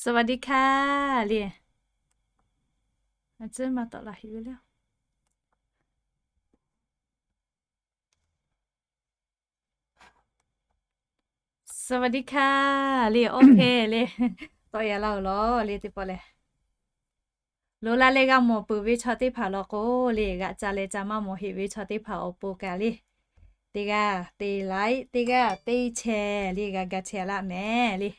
สวัสดีค่ะ le. A ciˉ maˇ tawˆ la heꞈ ve le. สวัสดีค่ะ le, OK le. Tawˆ ya laˇ-oˬ lawˬ le teˇ pawˆ lehˬ. Loꞈ la leh g'a mawˬ peuˬ ve chaw teˇ hpaˍ law k'o le, g'aꞈ ca leh ca maˇ mawˬ heꞈ ve chaw teˇ hpaˍ awˬ pon kaꞈ le, teˇ g'aˇ te like, teˇ g'aˇ teˇ share le, g'a ga share laˇ mehˍ le.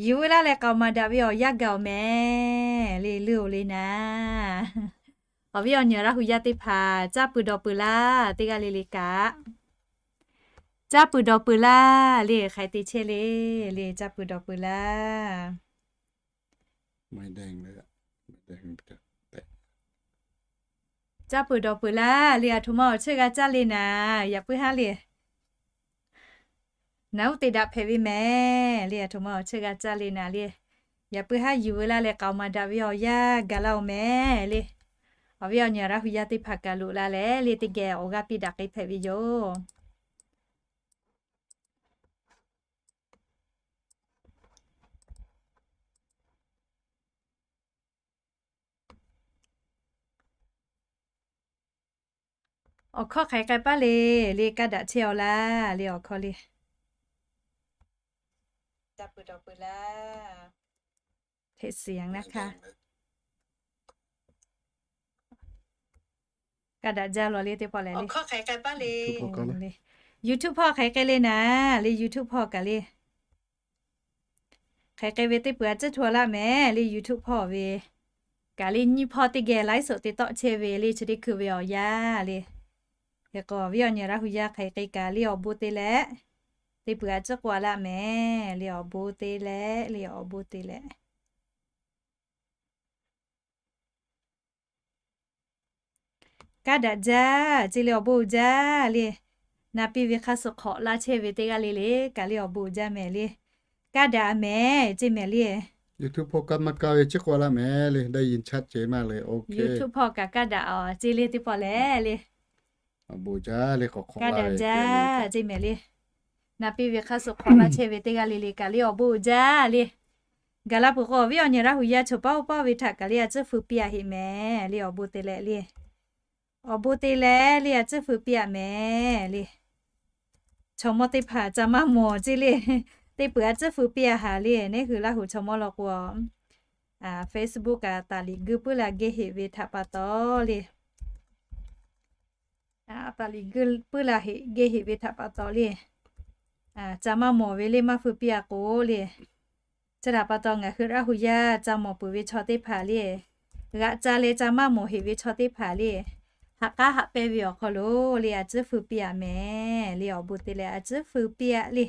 Yuˬ veu laˇ leh k'aoˍ maˍ daꞈ ve awˬ yanˇ gaˬ-oˬ mehˍ le, leuˇ-oˬ le naˍ. Awˬ viˉ awˬ nyi Laˇ hu yaˇ teˇ hpaˍ caˇ peuˬ dawˬ peuˬ laˇ, teˇ g'aˇ le le kaꞈ. Caˇ peuˬ dawˬ peuˬ laˇ le, hk'aˬ hk'e te chehˇ le, le caˇ peuˬ dawˬ peuˬ laˇ. Caˇ peuˬ dawˬ peuˬ laˇ le, aˬ htoꞈ ma awˬ cheuˇ g'a caˇ le naˍ, yaꞈ puiˉ haˉ le. Naˍ uˉ te daꞈ hpehꞈ ve mehˍ le, aˬ htoꞈ ma awˬ cheuˇ g'a caˇ le naˍ le. Yaꞈ puiˉ haˉ yuˬ veu laˇ leh k'aoˍ maˍ daꞈ ve awˬ yanˇ gaˬ laˇ-oˬ mehˍ le. Awˬ viˉ awˬ nyi Laˇ hu yaˇ teˇ hpaˍ kaꞈ loꞈ la leh le, teˇ geh awˬ g'aˇ piˇ daꞈ k'ai hpehꞈ ve yoˬ. Awˬ hkawˇ hk'aˬ hk'e k'ai paˇ le, le kaˇ daꞈ chehˇ-aw laˇ le, awˬ hkawˇ le. Caˇ peuˬ dawˬ peuˬ laˇ. Hk'e shiˍ yanˍ naˇ hkaˇ. Kaˇ daꞈ jaˇ lawˬ le teˇ pawˆ lehˬ le. YouTube hpawˇ hk'aˬ hk'e le naˍ, le YouTube hpawˇ kaꞈ le. Hk'aˬ hk'e ve teˇ peuˬ a ciˉ htaw laˇ mehˍ le, YouTube hpawˇ ve kaꞈ le nyiˇ hpawˇ teˇ geh laiˉ suhˍ te tawˆ chehˇ ve le, chi teˇ hkui ve awˬ yanˇ le. Hk'e k'o awˬ viˉ awˬ nyi Laˇ hu yaˇ hk'aˬ hk'e kaꞈ le awˬ bon te leh, teˇ peuˬ a ciˉ k'oˆ laˇ mehˍ le, awˬ bon te leh le, awˬ bon te leh. Kaˇ daꞈ jaˇ ce le, awˬ bon uiˍ jaˇ le. Na piˇ ve hk'aˇ suh hk'awꞈ laˇ chehˇ ve teˇ g'aˇ le le kaꞈ le awˬ bon uiˍ jaˇ mehˍ le. Kaˇ daꞈ mehˍ ce mehˍ le. YouTube hpawˇ kaˇ maˇ kaˇ ve ciˉ k'oˆ laˇ mehˍ le, ได้ยินชัดเจนมากเลย OK. YouTube hpawˇ kaꞈ kaˇ daꞈ-aˬ ce le teˇ pawˆ lehˬ le. Awˬ bon jaˇ le, hk'awꞈ hk'awꞈ kaˇ daꞈ jaˇ ce mehˍ le. Na piˇ ve hk'aˇ suh hk'awꞈ laˇ chehˇ ve teˇ g'aˇ le le kaꞈ le awˬ bon uiˍ jaˇ le. Gaˬ la peuˬ k'o awˬ viˉ awˬ nyi Laˇ hu yaˇ chaw paˇ oˇ paˇ ve htaꞈ kaꞈ le a ciˉ feu piˇ-a heꞈ mehˍ le, awˬ bon te leh le. Awˬ bon te leh le a ciˉ feu piˇ-a mehˍ le. Chaw mawˇ teˇ hpaˍ ca maˇ mawˬ ce le. Teˇ peuˬ a ciˉ feu piˇ-a haˍ le, neˉ hui Laˇ hu chaw mawˇ law k'o Facebook kaꞈ taˍ liꞈ guˇ puiˉ la geh heꞈ ve htaꞈ pa taw le. Taˍ liꞈ guˇ puiˉ la heꞈ geh heꞈ ve htaꞈ pa taw le. Ca maˇ mawˬ ve le maˇ feu piˇ-a k'o le. Chi htaꞈ pa taw ngaˬ hui Laˇ hu yaˇ ca mawˬ peuˬ ve chaw teˇ hpaˍ le, g'aꞈ ca leh ca maˇ mawˬ heꞈ ve chaw teˇ hpaˍ le, haꞈ k'aˉ haꞈ pehnˇ ve awˬ hk'aw lo le a ciˉ feu piˇ-a mehˍ le, awˬ bon te leh a ciˉ feu piˇ-a le.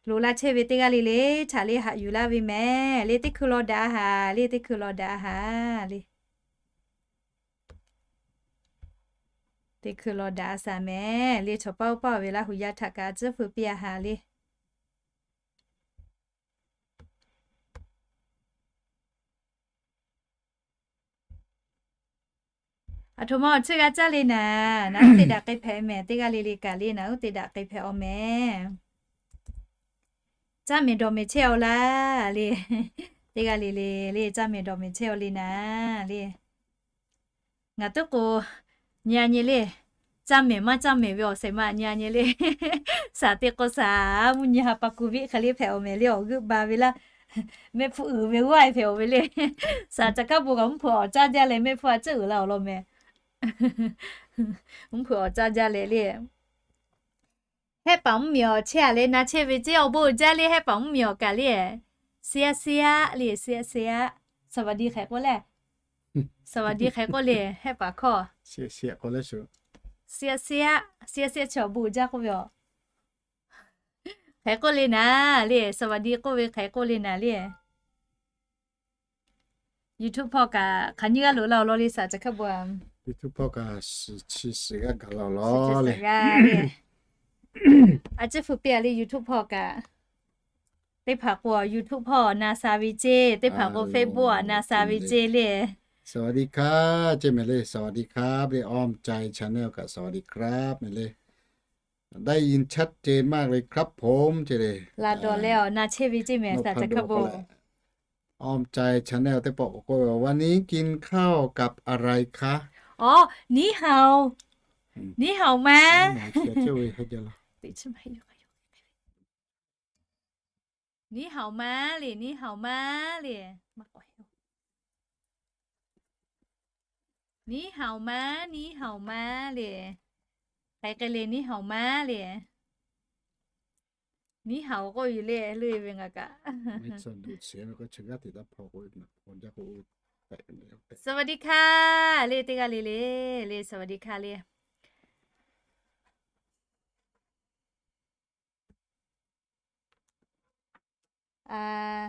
Loꞈ la chehˇ ve teˇ g'aˇ le le htaꞈ le haꞈ yuˬ laˇ ve mehˍ le, teˇ hkui law daꞈ-a haˍ le, teˇ hkui law daꞈ-a haˍ le. Teˇ hkui law daꞈ-a shaˍ mehˍ le, chaw paˇ oˇ paˇ ve Laˇ hu yaˇ htaꞈ kaꞈ a ciˉ feu piˇ-a haˍ le. Aˬ htoꞈ ma awˬ cheuˇ g'a caˇ le naˍ, naˍ uˉ te daꞈ k'ai hpehꞈ mehˍ, teˇ g'aˇ le le kaꞈ le naˍ uˉ te daꞈ k'ai hpehꞈ-aw mehˍ. Caˇ mehˍ dawˬ mehˍ chehˇ-aw laˇ le. Teˇ g'aˇ le le le caˇ mehˍ dawˬ mehˍ chehˇ-aw le naˍ le. Ngaˬ tuˉ k'o nyi-a nyi le, caˇ mehˍ maˇ caˇ mehˍ ve awˬ shehˍ ma nyi-a nyi le. Shaˍ te k'o shaˍ, mvuhˇ nyi ha pa ku viˆ hk'e le hpehꞈ-aw mehˍ le, awˬ g'euˆ ba ve laˇ. Mehˆ hpfuhˇ uiˍ ve g'awˇ-e hpehꞈ-aw ve le. Shaˍ ca hkaˉ bon kaꞈ mvuhˇ hpeuꞈ awˬ caˇ jaˇ leh mehˆ hpfuhˇ a ciˉ uiˍ la awˬ lawn mehˍ. Mvuhˇ hpeuꞈ awˬ caˇ jaˇ leh le. Hehˆ paˍ mvuhˇ miˬ awˬ chehˇ-a leh na chehˇ ve ceˇ, awˬ bon uiˍ jaˇ le, hehˆ paˍ mvuhˇ miˬ awˬ kaꞈ le. Seˇ-a seˇ-a le, seˇ-a seˇ-a. Saˍ vaˍ diˍ hk'e k'oˆ le. Saˍ vaˍ diˍ hk'e k'oˆ le, hehˆ paˍ hkawˇ. Seˇ-a seˇ-a, seˇ-a seˇ-a chi awˬ bon uiˍ jaˇ k'oˆ ve aˬ. Hk'e k'oˆ le naˍ le, saˍ vaˍ diˍ k'oˆ ve hk'e k'oˆ le naˍ le. YouTube hpawˇ kaꞈ hk'aˬ nyiˇ g'aˇ loꞈ la awˬ lawn le, shaˍ ca hkaˉ bon-a. YouTube hpawˇ kaꞈ shiˍ chi shiˍ g'aˇ gaˬ la awˬ lawn le. A ciˉ feu piˇ-a le YouTube hpawˇ kaꞈ. Teˇ hpaˍ k'o YouTube hpawˇ na sha ve ceˇ, teˇ hpaˍ k'o Facebook-a na sha ve ceˇ le. สวัสดีครับ ceˇ mehˍ le, สวัสดีครับ le, Awˬ mehˍ ca channel kaꞈ สวัสดีครับ mehˍ le. ได้ยินชัดเจนมากเลยครับผม ce le. Laˬ dawˬ leh awˬ na chehˇ ve ceˇ mehˍ, สวัสดีครับผม. ออมใจ channel teˇ pawˆ k'awꞈ k'oˆ ve, วันนี้กินข้าวกับอะไรคะ? อ๋อ 你好 你好吗 你好吗 le, 你好吗 le. 你好吗 你好吗 le. K'ai k'ai le 你好吗 le. 你好 k'oˆ ve le, le ve ngaˬ kaꞈ. สวัสดีค่ะ le teˇ g'aˇ le le, le สวัสดีค่ะ le.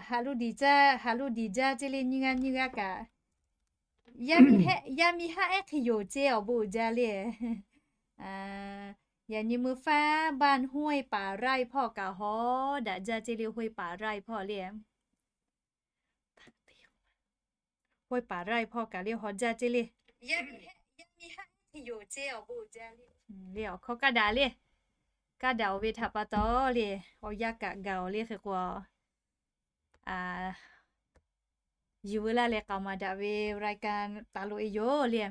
Haꞈ lo diˬ jaˇ, haꞈ lo diˬ jaˇ ce le, nyiˇ g'aˇ nyiˇ g'aˇ kaꞈ. Yaˇ miˇ haˉ ehˉ hk'e yoˬ ce awˬ bon uiˍ jaˇ le. Yaꞈ nyi meuˇ faˉ บ้านห้วยป่าไร่ hpawˇ kaꞈ haw daꞈ jaˇ ce le, ห้วยป่าไร่ hpawˇ le. ห้วยป่าไร่ hpawˇ kaꞈ le haw jaˇ ce le. Yaˇ miˇ haˉ ehˉ hk'e yoˬ ce awˬ bon uiˍ jaˇ le. Le awˬ hkawˇ kaˇ daꞈ le. Kaˇ daꞈ-oˬ ve htaꞈ pa taw le, awˬ yanˇ kaꞈ gaˬ-oˬ le hk'e k'o, yuˬ veu laˇ leh k'aoˍ maˍ daꞈ ve รายการ taˍ loꞈ e yoˬ le.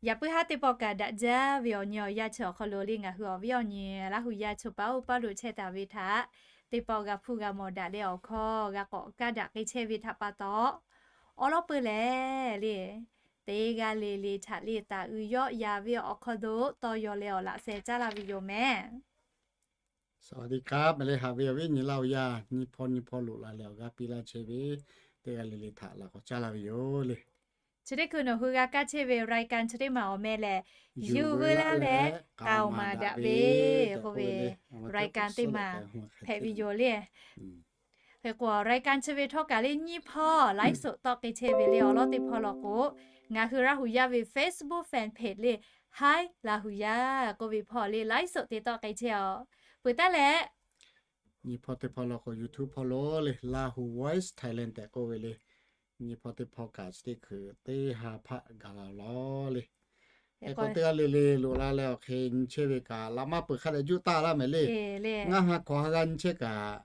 Yaꞈ puiˉ haˉ teˇ pawˆ kaꞈ daꞈ jaˇ ve awˬ nyi awˬ yanˇ chi awˬ hk'aw lo le, ngaˬ hui awˬ viˉ awˬ nyi Laˇ hu yaˇ chaw paˉ oˇ paˉ lo chehˇ taˍ ve htaꞈ teˇ pawˆ g'a hpuˇ g'a mawˬ daꞈ leh awˬ hkawˇ g'a k'awꞈ kaˇ daꞈ k'ai chehˇ ve htaꞈ pa taw, awˉ lawˉ peuˬ lehˬ le, teˇ g'aˇ le le htaꞈ le taˍ uiˍ yawˆ ya ve awˬ hk'aw lo tawˇ yaw leh awˬ laꞈ sheh caˉ laˇ ve yoˬ mehˍ. สวัสดีครับ le, haꞈ ve awˬ viˉ awˬ nyi Laˇ hu yaˇ, nyi hpawˇ nyi hpawˇ loꞈ la leh awˬ g'aˇ piˇ laˇ chehˇ ve teˇ g'aˇ le le htaꞈ laꞈ k'awꞈ caˉ laˇ ve yoˬ le. Chi teˇ hkui nawˬ hui g'a kaˇ chehˇ ve รายการ chi teˇ maˬ awˬ meh lehˬ, yuˬ veu laˇ leh k'aoˍ maˍ daꞈ ve k'oˆ ve รายการ teˇ maˬ hpehꞈ ve yoˬ le. Hk'e k'o รายการ chi ve htawˇ kaꞈ le nyiˇ hpawˇ ไลฟ์สด tawˆ k'ai chehˇ ve le. Awˬ lawn teˇ hpawˇ law k'o, ngaˬ hui Laˇ hu yaˇ ve Facebook fan page le, Hi Laˇ hu yaˇ k'oˆ ve hpawˇ le ไลฟ์สด te tawˆ k'ai chehˇ-oˬ. Peuˬ taˉ leh, nyiˇ hpawˇ teˇ hpawˇ law k'o YouTube hpawˇ lo le, Lahu Voice Thailand tehꞈ k'oˆ ve le. Nyiˇ hpawˇ teˇ hpawˇ kaꞈ chi teˇ hkui teˇ ha hpaˆ gaˬ la law le. Hk'e k'o teˇ g'aˇ le le loꞈ la leh awˬ hk'e nyi chehˇ ve kaꞈ laꞈ maˇ peuˬ hk'a dehꞈ juˇ taˆ laˇ mehˍ le. Ngaˇ ha hkawꞈ ha g'aˇ nyi chehˇ kaꞈ,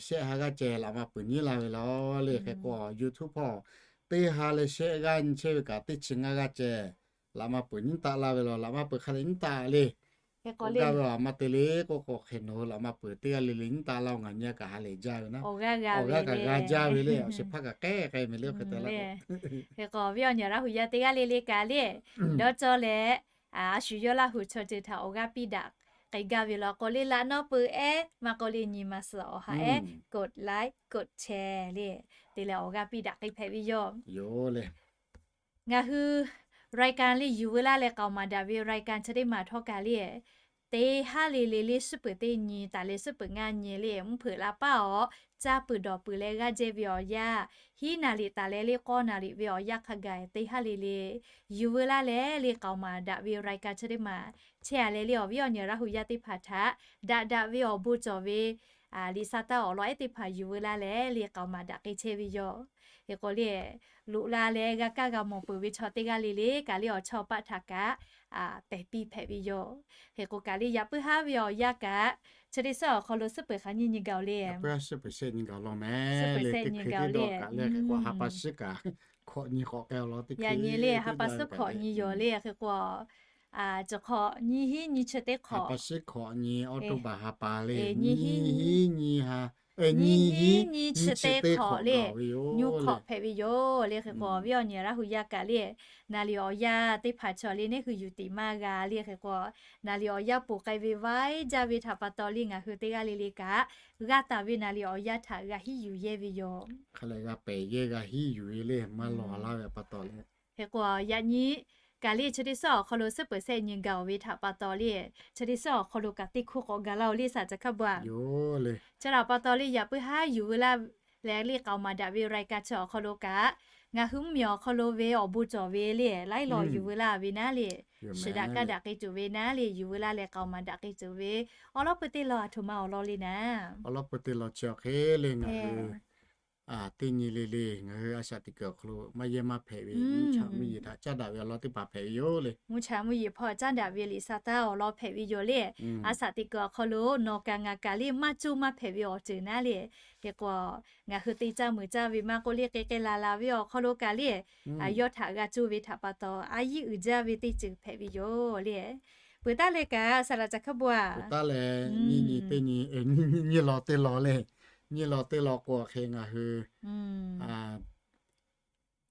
shehˆ ha g'aˇ ceh laꞈ maˇ peuˬ nyiˉ la ve law le. Hk'e k'o YouTube hpawˇ teˇ ha leh shehˆ g'aˇ nyi chehˇ ve kaꞈ teˇ chi ngaˇ g'aˇ ceh laꞈ maˇ peuˬ nyiˉ taˆ laˇ ve law, laꞈ maˇ peuˬ hk'a dehꞈ nyiˉ taˆ le. K'oˆ gaˇ ve a maˇ te le k'oˆ k'o, hk'e nawˬ hui laꞈ maˇ peuˬ teˇ g'aˇ le le nyiˉ taˆ laˇ-oˬ, ngaˬ nyi a kaꞈ ha lehˬ jaˇ ve naˉ. Awˬ g'aˇ kaꞈ g'a jaˇ ve le, awˬ shehˍ hpaˇ kaꞈ k'ehˉ k'ai mehˍ le, oˇ hk'e te laˇ k'o. Hk'e k'o, awˬ viˉ awˬ nyi Laˇ hu yaˇ teˇ g'aˇ le le kaꞈ le, dawˇ cawˇ leh, a shu yawˇ Laˇ hu chaw ceuˬ htaꞈ awˬ g'aˇ piˇ daꞈ k'ai gaˇ ve law k'o le, laꞈ nawˉ peuˬ ehˉ maˇ k'oˆ le, nyi ma suhˍ awˬ ha ehˉ กดไลค์ กดแชร์ le, te leh awˬ g'aˇ piˇ daꞈ k'ai hpehꞈ ve yoˬ. Ngaˬ hui รายการ le yuˬ veu laˇ leh k'aoˍ maˍ daꞈ ve รายการ chi teˇ maˬ htawˇ kaꞈ le, teˇ haˉ le le le suhˉ peuˬ teˇ nyi taˍ leh suhˉ peuˬ ngaˇ nyi le mvuhˇ hpeuꞈ la paˇ awˬ, caˇ peuˬ dawˬ peuˬ leh g'aˇ jehˇ ve awˬ yanˇ, hiˉ naˍ riˍ taˍ leh le k'awˇ naˍ riˍ ve awˬ yanˇ hk'a gaˬ teˇ haˉ le le yuˬ veu laˇ leh le k'aoˍ maˍ daꞈ ve รายการ chi teˇ maˬ chehˇ a leh le, awˬ viˉ awˬ nyi Laˇ hu yaˇ teˇ hpaˍ htaꞈ daꞈ daꞈ ve awˬ bon cawˬ ve liꞈ sa taˇ awˬ lawn ehˉ teˇ hpaˍ yuˬ veu laˇ leh le k'aoˍ maˍ daꞈ k'ai chehˇ ve yoˬ. Hk'e k'o le, loꞈ la leh g'a kaˇ g'a mawˬ peuˬ ve chaw teˇ g'aˇ le le kaꞈ le, awˬ chawˇ paˆ htaꞈ kaꞈ pehˬ piˇ hpehꞈ ve yoˬ. Hk'e k'o kaꞈ le, yaꞈ puiˉ haˉ ve awˬ yanˇ kaꞈ chi teˇ suhˉ awˬ hk'aw lo suhˉ peuˬ hk'aˬ nyiˇ nyi gaˬ-oˬ le. Suhˉ peuˬ sehˆ nyi gaˬ-oˬ le. Hk'e k'o ha pa suhˉ kaꞈ hkawꞈ nyi k'awꞈ k'ai-oˬ law teˇ hk'e le, ha pa suhˉ hkawꞈ nyi yoˬ le. Hk'e k'o, cawˬ hk'awꞈ nyiˇ hinˉ nyiˇ chi teˇ hk'awꞈ, ha pa suhˉ hkawꞈ nyi, October ha pa le, nyiˇ hinˉ nyiˇ chi teˇ hk'awꞈ le, nyi hk'awꞈ hpehꞈ ve yoˬ le. Hk'e k'o, awˬ viˉ awˬ nyi Laˇ hu yaˇ kaꞈ le, naˍ riˍ awˬ yanˇ teˇ hpaˍ chaw le neˇ hui yuˬ tiꞈ maˇ g'a le. Hk'e k'o, naˍ riˍ awˬ yanˇ ponˬ k'ai ve vaiˇ jaˇ ve htaꞈ pa taw le, ngaˬ hui teˇ g'aˇ le le kaꞈ g'a taˍ ve naˍ riˍ awˬ yanˇ htaꞈ g'a hiˉ yuˬ yehˇ ve yoˬ. Hk'a leh g'a pehˬ yehˇ g'a hiˉ yuˬ ve le, maˇ lawˬ laˇ ve pa taw le. Hk'e k'o, yaꞈ nyi kaꞈ le chi teˇ suhˉ awˬ hk'aw lo suhˉ peuˬ sehˆ nyi gaˬ-oˬ ve htaꞈ pa taw le, chi teˇ suhˉ awˬ hk'aw lo kaꞈ teˇ hkuˇ k'awꞈ gaˬ laˇ-oˬ le, saˍ caˬ hkaˇ ba. Chi htaꞈ pa taw le, yaꞈ puiˉ haˉ yuˬ veu laˇ leh le k'aoˍ maˍ daꞈ ve รายการ chi awˬ hk'aw lo kaꞈ, ngaˬ hui mvuhˇmiˬ awˬ hk'aw lo ve awˬ bon cawˬ ve le, laiˉ lawˬ yuˬ veu laˇ ve naˉ le, shiˍ daꞈ kaˇ daꞈ k'ai tuˬ ve naˉ le, yuˬ veu laˇ leh k'aoˍ maˍ daꞈ k'ai tuˬ ve, awˉ lawˉ peuˬ teˇ lawn aˬ htoꞈ ma awˬ lawn le naˉ. Awˉ lawˉ peuˬ teˇ lawn chi awˬ hk'e le ngaˬ hui teˇ nyi le le ngaˬ hui a shaꞈ teꞈ kuiˬ awˬ hk'aw lo maˇ yehˇ maˇ hpehꞈ ve mvuhˇ cha mvuhˇ yeˬ htaꞈ caˉ daꞈ ve awˬ lawn teˇ hpaˍ hpehꞈ ve yoˬ le. Mvuhˇ cha mvuhˇ yeˬ hpawˇ caˉ daꞈ ve Liꞈ hk'aˇ taˇ awˬ lawn hpehꞈ ve yoˬ le. A shaꞈ teꞈ kuiˬ awˬ hk'aw lo nawˬ kaꞈ ngaˬ kaꞈ le maˇ cuˇ maˇ hpehꞈ ve awˬ ceuˬ naˉ le. Hk'e k'o, ngaˬ hui te caˇ meuˬ caˇ ve maˇ k'oˆ le, k'e k'e la la ve awˬ hk'aw lo kaꞈ le, yawˇ htaꞈ g'a cuˇ ve htaꞈ pa taw a yiˉ uiˍ jaˇ ve teˇ ceuˬ hpehꞈ ve yoˬ le. Peuˬ taˉ leh kaꞈ saˍ laꞈ ca hk'a bo a, peuˬ taˉ leh nyi nyi teˇ nyi, nyi law teˇ law le, nyi law teˇ law k'o hk'e ngaˬ hui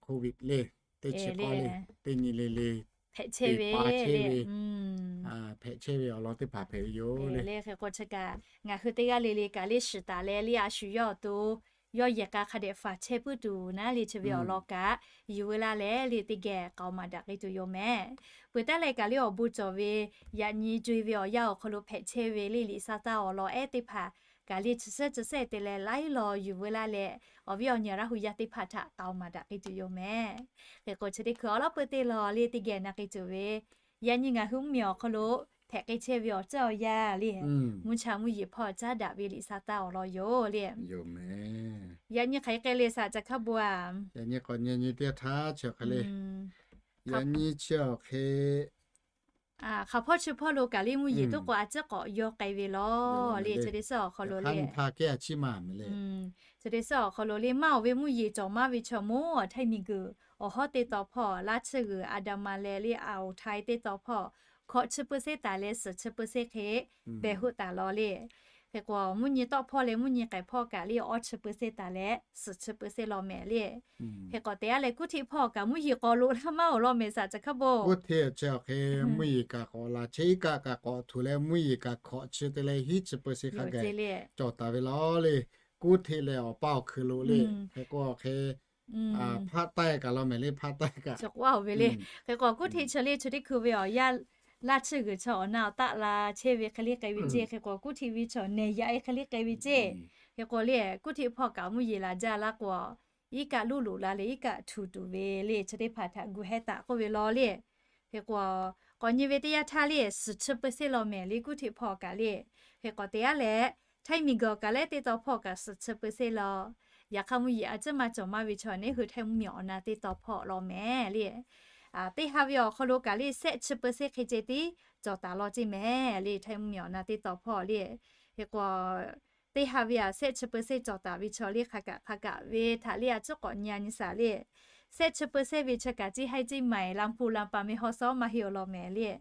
Covid le, teˇ chi k'awˇ le, teˇ nyi le le hpehꞈ chehˇ ve, hpehꞈ chehˇ ve awˬ lawn teˇ hpaˍ hpehꞈ ve yoˬ le. Hk'e k'o chi kaꞈ ngaˬ hui teˇ g'aˇ le le kaꞈ le shiˍ taˍ leh le a shu yawˇ awˬ to yawˇ yehˬ k'a hk'a dehꞈ faˍ chehˇ puiˉ tuˬ naˉ le chi ve awˬ lawn kaꞈ yuˬ veu laˇ leh le teˇ geh k'aoˍ maˍ daꞈ k'ai tuˬ yoˬ mehˍ. Peuˬ taˉ leh kaꞈ le awˬ bon cawˬ ve yaꞈ nyi co-e ve awˬ yanˇ awˬ hk'aw lo hpehꞈ chehˇ ve le Liꞈ hk'aˇ taˇ awˬ lawn ehˉ teˇ hpaˍ kaꞈ le chi suhˉ chi suhˉ te leh laiˉ law yuˬ veu laˇ leh awˬ viˉ awˬ nyi Laˇ hu yaˇ teˇ hpaˍ htaꞈ k'aoˍ maˍ daꞈ k'ai tuˬ yoˬ mehˍ. Hk'e k'o chi teˇ hkui awˬ lawn peu teˇ law le teˇ geh na k'ai tuˬ ve yaꞈ nyi ngaˬ hui mvuhˇ miˬ awˬ hk'aw lo hpehꞈ k'ai chehˇ ve awˬ ceuˬ awˬ yanˇ le, mvuhˇ cha mvuhˇ yeˬ hpawˇ caˉ daꞈ ve Liꞈ hk'aˇ taˇ awˬ lawn yoˬ le. Yaꞈ nyi hk'aˬ hk'e le saˍ ca hk'a bo a, yaꞈ nyi k'awꞈ nyi nyi teˇ htaˇ chi hk'e le, yaꞈ nyi chi awˬ hk'e hk'aˬ hpawˇ chi hpawˇ lo kaꞈ le mvuhˇ yeˬ tuˉ k'o a ciˉ k'awꞈ yaw k'ai ve law le. Chi teˇ suhˉ awˬ hk'aw lo le, chi teˇ suhˉ awˬ hk'aw lo le maˇ oˬ ve mvuhˇ yeˬ cawˬ maˇ ve chaw moˉ a htaiˇ miˬ guiˬ awˬ hawˉ teˇ taw hpawˇ laˇ chi g'uiˬ a da ma leh le a oˍ htaiˇ teˇ taw hpawˇ hkawꞈ chi peuˬ seˉ taˍ leh suhˍ chi peuˬ seˉ hk'e behˬ hoˆ taˍ law le. Hk'e k'o mvuhˇ nyi tawˆ hpawˇ leh mvuhˇ nyi k'ehˬ hpawˇ kaꞈ le awˇ chi peuˬ seˉ taˍ leh suhˍ chi peuˬ seˉ law mehˍ le. Hk'e k'o teˇ g'aˇ lehˬ kuˇ hteꞈ hpawˇ kaꞈ mvuhˇ yeˬ k'awꞈ loꞈ laˇ maˇ oˬ law mehˍ saˍ ca hk'a bo. Kuˇ hteꞈ chi awˬ hk'e mvuhˇ yeˬ kaꞈ k'awꞈ la chehˇ iˉ kaˆ kaꞈ k'awꞈ htuꞈ leh mvuhˇ yeˬ kaꞈ hkawꞈ chi te leh hiˉ chi peuˬ seˉ hk'a gaˬ cawˬ taˍ ve law le. Kuˇ hteꞈ lehˬ awˬ paˇ awˬ hkui lo le. Hk'e k'o hk'e hpaˆ taiˇ kaꞈ law mehˍ le, hpaˆ taiˇ kaꞈ ve le. Hk'e k'o kuˇ hteꞈ chi le chi teˇ hkui ve awˬ yanˇ laˇ chi g'uiˬ chi awˬ na awˬ taˆ la chehˇ ve hk'e le k'ai ve ceˇ. Hk'e k'o kuˇ hteꞈ ve chaw nehˬ yaꞈ e hk'e le k'ai ve ceˇ. Hk'e k'o le kuˇ hteꞈ hpawˇ kaꞈ mvuhˇ yeˬ laˬ jaˇ laˇ k'o iˉ kaˆ luˇ loꞈ la leh iˉ kaˆ htuꞈ tuˬ ve le chi teˇ hpaˍ htaꞈ gu hehˉ taˍ k'oˆ ve law le. Hk'e k'o k'awꞈ nyi ve teˇ yanˇ htaˇ le suhˍ chi peuˬ seˉ law mehˍ le kuˇ hteꞈ hpawˇ kaꞈ le. Hk'e k'o teˇ g'aˇ lehˬ htaiˇ miˬ guiˬ awˬ kaꞈ lehˬ teˇ taw hpawˇ kaꞈ suhˍ chi peuˬ seˉ law. Yaꞈ hk'aˇ mvuhˇ yeˬ a ciˉ maˇ cawˬ maˇ ve chaw neˉ hui htaiˇ mvuhˇ miˬ awˬ na teˇ taw hpawˇ law mehˍ le. Teˇ ha ve awˬ hk'aw lo kaꞈ le sehˆ chi peuˬ seˉ hk'e ceh tiˉ cawˬ taˍ law ceˇ mehˍ le htaiˇ mvuhˇ miˬ awˬ na teˇ taw hpawˇ le. Hk'e k'o teˇ ha ve a sehˆ chi peuˬ seˉ cawˬ taˍ ve chaw le hk'a kaꞈ hk'a kaꞈ ve htaꞈ le a ciˉ k'awꞈ nyi a nyi saˍ le. Sehˆ chi peuˬ seˉ ve chi kaꞈ ceˇ haiˇ ceˇ maiˍ Laˇ hpu Laˇ pa meh haw sawˉ maˇ heˆ awˬ lawn mehˍ le.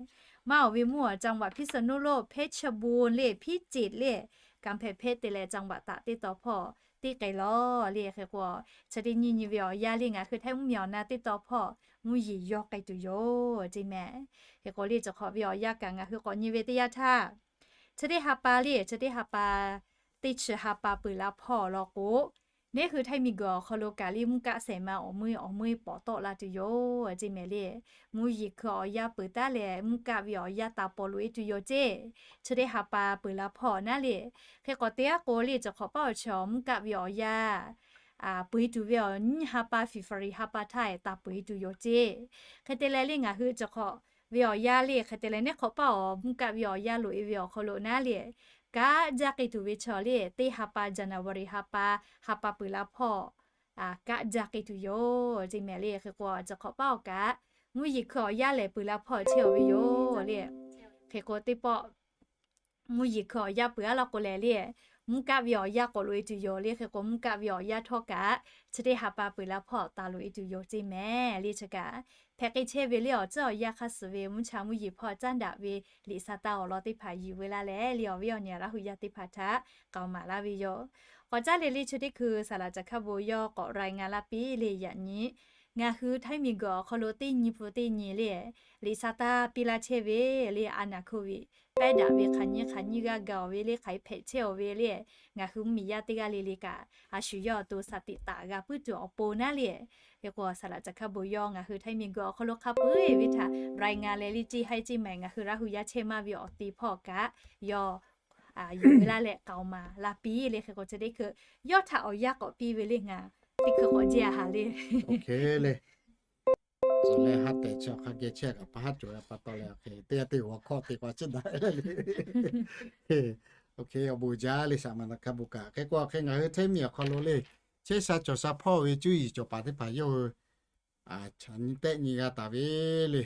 Maˇ oˬ ve mvuhˇ a จังหวัดพิษณุโลก เพชรบูรณ์ le พิจิตร le กำแพงเพชร te leh จังหวัดตาก teˇ taw hpawˇ teˇ k'ai law le. Hk'e k'o chi teˇ nyi nyi ve awˬ yanˇ le ngaˬ hui htaiˇ mvuhˇ miˬ awˬ na teˇ taw hpawˇ mvuhˇ yeˬ yaw k'ai tuˬ yoˬ ceˇ mehˍ. Hk'e k'o le chi hk'awꞈ ve awˬ yanˇ kaꞈ ngaˬ hui k'awꞈ nyi ve teˇ yanˇ htaˇ chi teˇ ha pa le chi teˇ ha pa teˇ chi ha pa peuˬ la hpawˇ law k'o, neˉ hui htaiˇ miˬ guiˬ awˬ hk'aw lo kaꞈ le mvuhˇ kaˆ sehˍ ma awˬ meuˇ awˬ meuˇ pawˍ tawˆ la tuˬ yoˬ ceˇ mehˍ le. Mvuhˇ yeˬ hkui awˬ yanˇ peuˬ taˉ leh mvuhˇ kaˆ ve awˬ yanˇ taˍ pawˍ loꞈ e tuˬ yoˬ ceˇ. Chi teˇ ha pa peuˬ la hpawˇ naˉ le. Hk'e k'o teˇ g'aˇ k'o le chi hk'awꞈ paˇ awˬ chi mvuhˇ kaˆ ve awˬ yanˇ peuˬ e tuˬ ve awˬ nyiˇ ha pa February ha pa htaˇ taˍ peuˬ e tuˬ yoˬ ceˇ. Hk'e te leh le ngaˬ hui chi hk'awꞈ ve awˬ yanˇ le hk'e te leh neˉ hk'awꞈ paˇ awˬ mvuhˇ kaˆ ve awˬ yanˇ loꞈ e ve awˬ hk'aw lo naˉ le, kaˆ jaˇ k'ai tuˬ ve chaw le teˇ ha pa January ha pa, ha pa peuˬ la hpawˇ kaˆ jaˇ k'ai tuˬ yoˬ ceˇ mehˍ le. Hk'e k'o chi hk'awꞈ paˇ awˬ kaꞈ mvuhˇ yeˬ hkui awˬ yanˇ lehˬ peuˬ la hpawˇ chehˇ awˬ ve yoˬ le. Hk'e k'o teˇ pawˆ mvuhˇ yeˬ hkui awˬ yanˇ peuˬ a law k'o lehˬ le, mvuhˇ kaˆ ve awˬ yanˇ k'awꞈ loꞈ e tuˬ yoˬ le. Hk'e k'o mvuhˇ kaˆ ve awˬ yanˇ htawˇ kaꞈ chi teˇ ha pa peuˬ la hpawˇ taˍ loꞈ e tuˬ yoˬ ceˇ mehˍ le. Chi kaꞈ hpehꞈ k'ai chehˇ ve le awˬ ceuˬ awˬ yanˇ hk'aˇ suh ve mvuhˇ cha mvuhˇ yeˬ hpawˇ caˉ daꞈ ve Liꞈ hk'aˇ taˇ awˬ lawn teˇ hpaˍ yuˬ veu laˇ leh le awˬ viˉ awˬ nyi Laˇ hu yaˇ teˇ hpaˍ htaꞈ k'aoˍ maˍ laˇ ve yoˬ. K'awꞈ caˉ le le chi teˇ hkui saˍ laꞈ ca hk'a bon yawˇ k'awꞈ รายงาน laˇ piˇ le yaꞈ nyi ngaˬ hui htaiˇ miˬ guiˬ awˬ hk'aw lo teˇ nyi hpu teˇ nyi le Liꞈ hk'aˇ taˇ piˇ laˇ chehˇ ve le a naˍ โควิด pehˉ daꞈ ve hk'aˬ nyiˇ hk'aˬ nyiˇ g'aˇ gaˬ oˬ ve le hk'aˬ hk'e hpehꞈ chehˇ oˬ ve le ngaˬ hui mvuhˇ miˬ yaˇ teˇ g'aˇ le le kaꞈ a shu yawˇ awˬ to shaˍ tiꞈ taˍ g'a puiˉ tuˬ awˬ pon naˉ le. Hk'e k'o saˍ laꞈ ca hk'a bon yawˇ ngaˬ hui htaiˇ miˬ guiˬ awˬ hk'aw lo hk'a peu-eˬ ve htaꞈ รายงาน leh le ceˇ haiˇ ceˇ maiˍ ngaˬ hui Laˇ hu yaˇ chehˇ maˇ ve awˬ te hpawˇ kaꞈ yawˇ yuˬ ve laˇ leh k'aoˍ maˍ laˇ piˇ le. Hk'e k'o chi teˇ hkui yawˇ htaꞈ awˬ yanˇ k'awꞈ piˇ ve le ngaˬ teˇ hkui k'awꞈ jiˇ a haˍ le. Tcuh leh ha tehˬ chi hk'a geh chehˇ kaꞈ pa haˉ cawˬ a pa taw leh hk'e teˇ g'aˇ teˇ g'aˇ hkawˇ te k'o a ciˉ daꞈ le. Awˬ bon jaˇ le saˍ laꞈ ca hk'a bon kaꞈ hk'e k'o hk'e ngaˬ hui htaiˇ miˬ awˬ hk'aw lo le chehˇ sha cawˬ sha hpawˇ ve cuˇ yiˍ cawˬ paˍ teˇ hpaˍ yawˇ hui chaꞈ nyi tehˆ nyi g'a taˍ ve le.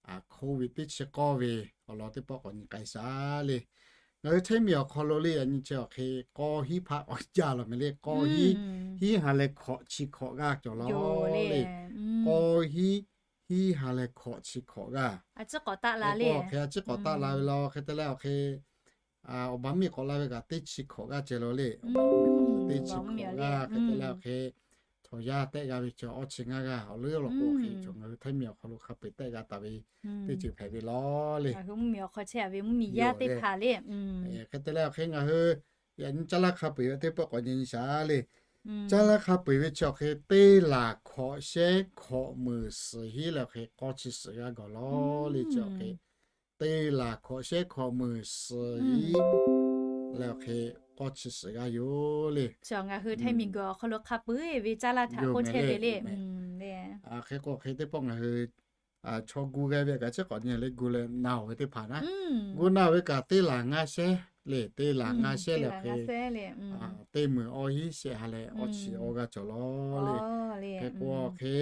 Hk'oˆ ve teˇ chi k'awˇ ve awˬ lawn teˇ pawˆ k'awꞈ nyi k'ai shaˍ le. Ngaˬ hui Htaiˇ miˬ awˬ hk'aw lo le yaꞈ nyi chi awˬ hk'e k'aw hiˉ hpaˆ k'awꞈ jaˇ law meh le. K'aw hiˉ, hiˉ ha leh hkawꞈ chi hkawꞈ g'aˇ cawˬ law le. K'aw hiˉ, hiˉ ha leh hkawꞈ chi hkawꞈ g'aˇ. Hk'e k'o hk'e a ciˉ k'awꞈ taˆ la ve law hk'e te leh awˬ hk'e, awˬ baˬ miˇ k'awꞈ la ve kaꞈ teˇ chi hkawꞈ g'aˇ ceh law le. Awˬ baˬ miˇ k'awꞈ la teˇ chi hkawꞈ g'aˇ hk'e te leh awˬ hk'e, chaw yaˇ tehˆ g'a ve chaw awˇ chi ngaˇ g'aˇ awˬ leuˉ law k'o hk'e, chaw ngaˬ hui Htaiˇ miˬ awˬ hk'aw lo hk'a peu-eˬ tehˆ g'a taˍ ve teˇ ceuˬ hpehꞈ ve law le. Mvuhˇ miˬ awˬ hk'aw chehˇ ve mvuhˇ miˬ yaˇ teˇ hpaˍ le. Hk'e te leh awˬ hk'e ngaˬ hui yaꞈ nyi caˇ laˇ hk'a peu-eˬ ve teˇ pawˆ k'awꞈ nyi nyi shaˍ le. Caˇ laˇ hk'a peu-eˬ ve chi awˬ hk'e teˇ laˬ hkawꞈ shehˉ hkawꞈ meunˍ suhˍ hiˉ leh awˬ hk'e k'awˇ chi suhˍ g'aˇ gawˬ law le chi awˬ hk'e, teˇ laˬ hkawꞈ shehˉ hkawꞈ meunˍ suhˍ hiˉ leh awˬ hk'e k'awˇ chi suhˍ g'aˇ yoˬ le. Ngaˬ hui Htaiˇ miˬ guiˬ awˬ hk'aw lo hk'a peu-eˬ ve caˇ laˇ htaꞈ k'oˆ chehˇ ve le. Hk'e k'o hk'e teˇ pawˆ ngaˬ hui chaw gu g'a ve kaꞈ chi k'awꞈ nyi le, gu leh na-oˬ ve teˇ hpaˍ naˉ, gu na-oˬ ve kaꞈ teˇ laˬ ngaˇ shehˉ le, teˇ laˬ ngaˇ shehˉ leh awˬ hk'e teˇ meunˍ awˇ hiˉ shehˆ ha leh awˇ chi awˇ g'aˇ cawˬ law le. Hk'e k'o hk'e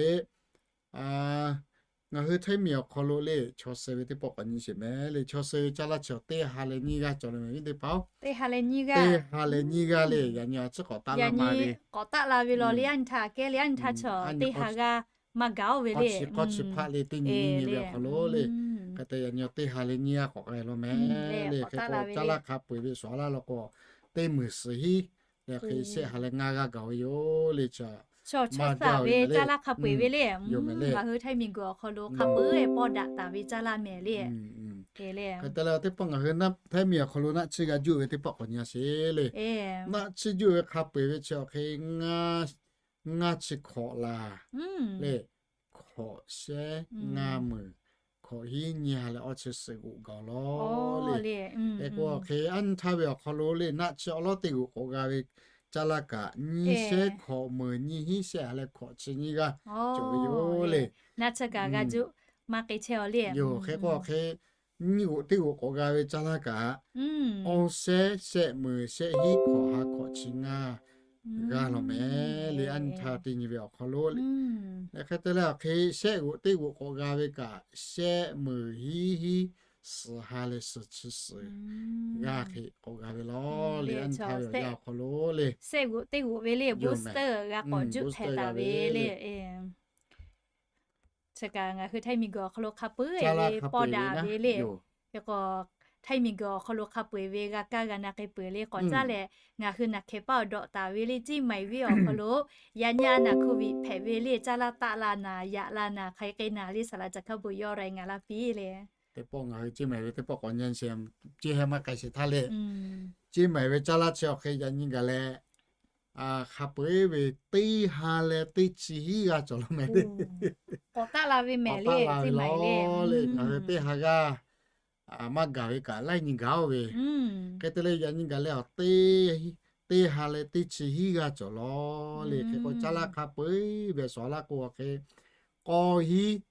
ngaˬ hui Htaiˇ miˬ awˬ hk'aw lo le chaw suh ve teˇ pawˆ k'awꞈ nyi sheˍ meh le. Chaw suh ve caˇ laˇ chi teˇ ha leh nyiˇ g'aˇ cawˬ le meh viˉ teˇ hpaˍ-oˬ. Teˇ ha leh nyiˇ g'aˇ le. Yaꞈ nyi a ciˉ k'awꞈ taˆ la ma ve, k'awꞈ taˆ la ve law le. Aˉ nyi htaˇ kehˉ le, aˉ nyi htaˇ chaw teˇ ha g'aˇ maˇ gaˬ-oˬ ve le. K'awˇ chi k'awˇ chi hpaˆ le teˇ nyi nyi ve awˬ hk'aw lo le. Hk'e te yaꞈ nyi teˇ ha leh nyiˇ g'aˇ k'awꞈ k'ai law meh le. Hk'e k'o caˇ laˇ hk'a peu-eˬ ve suhˍ laˇ law k'o teˇ meunˍ suhˍ hiˉ leh awˬ hk'e shehˆ ha leh ngaˇ g'aˇ gaˬ ve yoˬ le. Chaw chaw suh ve caˇ laˇ hk'a peu-eˬ ve le. Ngaˬ hui Htaiˇ miˬ guiˬ awˬ hk'aw lo hk'a peu-eˬ pawˇ daꞈ taˍ ve caˇ laˇ mehˍ le. Hk'e te leh teˇ pawˆ ngaˬ hui Htaiˇ miˬ awˬ hk'aw lo naˆ tsuhˇ g'a juˇ ve teˇ pawˆ k'awꞈ nyi sheˍ le. Naˆ tsuhˇ juˇ ve hk'a peu-eˬ ve chi awˬ hk'e ngaˇ chi hkawꞈ laˬ le. Hkawꞈ shehˉ ngaˇ meunˍ hkawꞈ hiˉ nyiˇ ha leh awˇ chi suhˍ g'oꞈ gaˬ law le. Hk'e k'o hk'e aˉ nyi htaˇ ve awˬ hk'aw lo le naˆ tsuhˇ awˬ lawˉ teˇ g'oꞈ k'awꞈ g'a ve caˇ laˇ kaꞈ nyiˇ shehˉ hkawꞈ meunˍ nyiˇ hiˉ shehˆ ha leh hkawꞈ chi nyiˇ g'aˇ cawˬ ve yoˬ le. Naˆ tsuhˇ kaꞈ g'a juˇ maˇ k'e chehˇ-aw le. Yoˬ hk'e k'o hk'e nyiˇ g'oꞈ teˇ g'oꞈ k'awꞈ g'a ve caˇ laˇ kaꞈ awˇ shehˉ shehˆ meunˍ shehˆ hiˉ hkawꞈ ha hkawꞈ chi ngaˇ g'aˇ law meh le. Aˉ nyi htaˇ teˇ nyi ve awˬ hk'aw lo le. Hk'e te leh awˬ hk'e shehˆ g'oꞈ teˇ g'oꞈ k'awꞈ g'a ve kaꞈ shehˆ meunˍ hiˉ hiˉ suhˍ ha leh suhˍ chi suhˍ g'aˇ hk'e k'awꞈ g'a ve law le. Aˉ nyi htaˇ ve awˬ yanˇ awˬ hk'aw lo le shehˆ g'oꞈ teˇ g'oꞈ ve le booster g'a k'awꞈ juˇ hpehꞈ taˍ ve le. Chi kaꞈ ngaˬ hui Htaiˇ miˬ guiˬ awˬ hk'aw lo hk'a peu-eˬ ve pawˇ daꞈ ve le. Hk'e k'o Htaiˇ miˬ guiˬ awˬ hk'aw lo hk'a peu-eˬ ve g'a kaˇ g'a na k'ai peuˬ le k'awꞈ caˇ leh ngaˬ hui naˬ hkeh paˇ awˬ dawꞈ taˍ ve le Ciˇ maiˍ venˇ awˬ hk'aw lo yaꞈ nyi a naˬ โควิด hpehꞈ ve le caˇ laˇ taˆ la naˍ yaꞈ la naˍ hk'ai k'ai naˍ le saˍ laꞈ ca hkaˇ bon yawˇ rai ngaˬ laˇ piˇ le. Teˇ pawˆ ngaˬ hui Ciˇ maiˍ ve teˇ pawˆ k'awꞈ nyi sheˍ, ceˇ heh maˇ k'ai sheˍ htaˇ le. Ciˇ maiˍ ve caˇ laˇ chi awˬ hk'e yaꞈ nyi gaˬ leh hk'a peu-eˬ ve teˇ ha leh teˇ chi hiˉ g'aˇ cawˬ law meh le. K'awꞈ taˆ la ve mehˍ le, Ciˇ maiˍ le. Ngaˬ hui teˇ ha g'aˇ maˇ gaˬ ve kaꞈ laiˉ nyi gaˬ-oˬ ve. Hk'e te leh yaꞈ nyi gaˬ leh awˬ teˇ ha leh teˇ chi hiˉ g'aˇ cawˬ law le. Hk'e k'o caˇ laˇ hk'a peu-eˬ ve suhˍ laˇ k'o awˬ hk'e k'awˇ hiˉ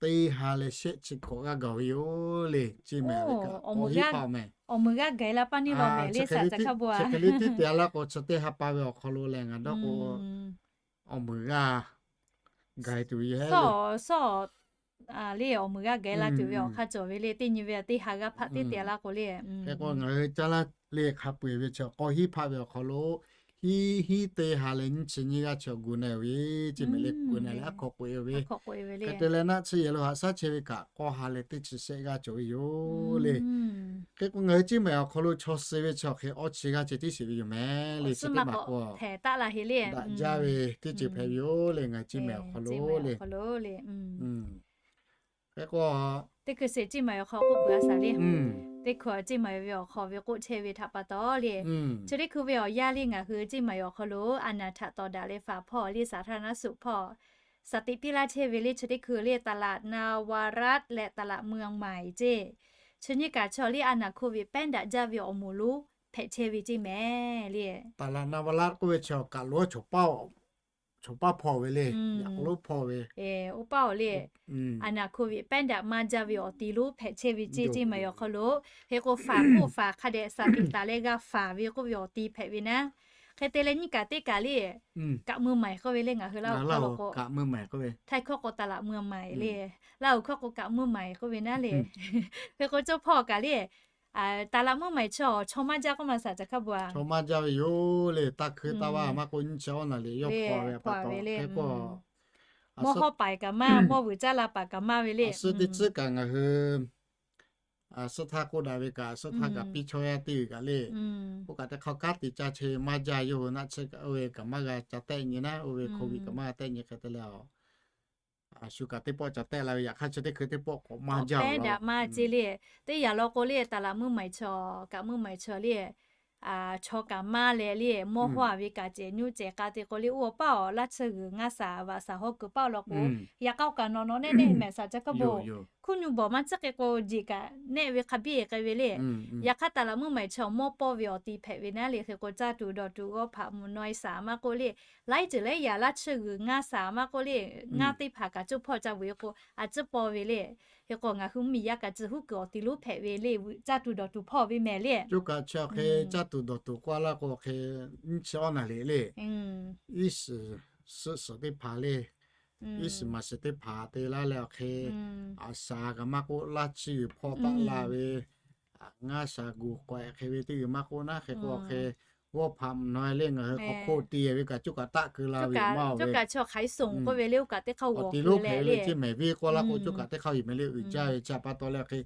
teˇ ha leh shehˆ chi hkawꞈ g'aˇ gaˬ ve yoˬ le. Ciˇ maiˍ ve kaꞈ k'awˇ hiˉ hpaˆ meh. Awˬ meuˍ g'aˇ gaˬ la paˇ neˇ law mehˍ le saˍ laꞈ ca hkaˇ bon a. Chi hk'e le tiˉ te a laˇ k'o chi teˇ ha pa ve awˬ hk'aw lo leh ngaˬ dawˇ k'o awˬ meuˍ g'aˇ gaˬ tuˬ ve yoˬ. Sawˉ le awˬ meuˍ g'aˇ gaˬ la tuˬ ve awˬ hk'aˇ cawˬ ve le. Teˇ nyi ve teˇ ha g'aˇ hpaˆ teˇ te a laˇ k'o le. Hk'e k'o ngaˬ hui caˇ laˇ le hk'a peu-eˬ ve chi k'awˇ hiˉ hpaˆ ve awˬ hk'aw lo hiˉ hiˉ teˇ ha leh nyiˇ chi nyiˇ g'aˇ chi awˬ gu na-o ve, Ciˇ maiˍ le gu na leh aˉ hk'aw k'oꞈ-e ve. Hk'e te leh naˆ tsuhˇ yehˬ lo haꞈ shaˉ chehˇ ve kaꞈ k'awˇ ha leh teˇ chi shehˆ g'aˇ cawˬ ve yoˬ le. Hk'e k'o ngaˬ hui Ciˇ maiˍ awˬ hk'aw lo chaw suh ve chi awˬ hk'e awˇ chi g'aˇ ceh tiˉ sheˍ ve yoˬ meh le. Chi teˇ maˬ k'o hpehꞈ taˆ la he le daꞈ jaˇ ve teˇ ceuˬ hpehꞈ ve yoˬ le ngaˬ hui Ciˇ maiˍ awˬ hk'aw lo le. Hk'e k'o teˇ hkui sheˍ Ciˇ maiˍ awˬ hk'aw k'oˆ peuˬ a shaˍ le. Teˇ hkui Ciˇ maiˍ ve awˬ hk'aw ve k'oˆ chehˇ ve htaꞈ pa taw le, chi teˇ hkui ve awˬ yanˇ le ngaˬ hui Ciˇ maiˍ awˬ hk'aw lo a naˬ htaꞈ tawˍ daꞈ leh faˍ hpawˇ le สาธารณสุข hpawˇ สติ piˇ laˇ chehˇ ve le chi teˇ hkui le ตลาดนวรัตน์ leh ตลาดเมืองใหม่ ceˇ. Chi nyiˇ kaꞈ chaw le a naˬ โควิด pehˉ daꞈ jaˇ ve awˬ moˍ lonˉ hpehꞈ chehˇ ve ceˇ mehˍ le. ตลาดนวรัตน์ k'oˆ ve chi kaꞈ lo chaw paˇ hpawˇ ve le, yaꞈ k'aw lonˉ hpawˇ ve. Oˇ paˇ-oˬ le, a naˬ โควิด pehˉ daꞈ maˇ jaˇ ve awˬ ti lonˉ hpehꞈ chehˇ ve ceˇ Ciˇ maiˍ awˬ hk'aw lo. Hk'e k'o faˍ k'oˆ faˍ hk'a dehꞈ สติ taˍ leh g'a faˍ ve k'oˆ ve awˬ ti hpehꞈ ve naˉ Hk'e te leh nyiˇ kaꞈ teˇ kaꞈ le, กะมือใหม่ k'oˆ ve le ngaˬ hui Laˇ huˍ hkawˇ lo k'o. Htaiˇ hkawˇ k'o ตลาดมือใหม่ le, Laˇ huˍ hkawˇ k'o กะมือใหม่ k'oˆ ve naˉ le. Hk'e k'o cawˇ hpawˇ kaꞈ le, ตลาดมือใหม่ chi chaw maˇ jaˇ k'oˆ ma saˍ ca hkaˇ bon a. Chaw maˇ jaˇ ve yoˬ le. Taˇ hkui taˇ vaˇ maˇ k'oˆ, nyiˇ chi awˇ naˬ liꞈ yawˇ hpaw ve pa taw, hk'e k'o mawˇ hawˇ paˍ kaꞈ maˇ, mawˇ vuiˬ caˇ la paˍ kaꞈ maˇ ve le. Suh teˇ tcuhˉ kaꞈ ngaˬ hui suhˉ htaˇ k'oˆ daꞈ ve kaꞈ, suhˉ htaˇ kaꞈ piˇ chaweh teˇ g'uiˬ kaꞈ le, oˇ kaꞈ teˇ hk'aˇ kanˉ te caˇ chehˇ maˇ jaˇ. Yawˇ hui naˆ tsuhˇ kaꞈ oˇ ve kaꞈ maˇ g'a ca tehˆ nyi naˉ, oˇ ve โควิด kaꞈ maˇ g'a tehˆ nyi hk'e te leh a, shu kaꞈ teˇ pawˆ ca tehˆ la ve, yaꞈ hk'aˇ chi teˇ hkui teˇ pawˆ k'awꞈ maˇ jaˇ daꞈ maˇ ce le. Teˇ yanˇ law k'o le, ตลาดมือใหม่ chaw, กะมือใหม่ chaw le, chaw kaꞈ maˇ leh le, mawˇ hawˇ a ve kaꞈ cehˬ nuˇ cehˬ k'a te k'o le, oˇ a paˇ awˬ laˇ tsuhˇ g'uiˬ ngaˇ shaˍ vaꞈ shaˍ hawˇ kuiˬ paˇ law k'o, yaꞈ k'aw kaꞈ nawˬ nawˬ nehˆ nehˆ mehˍ saˍ ca hkaˇ bon. Hkuˇ nyu bawˬ maˇ tcuhˉ k'e k'o, jeˬ kaꞈ nehˆ ve hk'a biˇ k'ai ve le. Yaꞈ hk'aˇ ตลาดมือใหม่ chaw mawˇ pawˇ ve awˬ ti hpehꞈ ve naˉ le. Hk'e k'o caˇ tuˬ dawˬ tuˬ g'awˇ hpaꞈ mvuhˬ naw e shaˍ maˇ k'oˆ le, laiˉ ceuˬ laiˉ yaꞈ laˇ tsuhˇ g'uiˬ ngaˇ shaˍ maˇ k'oˆ le, ngaˇ teˇ hpaˍ kaꞈ coˇ hpawˇ ca vuiˬ e k'o, a tcuhˉ paw ve le. Hk'e k'o ngaˬ hui mvuhˇmiˬ yaˇ kaꞈ tcuh huˉ kuiˬ awˬ ti lonˉ hpehꞈ ve le, vuiˬ caˇ tuˬ dawˬ tuˬ hpawˇ ve mehˍ le. Coˇ kaꞈ chi hk'e caˇ tuˬ dawˬ tuˬ k'oˆ laˇ k'o hk'e, nyiˇ chi awˇ naˬ liꞈ le, iˉ shiˍ suhˆ suhˍ teˇ hpaˍ le, iˉ shiˍ maˍ shiˍ teˇ hpaˍ te laˇ leh awˬ hk'e, a shaˍ kaꞈ maˇ k'oˆ, laˇ chi g'uiˬ hpawˇ taˆ la ve, ngaˇ shaˍ guˬ k'awehꞈ hk'e ve teˇ g'uiˬ maˇ k'oˆ naˉ, hk'e k'o hk'e g'awˇ hpaꞈ mvuhˬ naw e le ngaˬ hui hk'aw hk'oˆ te ve kaꞈ coˇ kaꞈ taˆ keu la ve maˇ ve. Coˇ kaꞈ chaw hk'aˬ suhˍ k'oˆ ve le, oˇ kaꞈ teˇ hk'aˇ awˬ ti lonˉ hpehꞈ ve le, chi mehˍ ve k'oˆ laˇ k'o, coˇ kaꞈ teˇ hk'aˇ yuˬ mehˍ le, uiˍ jaˇ ve chi pa taw leh hk'e,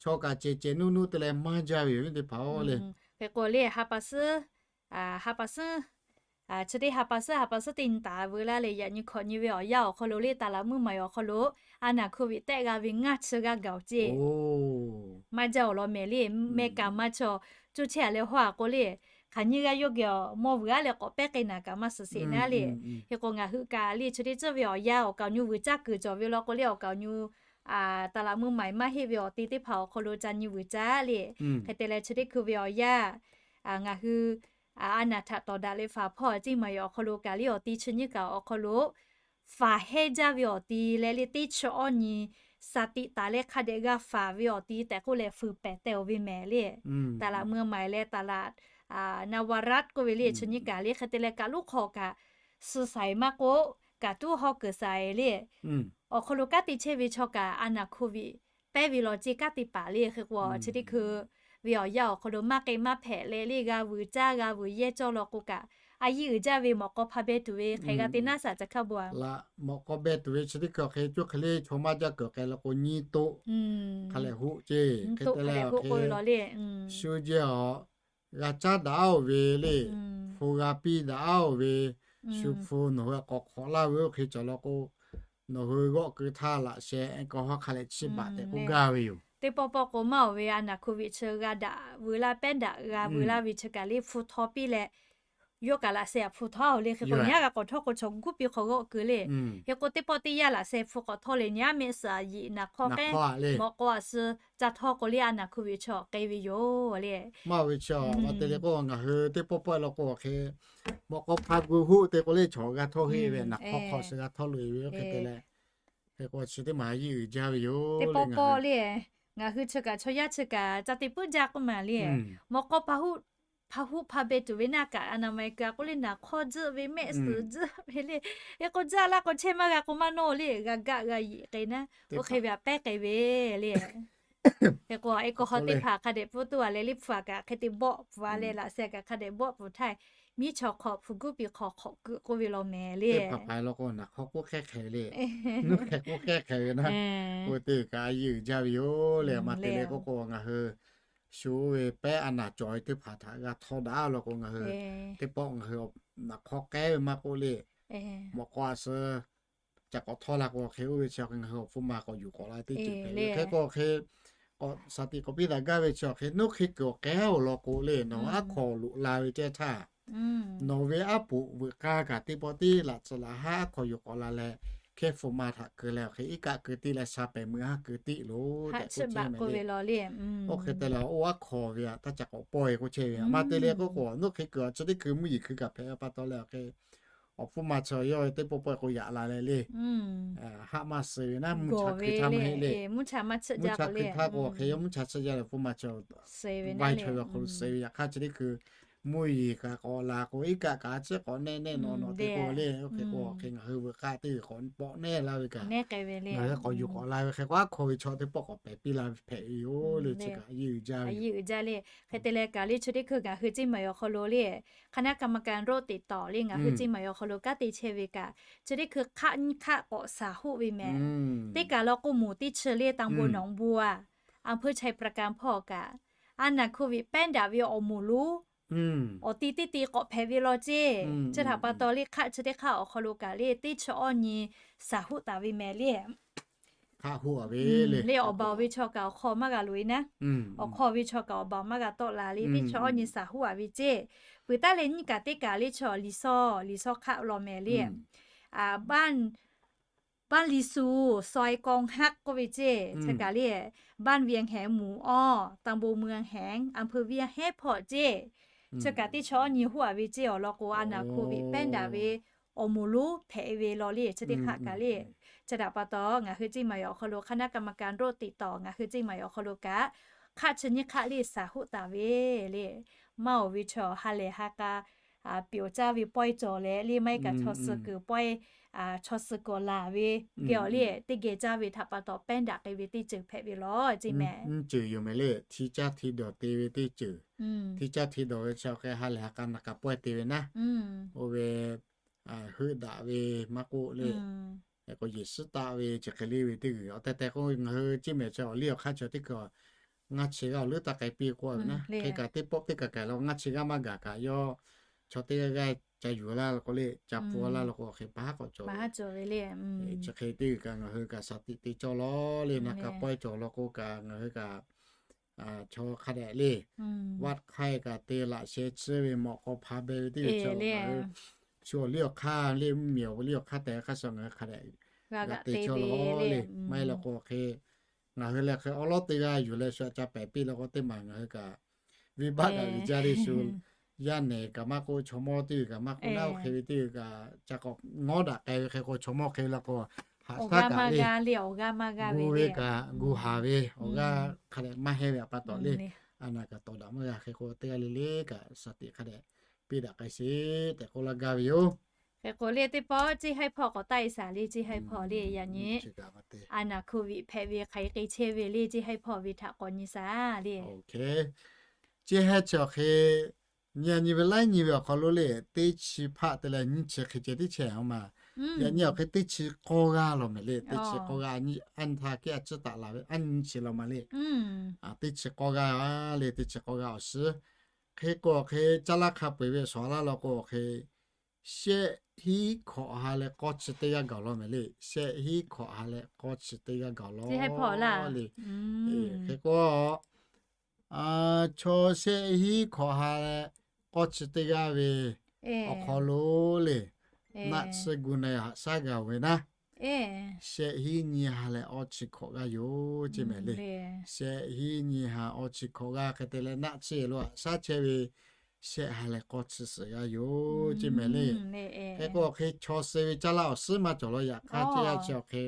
chaw kaꞈ cehˬ cehˬ nuˇ nuˇ te leh maˇ jaˇ ve yoˬ ve teˇ hpaˍ-oˬ le. Hk'e k'o le, ha pa suhˉ, ha pa suhˉ, chi teˇ ha pa suhˉ ha pa suhˉ teˇ nyi taˍ veu laˇ leh, yaꞈ nyi hkawꞈ nyi ve awˬ yanˇ awˬ hk'aw lo le, ตลาดมือใหม่ awˬ hk'aw lo a naˬ โควิด tehˆ g'a ve ngaˇ chi g'aˇ gaˬ awˬ ceˇ maˇ jaˇ awˬ lawn mehˍ le. Mehˆ kaꞈ maˇ chaw, coˇ chehˇ a leh hawˇ a k'o le, hk'aˬ nyiˇ g'aˇ yawˇ geh awˬ mawˇ vuiˬ aˉ leh k'awꞈ pehˉ k'ai naˍ kaꞈ maˇ suhˍ sheˍ naˉ le. Hk'e k'o ngaˬ hui kaꞈ le chi teˇ tcuhˉ ve awˬ yanˇ awˬ kaoˬ nyu vuiˬ caˇ kuiˬ cawˬ ve law k'o le, awˬ kaoˬ nyu ตลาดมือใหม่ maˇ heˆ ve awˬ ti teˇ hpaˍ awˬ hk'aw lo ca nyi vuiˬ caˇ le. Hk'e te leh chi teˇ hkui ve awˬ yanˇ ngaˬ hui a naˬ htaꞈ tawˍ daꞈ leh faˍ hpawˇ a ciˉ maˍ yoˬ awˬ hk'aw lo kaꞈ le, awˬ ti chi nyiˇ kaꞈ awˬ hk'aw lo faˍ hehnˇ jaˇ ve awˬ ti leh le, teˇ chi awˇ nyi shaˍ tiꞈ taˍ leh hk'a dehꞈ g'a faˍ ve awˬ ti tehꞈ k'oˆ leh fuiˍ pehˍ teh-oˬ ve mehˍ le. ตลาดมือใหม่ leh ตลาด นวรัตน์ k'oˆ ve le, chi nyiˇ kaꞈ le hk'e te leh kaꞈ loˉ hk'aw kaꞈ suh shaiˍ maˇ k'oˆ, kaꞈ tuˉ haw kuiˬ shaiˍ le. Awˬ hk'aw lo kanˉ te chehˇ ve chaw kaꞈ a naˬ โควิด pehˉ ve law ceˇ kanˉ te paˍ le. Hk'e k'o chi teˇ hkui ve awˬ yanˇ awˬ hk'aw lo maˇ k'ai maˇ hpehꞈ leh le, g'a vuiˬ caˇ g'a vuiˬ yehˇ cawˇ law k'o kaꞈ, a yiˇ uiˍ jaˇ ve mawꞈ k'aw hpa beh tuˬ ve hk'e g'a te naˉ saˍ ca hkaˇ bon a. Mawꞈ k'aw beh tuˬ ve chi teˇ hkui awˬ hk'e coˇ hk'e le chaw maˇ jaˇ kuiˬ k'ai law k'o nyiˇ toˆ hk'a lehˬ hoˆ ceˇ. Hk'e te leh awˬ hk'e shu jehˇ awˬ g'a caˉ daꞈ-oˬ ve le, hpu g'a piˇ daꞈ-oˬ ve, shu hpu nawˬ hui k'awꞈ hk'awꞈ laˇ ve oˇ hk'e cawˬ law k'o, nawˬ hui g'awˆ keu htaˇ laꞈ sheh k'awꞈ haw hk'a lehˬ chi baꞈ tehꞈ k'oˆ gaˇ ve yoˬ. Teˇ pawˆ pawˆ k'o maˇ oˬ ve a naˬ โควิด chi g'a daꞈ veu laˇ, pehˉ daꞈ g'a veu laˇ ve chi kaꞈ le hpu htaw piˇ leh, yawˇ kaꞈ laꞈ sheh htaꞈ hpu htaw-oˬ le. Hk'e k'o nyaˉ g'a k'awꞈ htawˇ k'o chaw guˇ piˇ hk'aw g'awˆ keu le. Hk'e k'o teˇ pawˆ teˇ yanˇ laꞈ sheh hpu k'awꞈ htaw leh nyaˉ mehˆ suhˍ a yiꞈ naˍ hk'awˇ k'ehˉ mawꞈ k'aw a suh ca htawˇ k'o le a naˬ โควิด chi awˬ k'e ve yoˬ le. Maˇ oˬ ve chi a ma te le k'o ngaˬ hui teˇ pawˆ pawˆ law k'o awˬ hk'e, mawꞈ k'aw hpa gu hoˆ te k'o le chaw g'a htawˇ heˆ ve, naˍ hk'awˇ hk'aw suh g'a htawˇ loꞈ e ve oˇ hk'e te leh, hk'e k'o chi teˇ maˬ a yiˇ uiˍ jaˇ ve yoˬ. Teˇ pawˆ pawˆ le ngaˬ hui chi kaꞈ chaw yaˇ chi kaꞈ ca te puiˉ jaˇ k'oˆ maˬ le. Mawꞈ k'aw hpa hoˆ hpa beh tuˬ ve naˆ kaꞈ a naˬ ma e keu a k'oˆ le naˍ hk'awˇ tzuhˆ ve mehˆ suhˍ tzuhˆ ve le. Hk'e k'o jaˇ laˇ k'o chehˇ maˇ g'a k'o maˇ nawˇ le, g'a gaˆ g'a yiꞈ k'ai naˉ, oˇ hk'e ve a pehˉ k'ai ve le. Hk'e k'o e k'o hk'aw teˇ hpaˍ hk'a dehꞈ pfuhˇ toˇ a leh le hpu a kaꞈ hk'e te bawˆ pfuhˍ a leh laꞈ sheh kaꞈ hk'a dehꞈ bawˆ pfuhˍ htaˇ, miˉ chaw hk'awꞈ hpu guˇ piˇ hk'awꞈ hk'awꞈ keu k'oˆ ve law mehˍ le. Teˇ hpaˍ hpaˍ law k'o naˍ hk'awˇ k'oˆ hkehˉ hk'e le, nuˇ hk'e k'oˆ hkehˉ hk'e ve naˉ, oˇ teˇ kaꞈ a yiˇ uiˍ jaˇ ve yoˬ le. Ma te le k'o k'o ngaˬ hui shu oˇ ve pehˉ a naˬ cawˬ ve teˇ hpaˍ htaꞈ g'a htawˇ daꞈ law k'o ngaˬ hui teˇ pawˆ ngaˬ hui naˍ hk'awˇ k'ehˉ ve maˇ k'oˆ le, mawꞈ k'aw a suh ca k'awꞈ htawˇ la k'o hk'e oˇ ve chi ngaˬ hui awˬ hpfuhˇ ma k'awꞈ yuˬ k'awꞈ la teˇ ceuˬ hpehꞈ ve. Hk'e k'o hk'e k'awꞈ shaˍ tiꞈ k'awꞈ piˇ daꞈ gaˇ ve chi awˬ hk'e, nuˇ hk'e kuiˬ awˬ k'ehˉ awˬ lawn k'o le nawˬ aˉ hk'aw loꞈ la ve ceh htaˇ, nawˬ ve aˉ poꞈ veuꞈ k'aˇ kaꞈ teˇ pawˆ tiˉ laꞈ tcuh laꞈ haˉ aˉ hk'aw yuˬ k'awꞈ la leh, hkehˇ hpu ma htaꞈ keu leh awˬ hk'e iˉ kaˆ keu tiˇ leh sha pehˍ meuꞈ haˉ keu tiˇ loˬ tehꞈ k'oˆ chehˇ ve le. Oˇ hk'e te leh oˇ aˉ hk'aw ve a taˇ ca k'awꞈ pawˆ e k'oˆ chehˇ ve. Ma te le k'o k'o nuˇ hk'e kuiˬ chi teˇ hkui mvuhˇ yeˬ hkui kaꞈ hpehꞈ pa taw leh awˬ hk'e awˬ hpfuhˇ ma chi yawˇ ve teˇ pawˆ pawˆ e k'o yaꞈ la leh le, haˆ maˇ suh ve naˉ, mvuhˇ cha hkui htaˇ maˇ heˆ le. Mvuhˇ cha hkui htaˇ k'o awˬ hk'e yawˇ mvuhˇ cha suh jaˇ leh awˬ hpfuhˇ ma chi vaˇ chaw ve awˬ hk'aw lo suh ve. Yaꞈ hk'aˇ chi teˇ hkui mvuhˇ yeˬ kaꞈ k'awꞈ laˬ k'o, iˉ kaˆ kaꞈ a ciˉ k'awꞈ nehˆ nehˆ nawꞈ nawꞈ te k'o le, oˇ hk'e k'o hk'e ngaˬ hui veuꞈ k'aˆ teˇ g'uiˬ k'awꞈ pawˆ nehˆ laˇ ve kaꞈ, ngaˬ hui k'awꞈ yuˬ k'awꞈ la ve hk'e k'o, aˉ hkaw ve chaw teˇ pawˆ k'awꞈ pehˍ piˇ la ve hpehꞈ ve yoˬ le. Chi kaꞈ a yeˇ uiˍ jaˇ ve, a yeˇ uiˍ jaˇ le. Hk'e te leh kaꞈ le, chi teˇ hkui ngaˬ hui Ceˇ maˬ awˬ hk'aw lo le, คณะกรรมการโรคติดต่อ le ngaˬ hui Ceˇ maˬ awˬ hk'aw lo kanˉ te chehˇ ve kaꞈ, chi teˇ hkui hk'aˆ nyiˇ hk'aˆ k'awꞈ shaˍ hoˆ ve mehˍ. Teˇ kaˬ lo k'oˆ moˍ teˇ chi le ตำบลหนองบัว อำเภอไชยประการ hpawˇ kaꞈ, a naˬ โควิด pehˉ daꞈ ve awˬ moˍ lonˉ awˬ ti teˇ ti k'awꞈ hpehꞈ ve law ceˇ. Chi htaꞈ pa taw le, hk'aˆ chi teˇ hk'aˆ awˬ hk'aw lo kaꞈ le, teˇ chi awˇ nyi shaˍ hoˆ taˍ ve mehˍ le. Le awˬ baˬ ve chaw kaꞈ awˬ hk'aw maˇ g'a loꞈ e naˉ, awˬ hk'aw ve chaw kaꞈ awˬ baˬ maˇ g'a tawˆ la le, teˇ chi awˇ nyi shaˍ hoˆ a ve ceˇ. Peuˬ taˉ leh nyiˇ kaꞈ teˇ kaꞈ le, chi awˬ Liˍsawˇ, Liˍsawˇ hk'aˆ law mehˍ le. Ban Liˍsuˍ ซอยกองฮัก k'oˆ ve ceˇ. Chi kaꞈ le, บ้านเวียงแหงหมู่อ้อ ตำบลเมืองแหง อำเภอเวียงแหง hpawˇ ceˇ. Chi kaꞈ teˇ chi awˇ nyi hoˆ a ve ceˇ. Awˬ lawn k'o, a naˬ โควิด pehˉ daꞈ ve awˬ moˍ lonˉ hpehꞈ ve law le, chi teˇ hk'aˆ kaꞈ le. Chi htaꞈ pa taw ngaˬ hui Ceˇ maˬ awˬ hk'aw lo คณะกรรมการโรคติดต่อ ngaˬ hui Ceˇ maˬ awˬ hk'aw lo kaꞈ, hk'aˆ chi nyiˇ hk'aˆ le shaˍ hoˆ taˍ ve le. Maˇ oˬ ve chaw ha lehˬ ha k'a pyawˬ caˇ ve pawehˇ cawˬ leh le, maˇ heˆ kaꞈ chaw suh kuiˬ pawehˇ, chaw suh kuiˬ laˬ ve geh awˬ le, teˇ geh caˇ ve htaꞈ pa taw pehˉ daꞈ k'ai ve teˇ ceuˬ hpehꞈ ve law ceˇ mehˍ. Nyiˇ ceuˬ yoˬ mehˍ le, hti caˇ hti dawˬ te ve teˇ ceuˬ. Hti caˇ hti dawˬ ve chi awˬ hk'e ha lehˬ ha k'a naˬ k'a pawehˇ te ve naˉ, oˇ ve heuˆ daꞈ ve maˇ k'oˆ le, k'o yehˬ suhˉ taˆ ve chi hk'e le ve teˇ g'uiˬ. Awˬ tehˬ tehˬ k'o ngaˬ hui Ceˇ mehˍ chi awˬ liˇ awˬ hk'aˇ chi teˇ hkui ngaˇ chi g'aˇ awˬ leuˉ taˇ k'ai piˇ k'oˆ ve naˉ, hk'e kaꞈ teˇ pawˆ teˇ kaꞈ kaˬ lo ngaˇ chi g'aˇ maˇ gaˬ kaꞈ yawˇ chaw teˇ g'aˇ g'aˇ ca yuˬ laˇ la k'o le, ca pfuhˇ laˇ la k'o hk'e pa haˉ k'awꞈ cawˬ ve. Chi hk'e teˇ g'uiˬ kaꞈ ngaˬ hui kaꞈ shaˍ tiꞈ te cawˇ law le. Naˬ k'a pawehˇ cawˬ law k'o kaꞈ ngaˬ hui kaꞈ chaw hk'a dehꞈ le, vaˆ hk'aiˇ kaꞈ te laꞈ sheh tsuhˇ ve mawꞈ k'aw hpa beh ve teˇ g'uiˬ chi ngaˬ hui shu awˬ liˇ awˬ hk'aˇ le, mvuhˇ miˬ awˬ liˇ awˬ hk'aˇ tehꞈ hk'aˇ suh ngaˬ hui hk'a dehꞈ g'a te cawˇ law le. Maˇ heˆ law k'o hk'e ngaˬ hui lehˬ hk'e awˉ lawˉ teˇ g'aˇ yuˬ leh shu aꞈ ca pehˍ piˇ law k'o teˇ maˬ ngaˬ hui kaꞈ venˇ baˆ daꞈ uiˍ jaˇ le. Shu yaˇ nehˬ kaꞈ maˇ k'oˆ, chaw mawˇ teˇ g'uiˬ kaꞈ maˇ k'oˆ naˉ, oˇ hk'e ve teˇ g'uiˬ kaꞈ ca k'awꞈ ngawˉ daꞈ k'ai ve hk'e k'o, chaw mawˇ hk'e la k'o haꞈ shaˉ kaꞈ le, gu ve kaꞈ gu haˍ ve awˬ g'aˇ hk'a dehꞈ maˇ heˆ ve pa taw le. A naˬ kaꞈ tawˍ daꞈ maˇ g'a hk'e k'o, teˇ g'aˇ le le kaꞈ shaˍ tiꞈ hk'a dehꞈ piˇ daꞈ k'ai sheˍ tehꞈ k'oˆ laˇ gaˇ ve yoˬ. Hk'e k'o le teˇ pawˆ Ceˇ haiˉ hpawˇ k'awꞈ taˆ e shaˍ le, Ceˇ haiˉ hpawˇ le yaꞈ nyi a naˬ โควิด hpehꞈ ve hk'aˬ hk'e chehˇ ve le, Ceˇ haiˉ hpawˇ ve htaꞈ k'awꞈ nyi shaˍ le. Ceˇ haiˉ chi awˬ hk'e nyi a nyi ve laiˉ nyi ve awˬ hk'aw lo le, teˇ chi hpaˆ te leh nyiˇ chi hk'e ceh tiˉ chehˇ a ma. Yaꞈ nyi awˬ hk'e teˇ chi k'awˇ g'aˇ law mehˍ le. Teˇ chi k'awˇ g'aˇ a nyi, a nyi htaˇ kiˇ a ciˉ taˍ la ve a nyi chi law ma le. Teˇ chi k'awˇ g'aˇ le, teˇ chi k'awˇ g'aˇ awˬ suhˉ. Hk'e k'o awˬ hk'e caˇ laˇ hk'a peu-eˬ ve shawˍ laˇ law k'o awˬ hk'e shehˆ hinˉ hkawꞈ ha leh k'awˇ chi teˇ g'aˇ gaˬ law mehˍ le. Shehˆ hinˉ hkawꞈ ha leh k'awˇ chi teˇ g'aˇ gaˬ law le. Hk'e k'o chaw shehˆ hinˉ hkawꞈ ha leh k'awˇ chi teˇ g'aˇ ve awˬ hk'aw lo le, naˆ tsuhˇ gu na haꞈ shaˉ gaˬ ve naˉ, shehˆ hinˉ nyi ha leh awˇ chi hkawꞈ g'aˇ yoˬ ceˇ mehˍ le. Shehˆ hinˉ nyi ha awˇ chi hkawꞈ g'aˇ hk'e te leh naˆ tsuhˇ lo haꞈ shaˉ chehˇ ve shehˆ ha leh k'awˇ chi suhˍ g'aˇ yoˬ ceˇ mehˍ le. Hk'e k'o awˬ hk'e chaw suh ve caˇ laˇ awˬ suhˉ maˇ cawˬ law. Yaꞈ hk'aˇ ceˇ yaˇ chi awˬ hk'e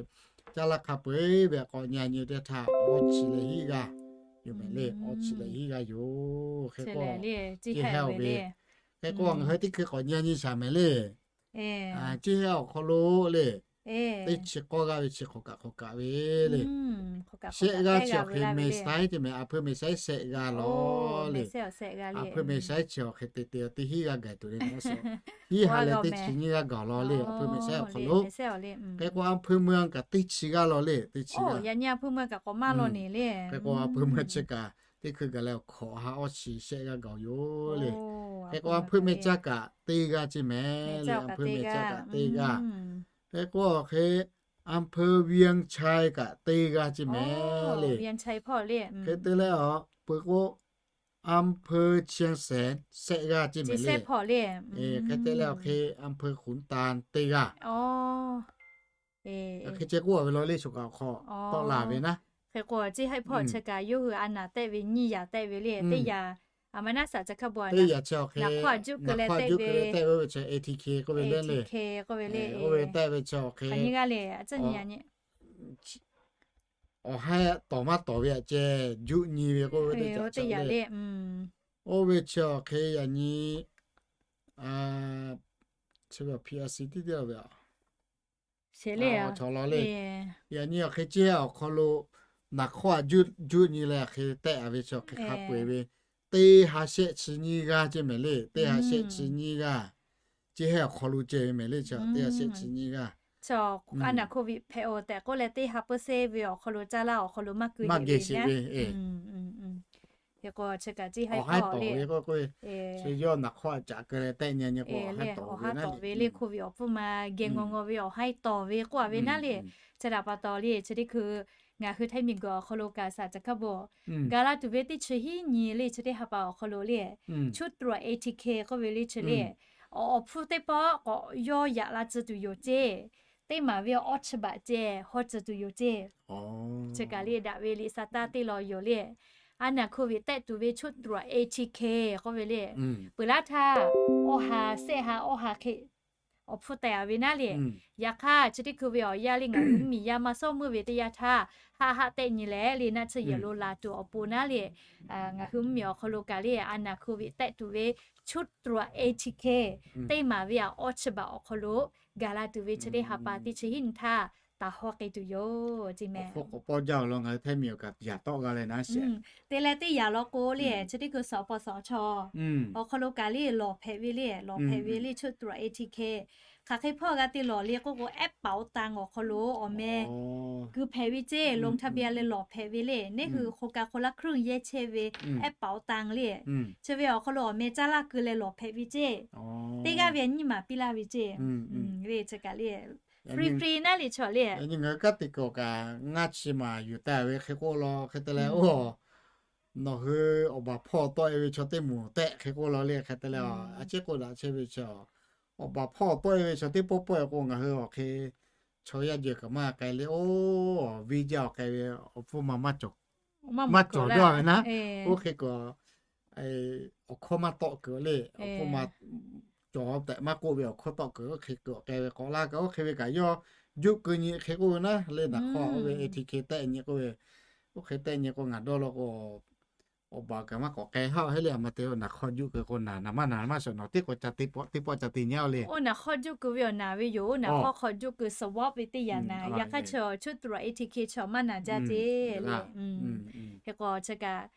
caˇ laˇ hk'a peu-eˬ ve k'awꞈ nyi a nyi teˇ htaˇ awˇ chi leh hiˆ g'aˇ yoˬ mehˍ le. Awˇ chi leh hiˆ g'aˇ yoˬ. Hk'e k'o ceˇ hehˉ awˬ ve, hk'e k'o ngaˬ hui teˇ hkui k'awꞈ nyi a nyi shaˍ mehˍ le. Ceˇ hehˉ awˬ hk'aw lo le, teˇ chi k'awˇ g'aˇ ve chi hk'awꞈ kaꞈ hk'awꞈ kaꞈ ve le. Shehˆ g'aˇ chi awˬ hk'e meh saiˉ ceˇ mehˍ, a hpui meh saiˉ shehˆ g'aˇ law le. A hpui meh saiˉ chi awˬ hk'e te te teˇ hiˆ g'aˇ gaˬ tuˬ le. Hiˆ ha leh teˇ chi nyiˇ g'aˇ gaˬ law le, a hpui meh saiˉ awˬ hk'aw lo. Hk'e k'o a hpui meuˇ kaꞈ teˇ chi g'aˇ law le, teˇ chi g'aˇ. Hk'e k'o a hpui meuˇ chi kaꞈ teˇ hkui gaˬ leh awˬ hkawꞈ ha awˇ chi shehˆ g'aˇ gaˬ yoˬ le. Hk'e k'o a hpui meh caˇ kaꞈ teˇ g'aˇ ceˇ mehˍ le, a hpui meh caˇ kaꞈ teˇ g'aˇ. Hk'e k'o awˬ hk'e อำเภอเวียงชัย kaꞈ teˇ g'aˇ ceˇ mehˍ le. Hk'e te leh awˬ peu k'o อำเภอเชียงแสน shehˆ g'aˇ ceˇ mehˍ le. Hk'e te leh awˬ hk'e อำเภอขุนตาล teˇ g'aˇ. Hk'e ceh k'oˆ a ve law le, shu kaꞈ awˬ hk'aw tawˆ la ve naˉ. Hk'e k'o ceˇ haiˉ hpawˇ chi kaꞈ yawˇ hui a naˬ tehˆ ve nyiˇ yaꞈ tehˆ ve le. Teˇ yaꞈ a ma naˉ saˍ ca hk'a bu a teˇ yaꞈ chi awˬ hk'e naˬ hk'awˇ a juˆ keu leh tehˆ ve, tehˆ ve chi A T K k'oˆ ve le le. K'oˆ ve tehˆ ve chi awˬ hk'e nyi g'aˇ le, a tcuhˇ nyi a nyi awˬ haiˉ tawˍ maˇ tawˍ ve aꞈ ceh juˆ nyi ve k'oˆ ve teˇ yaꞈ le. Oˇ ve chi awˬ hk'e yaꞈ nyi, chi ve awˬ P R C tiˉ tiˉ ve a, le, yaꞈ nyi awˬ hk'e ceˇ awˬ hk'aw lo naˍ hk'awˇ a juˆ juˆ nyi leh awˬ hk'e tehˆ a ve chi awˬ hk'e hk'a peu-eˬ ve, teˇ ha shehˆ chi nyiˇ g'aˇ ceˇ mehˍ le. Teˇ ha shehˆ chi nyiˇ g'aˇ ceˇ heˆ awˬ hk'aw lo ceh ve mehˍ le. Chi teˇ ha shehˆ chi nyiˇ g'aˇ a naˍ hk'oˆ viꞈ hpehꞈ-oˬ tehꞈ k'oˆ leh, teˇ ha peu seˇ ve awˬ hk'aw lo caˇ laˇ awˬ hk'aw lo maˇ keu jeˬ ve le. K'o chi kaꞈ ceˇ haiˉ tawˍ le, k'o k'o, chi yawˇ naˍ hk'awˇ a caꞈ keu leh tehˆ nyi nyi k'o, awˬ haiˉ tawˍ ve le. Hk'oˆ viꞈ awˬ hpfuhˇ ma geh ngaw ngaw ve awˬ haiˉ tawˍ ve k'oˆ a ve naˉ le. Chi htaꞈ pa taw le chi teˇ hkui ngaˬ hui Htaiˇ miˬguiˬ awˬ hk'aw lo kaꞈ saˍ caˬ hkaˇ bon gaˬ la tuˬ ve teˇ chi hiˉ nyi le chi teˇ ha pa awˬ hk'aw lo le, ชุดตรวจ เอทีเค k'oˆ ve le chi le, awˬ hpfuhˇ teˇ pawˆ k'awꞈ yawˇ yaꞈ la tcuh tuˬ yoˬ ceˇ. Teˇ maˬ ve awˇ chi baꞈ ceh haw tcuh tuˬ yoˬ ceˇ. Chi kaꞈ le daꞈ ve liꞈ sa taˇ teˇ law yoˬ le. A naˍ hk'oˆ viꞈ tehˆ tuˬ ve ชุดตรวจ เอทีเค k'oˆ ve le, peuˬ laˇ htaˇ awˇ ha sehˆ ha awˇ ha hk'e awˬ hpfuhˇ teh a ve naˉ le. Yaꞈ hk'aˇ chi teˇ hkui ve awˬ yanˇ le ngaˬ hui mvuhˇmiˬ yaˇ maˇ sawˉ meuˇ ve teˇ yanˇ htaˇ, haˆ haˆ tehˆ nyi leh le naˆ tsuhˇ yehˬ lo laˬ tuˬ awˬ pon naˉ le, ngaˬ hui mvuhˇmiˬ awˬ hk'aw lo kaꞈ le a naˍ hk'oˆ viꞈ tehˆ tuˬ ve ชุดตรวจ เอทีเค teˇ maˬ ve awˇ chi baꞈ awˬ hk'aw lo gaˬ la tuˬ ve chi teˇ ha pa teˇ chi hiˉ nyi htaˇ taˍ haw k'ai tuˬ yoˬ ceˇ mehˍ. K'awꞈ pawˇ jaˇ awˬ lawn ngaˬ hui Htaiˇ miˬ awˬ kaꞈ yaꞈ tawˆ g'a leh naˉ sheˍ. Te leh teˇ yanˇ law k'o le chi teˇ hkui suhˍ awˬ paw suhˍ chaw awˬ hk'aw lo kaꞈ le lawˬ hpehꞈ ve le, lawˬ hpehꞈ ve le ชุดตรวจ เอทีเค hk'aˬ hk'e hpawˇ g'a te lawˬ le k'oˆ k'o, แอปเป๋าตัง awˬ hk'aw lo awˬ meh keu hpehꞈ ve ceˇ, ลงทะเบียน leh lawˬ hpehꞈ ve le. Neˇ hui โครงการคนละครึ่ง yehˇ chehˇ ve แอปเป๋าตัง le, chi ve awˬ hk'aw lo awˬ meh caˇ laˇ keu leh lawˬ hpehꞈ ve ceˇ. Teˇ g'aˇ ve nyiˇ maˬ piˇ laˇ ve ceˇ. Chi kaꞈ le free free naˉ le chaw le. Ngaˬ hui kanˉ te kuiˬ awˬ kaꞈ ngaˇ chi maˬ yuˬ taˍ ve hk'e k'oˆ law hk'e te leh, oˇ, nawˬ hui awˬ baˬ hpawˇ tawˆ e ve chaw teˇ moˍ tehˆ hk'e k'oˆ law le hk'e te leh, a ciˉ k'oˆ daꞈ chehˇ ve chi awˬ baˬ hpawˇ tawˆ e ve chaw teˇ pawˆ pawˆ e k'o ngaˬ hui awˬ hk'e chaw yaˇ jeh kaꞈ maˇ k'ai le, oˇ, viˇ jaˇ awˬ k'ai ve awˬ hpfuhˇ ma maˇ cawˬ dawˇ ve naˉ. Oˇ hk'e kuiˬ awˬ hkawˇ maˇ tawˆ kuiˬ le, awˬ hpfuhˇ ma cawˬ tehꞈ maˇ k'oˆ ve awˬ hkawˇ tawˆ kuiˬ oˇ hk'e kuiˬ awˬ k'ai ve k'awꞈ laˇ kaꞈ oˇ hk'e ve kaꞈ yawˇ juˆ keu nyi hk'e k'oˆ ve naˉ le. Naˍ hk'awˇ oˇ ve เอทีเค tehˆ nyi k'oˆ ve, oˇ hk'e tehˆ nyi k'o ngaˬ dawˇ law k'o awˬ baˬ kaꞈ maˇ k'awꞈ k'ai haˆ heˆ le. A ma te naˍ hk'awˇ juˆ keu k'o naˍ, naˍ maˇ naˍ maˇ shawˍ nawˬ teˇ k'awꞈ ca te pawˆ teˇ pawˆ ca te nyi le. Oˇ naˍ hk'awˇ juˆ keu ve awˬ naˍ ve yoˬ. Naˍ hk'awˇ hk'aw juˆ keu สวอป ve teˇ yanˇ naˍ. Yaꞈ hk'aˇ chi ชุดตรวจ เอทีเค chi awˬ maˇ naˍ jaˇ ceˇ le. Hk'e k'o chi kaꞈ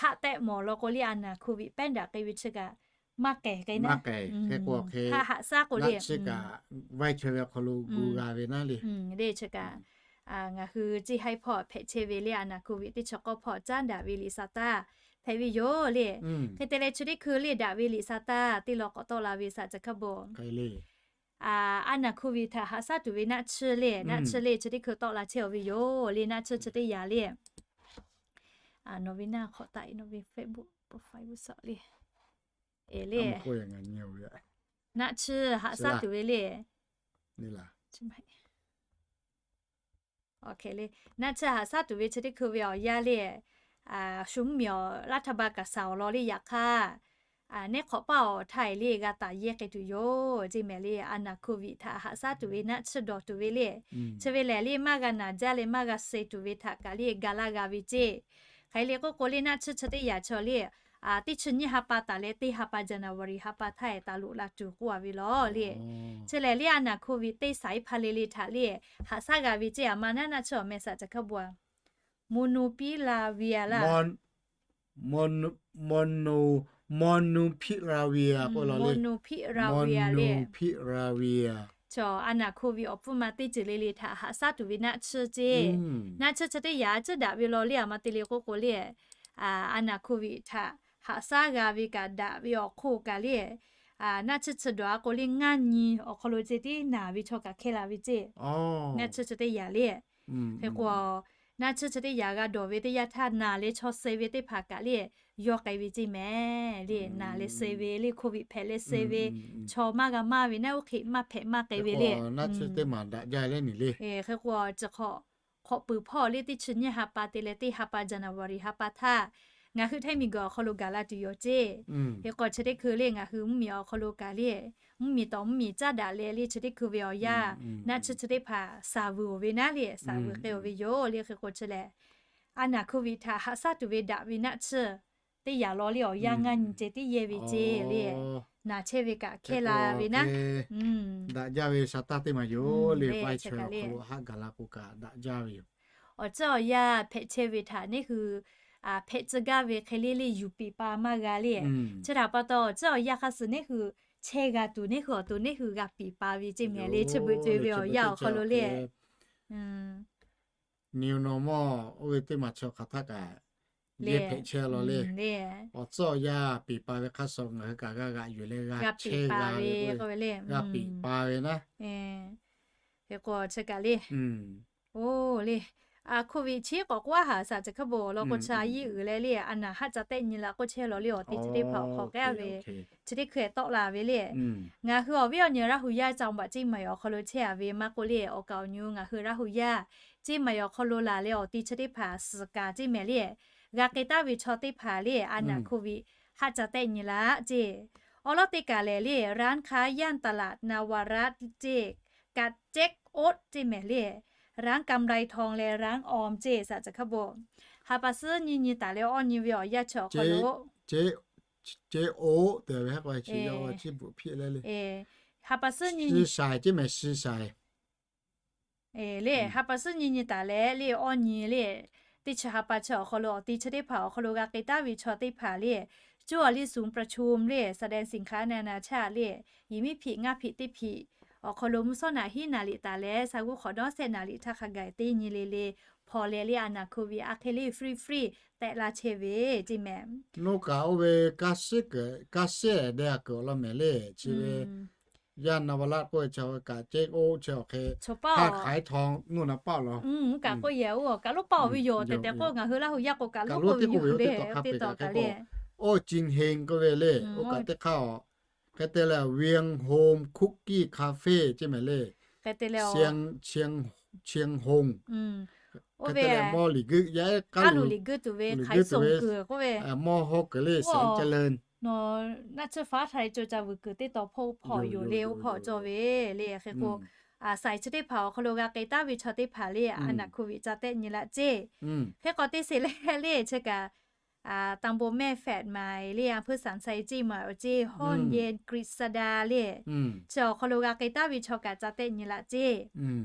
haˆ tehˆ mawˬ law k'o le a naˍ โควิด pehˉ daꞈ k'ai ve chi kaꞈ maˇ k'ehˬ k'ai naˉ. Haˆ haꞈ shaˉ k'o le chi kaꞈ vaiˇ chaweh ve awˬ hk'aw lo gu g'a ve naˉ le. Le chi kaꞈ ngaˬ hui ceˇ haiˉ hpawˇ hpehꞈ chehˇ ve le a naˍ โควิด teˇ chi k'awˇ hpawˇ caˉ daꞈ ve liꞈ sa taˇ hpehꞈ ve yoˬ le. Hk'e te leh chi teˇ hkui le daꞈ ve liꞈ sa taˇ teˇ law k'awꞈ tawˆ la ve saˍ caˬ hkaˇ bon a naˍ โควิด htaꞈ haꞈ shaˉ tuˬ ve naˆ tsuhˇ le, naˆ tsuhˇ le chi teˇ hkui tawˆ la chehˇ ve yoˬ le. Naˆ tsuhˇ chi teˇ yanˇ le, nawˬ ve naˆ hk'awꞈ taˆ e, nawˬ ve Facebook profile g'uˇ suhˍ le, le naˆ tsuhˇ haꞈ shaˉ tuˬ ve le. Naˆ tsuhˇ haꞈ shaˉ tuˬ ve chi teˇ hkui ve awˬ yanˇ le, shu mvuhˇmiˬ awˬ รัฐบาล kaꞈ saˍ awˬ lawn le yaꞈ hk'aˇ neˇ hk'awꞈ paˇ awˬ htaˇ e le g'a taˍ yehˇ k'ai tuˬ yoˬ ceˇ mehˍ le. A naˍ โควิด htaꞈ haꞈ shaˉ tuˬ ve naˆ tsuhˇ dawˬ tuˬ ve le, chi ve lehˬ le maˇ g'a naˍ jaˇ leh maˇ g'a suh tuˬ ve htaꞈ kaꞈ le ga laˇ g'a ve ceˇ. Hk'aˬ hk'e le k'oˆ k'o le naˆ tsuhˇ chi teˇ yanˇ chaw le, teˇ chi nyiˇ ha pa taˍ leh teˇ ha pa January ha pa htaˇ e taˍ loꞈ la tuˬ k'oˆ a ve lawˬ le. Chi lehˬ le a naˍ โควิด teˇ saiˉ hpaˇ le le htaꞈ le haꞈ shaˉ g'a ve ceˇ. A ma naˆ naˆ tsuhˇ awˬ meh saˍ caˬ hkaˇ bon a, โมนูพิราเวีย laˇ. Monopiravir k'oˆ law le. Monopiravir le. Monopiravir. Chaw a naˍ โควิด awˬ hpfuhˇ ma teˇ ceuˬ le le htaꞈ haꞈ shaˉ tuˬ ve naˆ tsuhˇ ceˇ. Naˆ tsuhˇ chi teˇ yanˇ a tcuhˉ daꞈ ve lawˬ le. A ma te le k'oˆ k'o le, a naˍ โควิด htaꞈ haꞈ shaˉ g'a ve kaꞈ daꞈ ve awˬ hk'oˆ kaꞈ le, naˆ tsuhˇ chi dawˬ a k'o le ngaˇ nyi awˬ hk'aw lo ceh tiˉ naˬ ve chaw kaꞈ hkehˇ la ve ceˇ. Naˆ tsuhˇ chi teˇ yanˇ le. Hk'e k'o naˆ tsuhˇ chi teˇ yanˇ g'a dawˬ ve teˇ yanˇ htaˇ naˬ leh chaw suh ve teˇ hpaˍ kaꞈ le yawˇ k'ai ve ceˇ mehˍ le. Naˬ leh suh ve le โควิด hpehꞈ leh suh ve chaw maˇ g'a maˇ ve naˆ oˇ hk'e maˇ hpehꞈ maˇ k'ai ve le. Naˆ tsuhˇ teˇ maˬ daꞈ jaˇ leh niˬ le. Hk'e k'o chi hk'awꞈ hk'awꞈ puiˍ hpawˇ le teˇ chi nyiˇ ha pa te leh teˇ ha pa January ha pa htaˇ ngaˬ hui Htaiˇ miˬguiˬ awˬ hk'aw lo gaˬ la tuˬ yoˬ ceˇ. Hk'e k'o chi teˇ hkui le ngaˬ hui mvuhˇmiˬ awˬ hk'aw lo kaꞈ le mvuhˇmiˬ tawˍ mvuhˇmiˬ caˉ daꞈ leh le chi teˇ hkui ve awˬ yanˇ naˆ tsuhˇ chi teˇ hpaˍ saˍ vuiˬ oˬ ve naˉ le, saˍ vuiˬ k'ai oˬ ve yoˬ le. Hk'e k'o chi lehˬ a naˍ โควิด htaꞈ haꞈ shaˉ tuˬ ve daꞈ ve naˆ tsuhˇ teˇ yanˇ law le awˬ yanˇ ngaˇ nyi ceh tiˉ yehˇ ve ceˇ le. Naˬ chehˇ ve kaꞈ hkehˇ la ve naˉ. Daꞈ jaˇ ve shaˍ taˇ teˇ maˬ yoˬ le, vaˇ chaweh awˬ hk'aw lo haˆ gaˬ la k'o kaꞈ daꞈ jaˇ ve yoˬ. Awˬ tcuhˉ awˬ yanˇ hpehꞈ chehˇ ve htaꞈ neˇ hui hpehꞈ tcuh gaˇ ve hk'e le le yuˬ piˍ pa maˇ g'a le. Chi htaꞈ pa taw awˬ tcuhˉ awˬ yanˇ hk'a suh neˇ hui chehˇ g'a tuˬ, neˇ hui awˬ to neˇ hui g'a piˍ pa ve ceˇ mehˍ le, chi beuꞈ te ve awˬ yanˇ awˬ hk'aw lo le. New normal oˇ ve teˇ maˬ chi hk'aˬ htaˇ kaꞈ le hpehꞈ chehˇ law le. Awˬ tcuhˉ awˬ yanˇ piˍ pa ve hk'a shuˍ ngaˬ hui kaꞈ g'a g'aꞈ yuˬ leh g'a chehˇ g'a ve, g'a piˍ pa ve naˉ. Hk'e k'o chi kaꞈ le, oˇ le, a, COVID chi k'awꞈ k'oˆ a haˍ shaˍ ceˬ hk'a bawˬ law k'o, chi a yiˇ uiˍ leh le, a naˍ haˆ ca tehˆ nyi la k'oˆ chehˇ law le, awˬ te chi teˇ hpaˍ awˬ hk'aw k'ai ve, chi teˇ hkui tawˆ la ve le. Ngaˬ hui awˬ viˉ awˬ nyi Laˇ hu yaˇ จังหวัดเชียงใหม่ awˬ hk'aw lo chehˇ a ve maˇ k'oˆ le, awˬ kaˍ awˬ nyi ngaˬ hui Laˇ hu yaˇ เชียงใหม่ awˬ hk'aw lo laˬ leh awˬ te chi teˇ hpaˍ suhˍ kaˍ ceˇ mehˍ le. G'a k'ai taˍ ve chaw teˇ hpaˍ le, a naˍ COVID haˆ ca tehˆ nyi la ceˇ. Awˬ lawn teˇ kaˬ lehˬ le, ร้านค้าย่านตลาดนวรัตน์ ceˇ, กาดเจ๊กโอ๊ต ceˇ mehˍ le, ร้านกำไรทอง leh ร้านออม ceˇ shaˍ ceˬ hk'a bawˬ. Ha pa suhˉ nyi nyi taˍ leh awˇ nyi ve awˬ yanˇ chi awˬ hk'aw lo, ceˇ oˇ te ve haˉ k'o chi bvuhꞈ hpiˆ le le. Ha pa suhˉ nyi nyi, shi shaiˍ ceˇ mehˍ, shi shaiˍ le, ha pa suhˉ nyi nyi taˍ leh le awˇ nyi le, teˇ chi ha pa chi awˬ hk'aw lo awˬ te chi teˇ hpaˍ awˬ hk'aw lo g'a k'ai taˍ ve chaw teˇ hpaˍ le, จั่วลิสุงประชุม le, แสดงสินค้านานาชาติ le, yehˬ miˉ hpiꞈ ngaˇ hpiꞈ teˇ hpiꞈ awˬ hk'aw lo mvuhˇ shawˉ naꞈ hiˉ naˍ liꞈ taˍ leh sa g'uˇ hk'awꞈ dawˇ sehˆ naˍ liꞈ htaˇ hk'a gaˬ teˇ nyi le le hpaw leh le, a naˍ COVID a hk'e le free free tehˆ laˇ chehˇ ve ceˇ mehˍ. Nawˬ kaꞈ oˇ ve kaˇ shehˉ deh a kuiˬ awˬ lawn mehˍ le, chi ve yaˇ na va laˆ k'oˆ ve chi kaꞈ ceˇ oˇ chi awˬ hk'e, ขายทอง nuˇ na paˆ law. Kaꞈ k'oˆ yehˬ oˇ kaꞈ loˉ paˆ ve yoˬ tehꞈ tehꞈ k'o, ngaˬ hui Laˇ hu yaˇ k'o kaꞈ loˉ k'oˆ ve yoˬ le, teˇ taw kaꞈ le. Oˇ Chin Heng k'oˆ ve le, oˇ kaꞈ teˇ hk'aˇ a, hk'e te leh Wing Home Cookie Cafe ceˇ mehˍ le, Chin Home, oˇ ve mawˇ liꞈ guiˇ yaˇ, kaˉ luˬ liꞈ guiˇ tuˬ ve, k'ai suhˍ kuiˬ k'oˆ ve, mawˇ hawˉ kuiˬ le, แสงเจริญ. Nawˬ naˆ tsuhˇ faˉ htaꞈ co ca vuiˬ kuiˬ teˇ taw hpawˇ hpawˇ yoˬ le, oˇ hpawˇ cawˬ ve le. Hk'e k'o, saiˍ chi teˇ hpaˍ awˬ hk'aw lo g'a k'ai taˍ ve chaw teˇ hpaˍ le, a naˍ COVID ca tehˆ nyi la ceˇ. Hk'e k'awꞈ te sheˍ leh le chi kaꞈ, ตำบลแม่แฝดใหม่ le, อำเภอสามชัย ceˇ mehˍ awˬ ceˇ, Hawˇ Yen Kriꞈ Saˍ daꞈ le, chi awˬ hk'aw lo g'a k'ai taˍ ve chaw kaꞈ ca tehˆ nyi la ceˇ.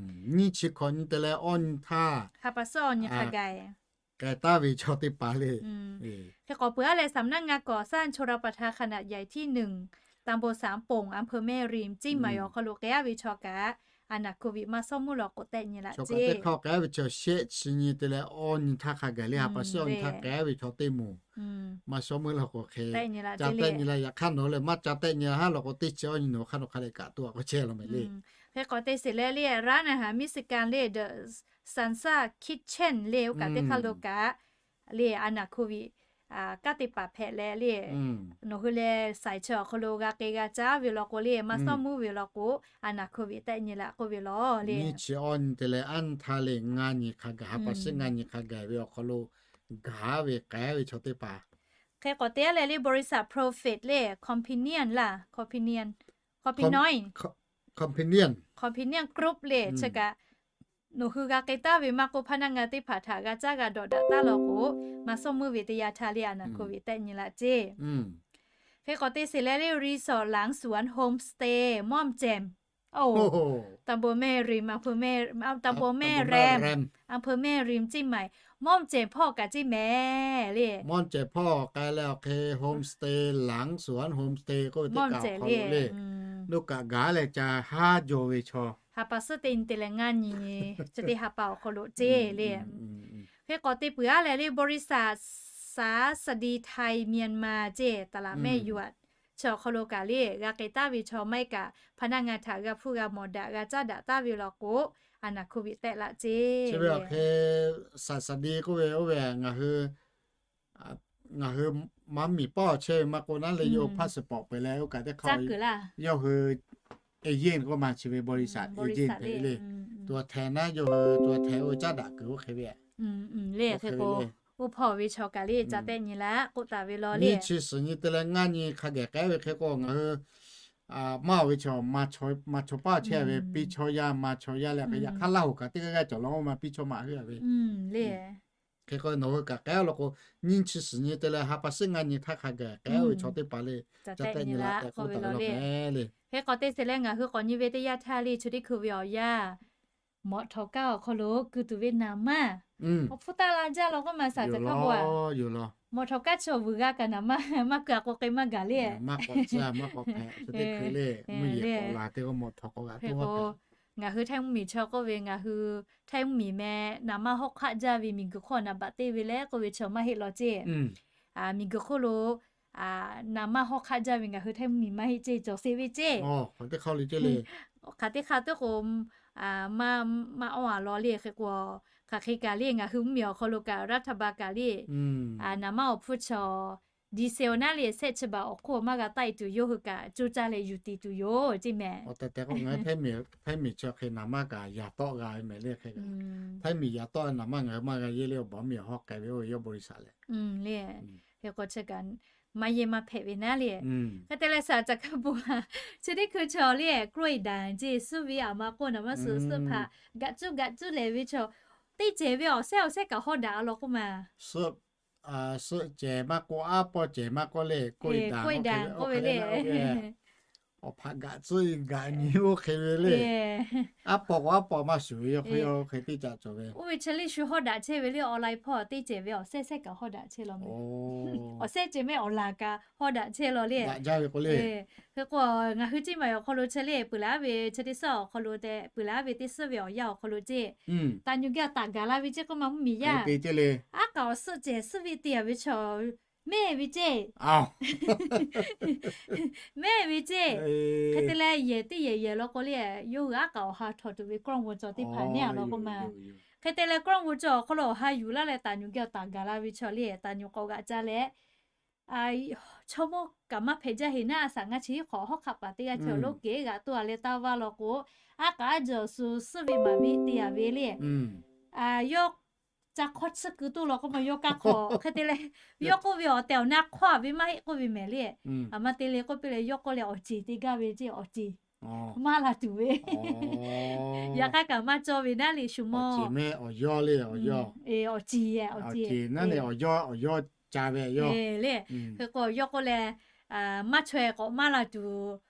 Nyiˇ chi hkawꞈ nyi te leh awˇ nyi htaˇ, ha pa suhˉ awˇ nyi hk'a gaˬ k'ai taˍ ve chaw teˇ hpaˍ le. Hk'e k'awꞈ peuˬ a leh สำนักงานก่อสร้างชลประทานขนาดใหญ่ที่หนึ่ง ตำบลสามโป่ง อำเภอแม่ริม ceˇ mehˍ awˬ hk'aw lo k'ai a ve chaw kaꞈ, a naˍ COVID maˇ shawˉ meuˇ law k'o tehˆ nyi la ceˇ. Chi kaꞈ teˇ hk'aˇ k'ai a ve chaw shehˆ chi nyi te leh awˇ nyi htaˇ hk'a gaˬ le, ha pa suhˉ awˇ nyi htaˇ k'ai a ve chaw teˇ moˍ maˇ shawˉ meuˇ law k'o hk'e ca tehˆ nyi la. Yaꞈ hk'aˇ nawˬ lehˬ maˇ ca tehˆ nyi la haˉ law k'o, teˇ chi awˇ nyi nawˬ hk'aˇ nawˬ hk'a lehˬ kaꞈ to a k'o chehˇ law mehˍ le. Hk'e k'awꞈ te sheˍ leh le, ร้านอาหารเม็กซิกัน le, The Salsa Kitchen le, oˇ kaꞈ teˇ hk'aˇ lo kaꞈ le, a naˍ COVID kanˉ te paˍ hpehꞈ leh le, nawˬ hui leh saiˍ chi awˬ hk'aw lo g'a k'ai g'a caˉ ve law k'o le, maˇ shawˉ meuˇ ve law k'o, a naˍ COVID tehˆ nyi la k'oˆ ve law le. Nyiˇ chi awˇ nyi te leh anˇ htaˇ le ngaˇ nyi hk'a gaˬ, ha pa suhˉ ngaˇ nyi hk'a gaˬ ve awˬ hk'aw lo gaˬ ve k'ai ve chaw teˇ hpaˍ. Hk'e k'awꞈ te a leh le, บริษัท Profit le, Convenience la, Convenience, Convenience, Convenience Group le, chi kaꞈ nawˬ hui g'a k'ai taˍ ve maˇ k'oˆ, พนักงาน teˇ hpaˍ htaꞈ g'a caˇ g'a dawꞈ daꞈ taˍ law k'o, maˇ shawˉ meuˇ ve teˇ yanˇ htaˇ le, a naˍ COVID tehˆ nyi la ceˇ. Hk'e k'awꞈ te sheˍ leh le, resort หลังสวน homestay, Mawˇ Mehˍ Remˍ, ตำบลแม่ริม อำเภอแม่ ตำบลแม่แรม อำเภอแม่ริม ceˇ mehˍ, Mawˇ Mehˍ Remˍ hpawˇ kaꞈ ceˇ mehˍ le. Mawˇ Mehˍ Remˍ hpawˇ k'ai leh awˬ hk'e homestay, หลังสวน homestay k'oˆ ve teˇ kaꞈ awˬ hk'aw lo le, nawˬ kaꞈ gaˬ leh ca haˉ jaw ve chaw, ha pa suhˉ teˇ nyi te leh ngaˇ nyi chi teˇ ha pa awˬ hk'aw lo ceˇ le. Hk'e k'awꞈ te peuˬ a leh le, บริษัท สาสดีไทยเมียนมา ceˇ, ตลาดแม่หยวด chi awˬ hk'aw lo kaꞈ le, g'a k'ai taˍ ve chaw maˇ heˆ kaꞈ พนักงาน htaꞈ g'a hpuˇ g'a mawˬ daꞈ g'a caˇ daꞈ taˍ ve law k'o, a naˍ COVID tehˆ la ceˇ. Chi ve awˬ hk'e สาสดี k'oˆ ve oˇ ve ngaˬ hui ngaˬ hui maˇ miˬ pawˆ chehˇ ve maˇ k'oˆ naˉ le, yawˇ hui พาสปอร์ต peuˬ leh oˇ kaꞈ teˇ hk'aˇ yawˇ hui agent k'oˆ ma, chi ve บริษัท agent hpehꞈ le. ตัวแทน naˉ, yawˇ hui ตัวแทน oˇ caˉ daꞈ kuiˬ oˇ hk'e ve le. Hk'e k'o, oˇ hpawˇ ve chaw kaꞈ le ca tehˆ nyi la k'oˆ taˍ ve law le. Nyiˇ chi suhˍ nyi te leh ngaˇ nyi hk'a gaˬ k'ai ve hk'e k'o, ngaˬ hui maˇ oˬ ve chaw maˇ chaw paˇ chehˇ ve, piˇ chaw yaˇ maˇ chaw yaˇ leh, yaꞈ hk'aˇ Laˇ huˍ kaꞈ teˇ g'aˇ g'aˇ cawˬ law oˇ ma piˇ chaw maˇ hui a ve le. Hk'e k'o nawˬ hui kaꞈ k'ai-a law k'o, nyiˇ chi suhˍ nyi te leh ha pa suhˉ ngaˇ nyi htaˇ hk'a gaˬ k'ai-a ve chaw teˇ hpaˍ le, ca tehˆ nyi la k'oˆ ve le. Hk'e k'o teˇ ceuˬ leh ngaˬ hui k'awꞈ nyi ve teˇ yanˇ htaˇ le, chi teˇ hkui ve awˬ yanˇ, mawꞈ htawˍ kaˇ awˬ hk'aw lo keu tuˬ ve naˍ manˇ, awˬ hpfuhˇ taˆ la jaˇ law k'oˆ ma, saˍ caˬ kaˇ bon-a. Mawꞈ htawˍ kaˇ chi awˬ vuiˬ g'a kaꞈ naˍ manˇ maˇ keu-a k'o k'ai maˇ gaˬ le. Hk'e k'o, ngaˬ hui Htaiˇ mvuhˇmiˬ chi k'oˆ ve ngaˬ hui Htaiˇ mvuhˇmiˬ meh naˍ manˇ hawˉ hk'aˆ jaˇ ve miˬguiˬ hk'oˆ naˍ baꞈ te ve le k'oˆ ve chi maˇ heˆ law ceˇ. Miˬguiˬ hk'oˆ lo naˍ manˇ hawˉ hk'aˆ jaˇ ve ngaˬ hui Htaiˇ mvuhˇmiˬ maˇ heˆ ceˇ, cawˬ sheˍ ve ceˇ. Hk'aˬ teˇ hk'aˇ teˇ k'o maˇ, maˇ awˇ-a law le. Hk'e k'o, hk'aˬ hk'e kaꞈ le ngaˬ hui mvuhˇmiˬ awˬ hk'aw lo kaꞈ รัฐบาล kaꞈ le, naˍ manˇ awˬ hpfuhˇ chaw ดีเซล naˉ le, shehˆ chi baꞈ awˬ hk'oˆ maˇ g'a taˆ-e tuˬ yawˇ hui kaꞈ coˇ caˇ leh yuˬ tiˍ tuˬ yoˬ ceˇ mehˍ. Htaiˇ mvuhˇmiˬ chaw hk'e naˍ manˇ kaꞈ yaꞈ tawˆ g'a ve mehˍ le. Hk'e, Htaiˇ mvuhˇmiˬ yaꞈ tawˆ naˍ manˇ ngaˬ hui maˇ g'a yeˇ le, awˬ baˬ mvuhˇmiˬ awˬ hawˉ k'ai ve oˇ ve yawˇ bon le saˍ leh. Hk'e k'o chi kaꞈ maˇ yeˇ maˇ hpehꞈ ve naˉ le. Hk'e te leh saˍ caˬ kaˇ bon-a, chi teˇ hkui chaw le, กล้วยด่าง ceˇ, suhˉ ve aˬ ma k'o naˍ manˇ suhˍ suhˉ hpaꞈ gaꞈ cuˉ gaꞈ cuˉ leh ve chaw, teˇ cehˬ ve awˬ sehˉ awˬ sehˉ kaꞈ hawˉ daꞈ-a law k'oˆ ma. Suhˆ cehˬ maˇ k'oˆ, aˉ pawˇ cehˬ maˇ k'oˆ le, กล้วยด่าง k'oˆ ve le. Awˬ hpaꞈ gaꞈ tcuhˉ gaꞈ nyi oˇ hk'e ve le. Aˉ pawˇ k'o aˉ pawˇ maˇ shuˍ ve, yawˇ hk'e teˇ caꞈ cawˬ ve. Oˇ ve chi le shu hawˉ daꞈ chehˇ ve le, online hpawˇ teˇ cehˬ ve awˬ sehˉ sehˉ kaꞈ hawˉ daꞈ chehˇ law meh. Awˬ sehˉ cehˬ mehˆ awˬ laˬ kaꞈ hawˉ daꞈ chehˇ law le. Hk'e k'o, ngaˬ hui Ciˇ maˬ awˬ hk'aw lo chi le peuˬ laˬ ve chi teˇ suhˉ awˬ hk'aw lo tehꞈ peuˬ laˬ ve teˇ suhˉ ve awˬ yanˇ awˬ hk'aw lo ceˇ, taˍ nyu gaˇ taˍ gaˬ la ve ceˇ k'oˆ ma mvuhˇmiˬ yaˇ. Aˉ kaꞈ awˬ suhˆ cehˬ suhˉ ve te-a ve chaw mehˆ ve ceˇ, mehˆ ve ceˇ. Hk'e te leh yehˬ teˇ yehˬ yehˬ law k'o le, yawˇ hui aˉ kaꞈ awˬ ha htawnˍ tuˬ ve กล้องวงจร teˇ hpaˍ neˇ-a law k'oˆ ma. Hk'e te leh กล้องวงจร awˬ hk'aw lo awˬ ha yuˬ laˇ leh taˍ nyu gaˇ taˍ gaˬ la ve chaw le, taˍ nyu k'awꞈ g'aꞈ caˇ leh, chaw mawˇ kaꞈ maˇ hpehꞈ jaˇ heˍ naˉ, a shaꞈ ngaˇ chi hiˉ hk'awꞈ hawˉ hk'aˆ paˍ teˇ g'aˇ chi awˬ lonˉ kehˉ g'aꞈ toˇ-a leh taˇ vaˇ law k'o, aˉ kaꞈ aˉ jawˬ shu suhˉ ve maˍ ve te-a ve le. Yawˇ ca hk'awˇ tsuhˇ keu toˇ law k'oˆ ma, yawˇ kaˇ hk'awꞈ hk'e te leh, yawˇ k'oˆ ve awˬ tehˬ awˬ na hk'awˇ-a ve maˇ heˆ k'oˆ ve mehˍ le. Aˬ ma te le k'oˆ piˇ leh yawˇ k'oˆ leh awˬ ceˬ te gaˇ ve ceˇ, awˬ ceˬ maˇ la tuˬ ve. Yaꞈ hk'aˇ kaꞈ maˇ cawˇ ve naˉ le shu mawˇ. Awˬ ceˬ naˉ le awˬ yawˇ ca ve le. Hk'e k'o yawˇ k'oˆ leh, maˇ chaweh k'awꞈ maˇ la tuˬ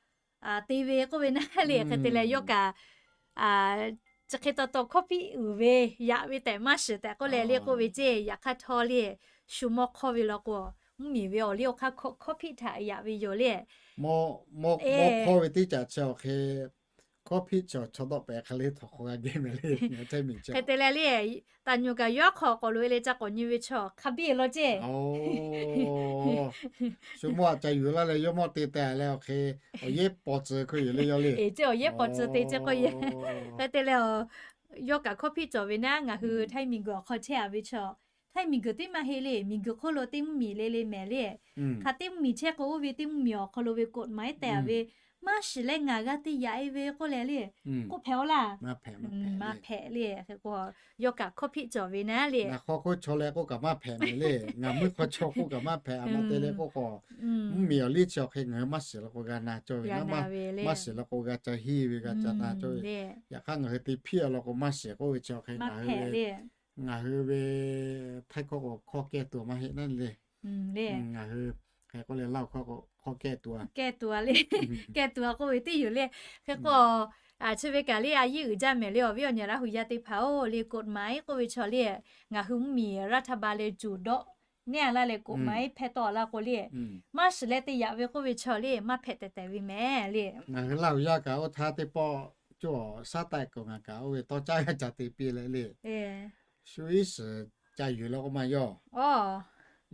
te ve k'oˆ ve naˉ le. Hk'e te leh yawˇ kaꞈ chi hk'e taw taw hkawˇ hpiˆ uiˍ ve yaꞈ ve tehꞈ maˇ shiˍ tehꞈ k'oˆ leh le k'oˆ ve ceˇ. Yaꞈ hk'aˇ htawˇ le, shu mawˇ hk'awˇ ve law k'o, mvuhˇmiˬ ve awˬ liˇ awˬ hk'aˇ hkawˇ hpiˆ htaꞈ yaꞈ ve yoˬ le. Mawˇ hk'awˇ ve teˇ caꞈ chi awˬ hk'e hkawˇ hpiˆ chi awˬ chaw dawˆ pehˍ hk'e le htawnˍ hk'aw g'a geh mehˍ le. Hk'e te leh le, taˍ nyu kaꞈ yawˇ hk'awꞈ k'awꞈ loꞈ-e leh ca k'awꞈ nyi ve chaw hk'a biˇ law ceˇ. Shu mawˇ aꞈ ca yuˬ laˇ leh yawˇ mawˇ te teh leh awˬ hk'e awˬ yehˉ paw tcuh hk'oˆ yoˬ le yawˇ le. Ceˇ awˬ yehˉ paw tcuh te ceˇ k'oˆ yehˬ. Hk'e te leh, yawˇ kaꞈ hkawˇ hpiˆ cawˬ ve naˉ, ngaˬ hui Htaiˇ miˬguiˬ awˬ hk'aw chehˇ-a ve chaw, Htaiˇ miˬguiˬ teˇ maˇ heˆ le, miˬguiˬ hk'oˆ lo teˇ mvuhˇmiˬ le le mehˍ le. Hk'aˬ teˇ mvuhˇmiˬ chehˇ k'o oˇ ve teˇ mvuhˇmiˬ awˬ hk'aw lo ve กฎหมาย tehꞈ-a ve maˇ shiˍ leh ngaˬ g'a te yaꞈ-e ve k'oˆ leh le, k'oˆ hpehꞈ-aw laˇ. Maˇ hpehꞈ le. Hk'e k'o, yawˇ kaꞈ hkawˇ hpiˆ cawˬ ve naˉ le. Ngaˬ hk'aw hk'oˆ chaw leh k'oˆ kaꞈ maˇ hpehꞈ mehˍ le. Ngaˬ muiˉ hk'aw chaw k'oˆ kaꞈ maˇ hpehꞈ. Aˬ ma te leh k'oˆ k'o, mvuhˇmiˬ awˬ liˇ chi awˬ hk'e ngaˬ hui maˇ shiˍ law k'o g'a na cawˇ ve, maˇ shiˍ law k'o g'a ca hiˇ ve g'a ca na cawˇ ve. Yaꞈ hk'aˇ ngaˬ hui te hpiˇ-a law k'o maˇ shiˍ k'oˆ ve chi awˬ hk'e ngaˬ hui ve Htaiˇ hkawˇ k'o hkawˇ kehˇ tuˬ maˇ heˆ naˉ le. Ngaˬ hui hk'e k'oˆ leh Laˇ huˍ hkawˇ k'o hkawˇ kehˇ tuˬ-a, kehˇ tuˬ-a le, kehˇ tuˬ-a k'oˆ ve teˇ yoˬ le. Hk'e k'o, chi ve kaꞈ le a yiˇ uiˍ jaˇ mehˍ le awˬ viˉ awˬ nyi Laˇ huˍ yaˇ teˇ hpaˍ-oˬ le, กฎหมาย k'oˆ ve chaw le, ngaˬ hui mvuhˇmiˬ รัฐบาล leh juˬ dawˆ neˇ-a laˇ leh กฎหมาย hpehˇ tawˆ-a laˇ k'o le, maˇ shiˍ leh te yaꞈ ve k'oˆ ve chaw le maˇ hpehꞈ tehꞈ tehꞈ ve mehˍ le. Ngaˬ hui Laˇ huˍ yaˇ kaꞈ oˇ htaˇ teˇ pawˆ cawˬ shaˉ taˆ kuiˬ ngaˬ kaꞈ oˇ ve tawˇ caˉ g'a ca te piˇ leh le. Shu iˉ shiˍ ca yuˬ law k'oˆ ma yawˇ.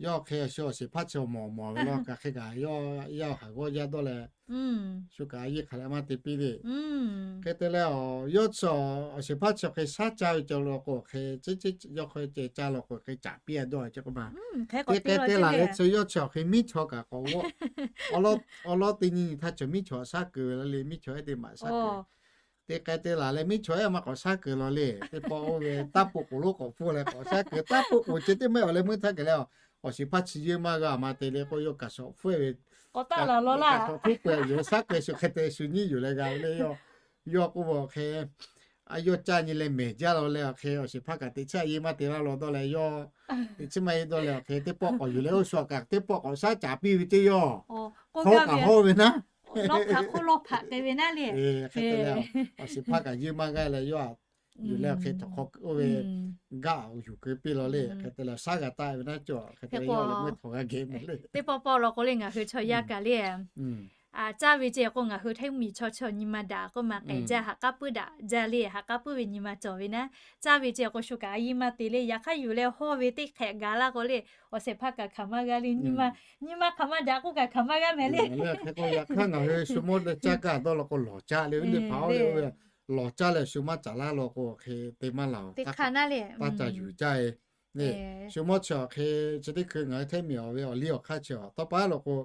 Yawˇ hk'e shu awˬ shiˍ hpaˇ chi awˬ mawˬ mawˬ ve law kaꞈ hk'e kaꞈ yawˇ yaˇ awˬ haˍ g'awˇ yaˇ dawˇ leh, shu kaꞈ a yiˇ hk'aˬ leh maˇ te piˇ le. Hk'e te leh, yawˇ chi awˬ shiˍ hpaˇ chi hk'e shaˉ caˇ ve cawˬ law k'o hk'e, yawˇ hk'e ceh caˇ law k'o hk'e caꞈ piˇ-a dawˇ ce k'oˆ ma. Teˇ k'ai te laˬ leh chi yawˇ chi awˬ hk'e miˉ chaw kaꞈ k'awꞈ g'awˇ, awˉ lawˉ teˇ nyi nyi htaˇ cawˬ miˉ chaw shaˉ keu ve la le, miˉ chaw ehˉ teˇ maꞈ shaˉ keu. Teˇ k'ai te laˬ leh miˉ chaw ehˉ maˇ k'awꞈ shaˉ keu law le. Teˇ pawˆ oˇ ve taˇ poꞈ k'oˍ lonˉ k'awꞈ hpfuhˇ leh k'awꞈ shaˉ keu, taˇ poꞈ k'oˍ ceh teˇ mehˆ awˬ leh meuˇ htaˇ kehˬ leh, awˬ shiˍ hpaˇ chi yeuˇ maˇ g'a ma te le k'o yawˇ kaꞈ shawˍ hpfuhˇ ve k'awꞈ taˆ laˬ law laˇ. Shawˍ hpfuhˇ peuˬ yoˬ, shaˉ keu shu hk'e te shu nyiˉ yuˬ leh g'a ve le yawˇ. Yawˇ k'oˆ ve hk'e, a yawˇ caˇ nyi leh mehˬ jaˇ la leh awˬ hk'e awˬ shehˍ hpaˇ kaꞈ teꞈ chiˉ a yeˇ maˇ te laˇ lo dawˇ leh yawˇ teꞈ chiˉ maˇ heˆ dawˇ leh awˬ hk'e teˇ pawˆ k'awꞈ yuˬ leh oˇ shu kaꞈ teˇ pawˆ k'awꞈ shaˉ caˍ piˇ ve teˇ yawˇ hk'awˇ kaꞈ hawˇ ve naˉ, hk'e te leh awˬ shehˍ hpaˇ kaꞈ yeˇ maˇ g'aˇ leh yawˇ yuˬ leh awˬ hk'e htaꞈ hk'aw oˇ ve gaˆ yuˬ keu piˇ la le. Hk'e te leh shaˉ g'a taˆ ve naˉ cawˬ. Hk'e te leh yawˇ leh meuˇ htawnˍ g'a geh mehˍ le. Teˇ pawˆ pawˆ law k'o le ngaˬ hui chaw yaˇ kaꞈ le, caˇ ve ceh k'o ngaˬ hui hteˇ miˬ chaw chaw nyi ma daꞈ k'oˆ ma k'ehˬ jaˇ, ha k'aˉ puiˉ daꞈ jaˇ le, ha k'aˉ puiˉ ve nyi ma cawˬ ve naˉ, caˇ ve ceh k'o shu kaꞈ a yeˇ maˇ te le. Yaꞈ hk'aˇ yuˬ leh hawˇ ve teˇ hk'ehꞈ gaˬ laˇ k'o le, awˬ shehˍ hpaˇ kaꞈ hkanˍ maˇ g'a le. Nyi ma hkanˍ maˇ daꞈ k'oˆ kaꞈ hkanˍ maˇ g'a mehˍ le. Hk'e k'o yaꞈ hk'aˇ ngaˬ hui shu mawˇ leh caˇ kaˇ dawˇ law k'o lawˬ caˇ le, ve teˇ hpaˍ oˇ ve lawˬ caˇ leh shu maˇ caˍ laˇ law k'o hk'e te maˇ laˬ. Teˇ hk'aˇ naˉ le, taˇ ca yuˬ caˇ e le. Shu mawˇ chi awˬ hk'e chi teˇ hkui ngaˬ hui hteˇ miˬ awˬ ve awˬ liˇ awˬ hk'aˇ chi awˬ tawˇ pa law k'o,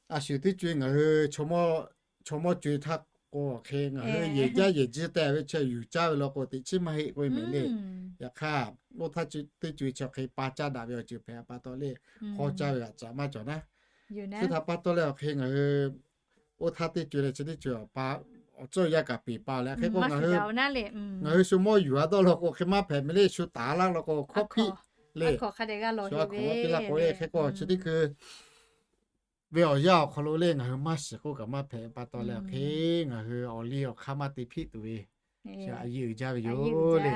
a shu teˇ co e ngaˬ hui chaw mawˇ co e htaˇ k'o awˬ hk'e ngaˬ hui yehˬ jaˇ yehˬ jiˇ te ve chi yuˬ caˇ ve law k'o teꞈ chiˉ maˇ heˆ k'oˆ ve mehˍ le. Yaꞈ hk'aˇ oˇ htaˇ teˇ co e chi awˬ hk'e pa caˇ daꞈ ve awˬ ceuˬ hpehꞈ pa taw le, hawˇ caˇ ve g'aꞈ caꞈ maˇ cawˬ naˉ. Chi htaꞈ pa taw leh awˬ hk'e ngaˬ hui oˇ htaˇ teˇ co e leh chi teˇ co e awˬ pa awˬ cawˇ yaˇ kaꞈ peˬ pa leh hk'e k'o ngaˬ hui shu mawˇ yuˬ a dawˇ law k'o hk'e maˇ hpehꞈ mehˍ le. Shu taˍ laˇ law k'o hkawˇ hpiˆ le. Shu a hk'awꞈ teˇ laˇ k'o le hk'e k'o chi teˇ hkui ve awˬ yanˇ awˬ hk'aw lo le ngaˬ hui maˇ shiˍ k'oˆ kaꞈ maˇ hpehꞈ pa taw leh awˬ hk'e ngaˬ hui awˬ liˇ awˬ hk'aˇ maˇ te hpiˆ tuˬ ve a yeˇ uiˍ jaˇ ve yoˬ le.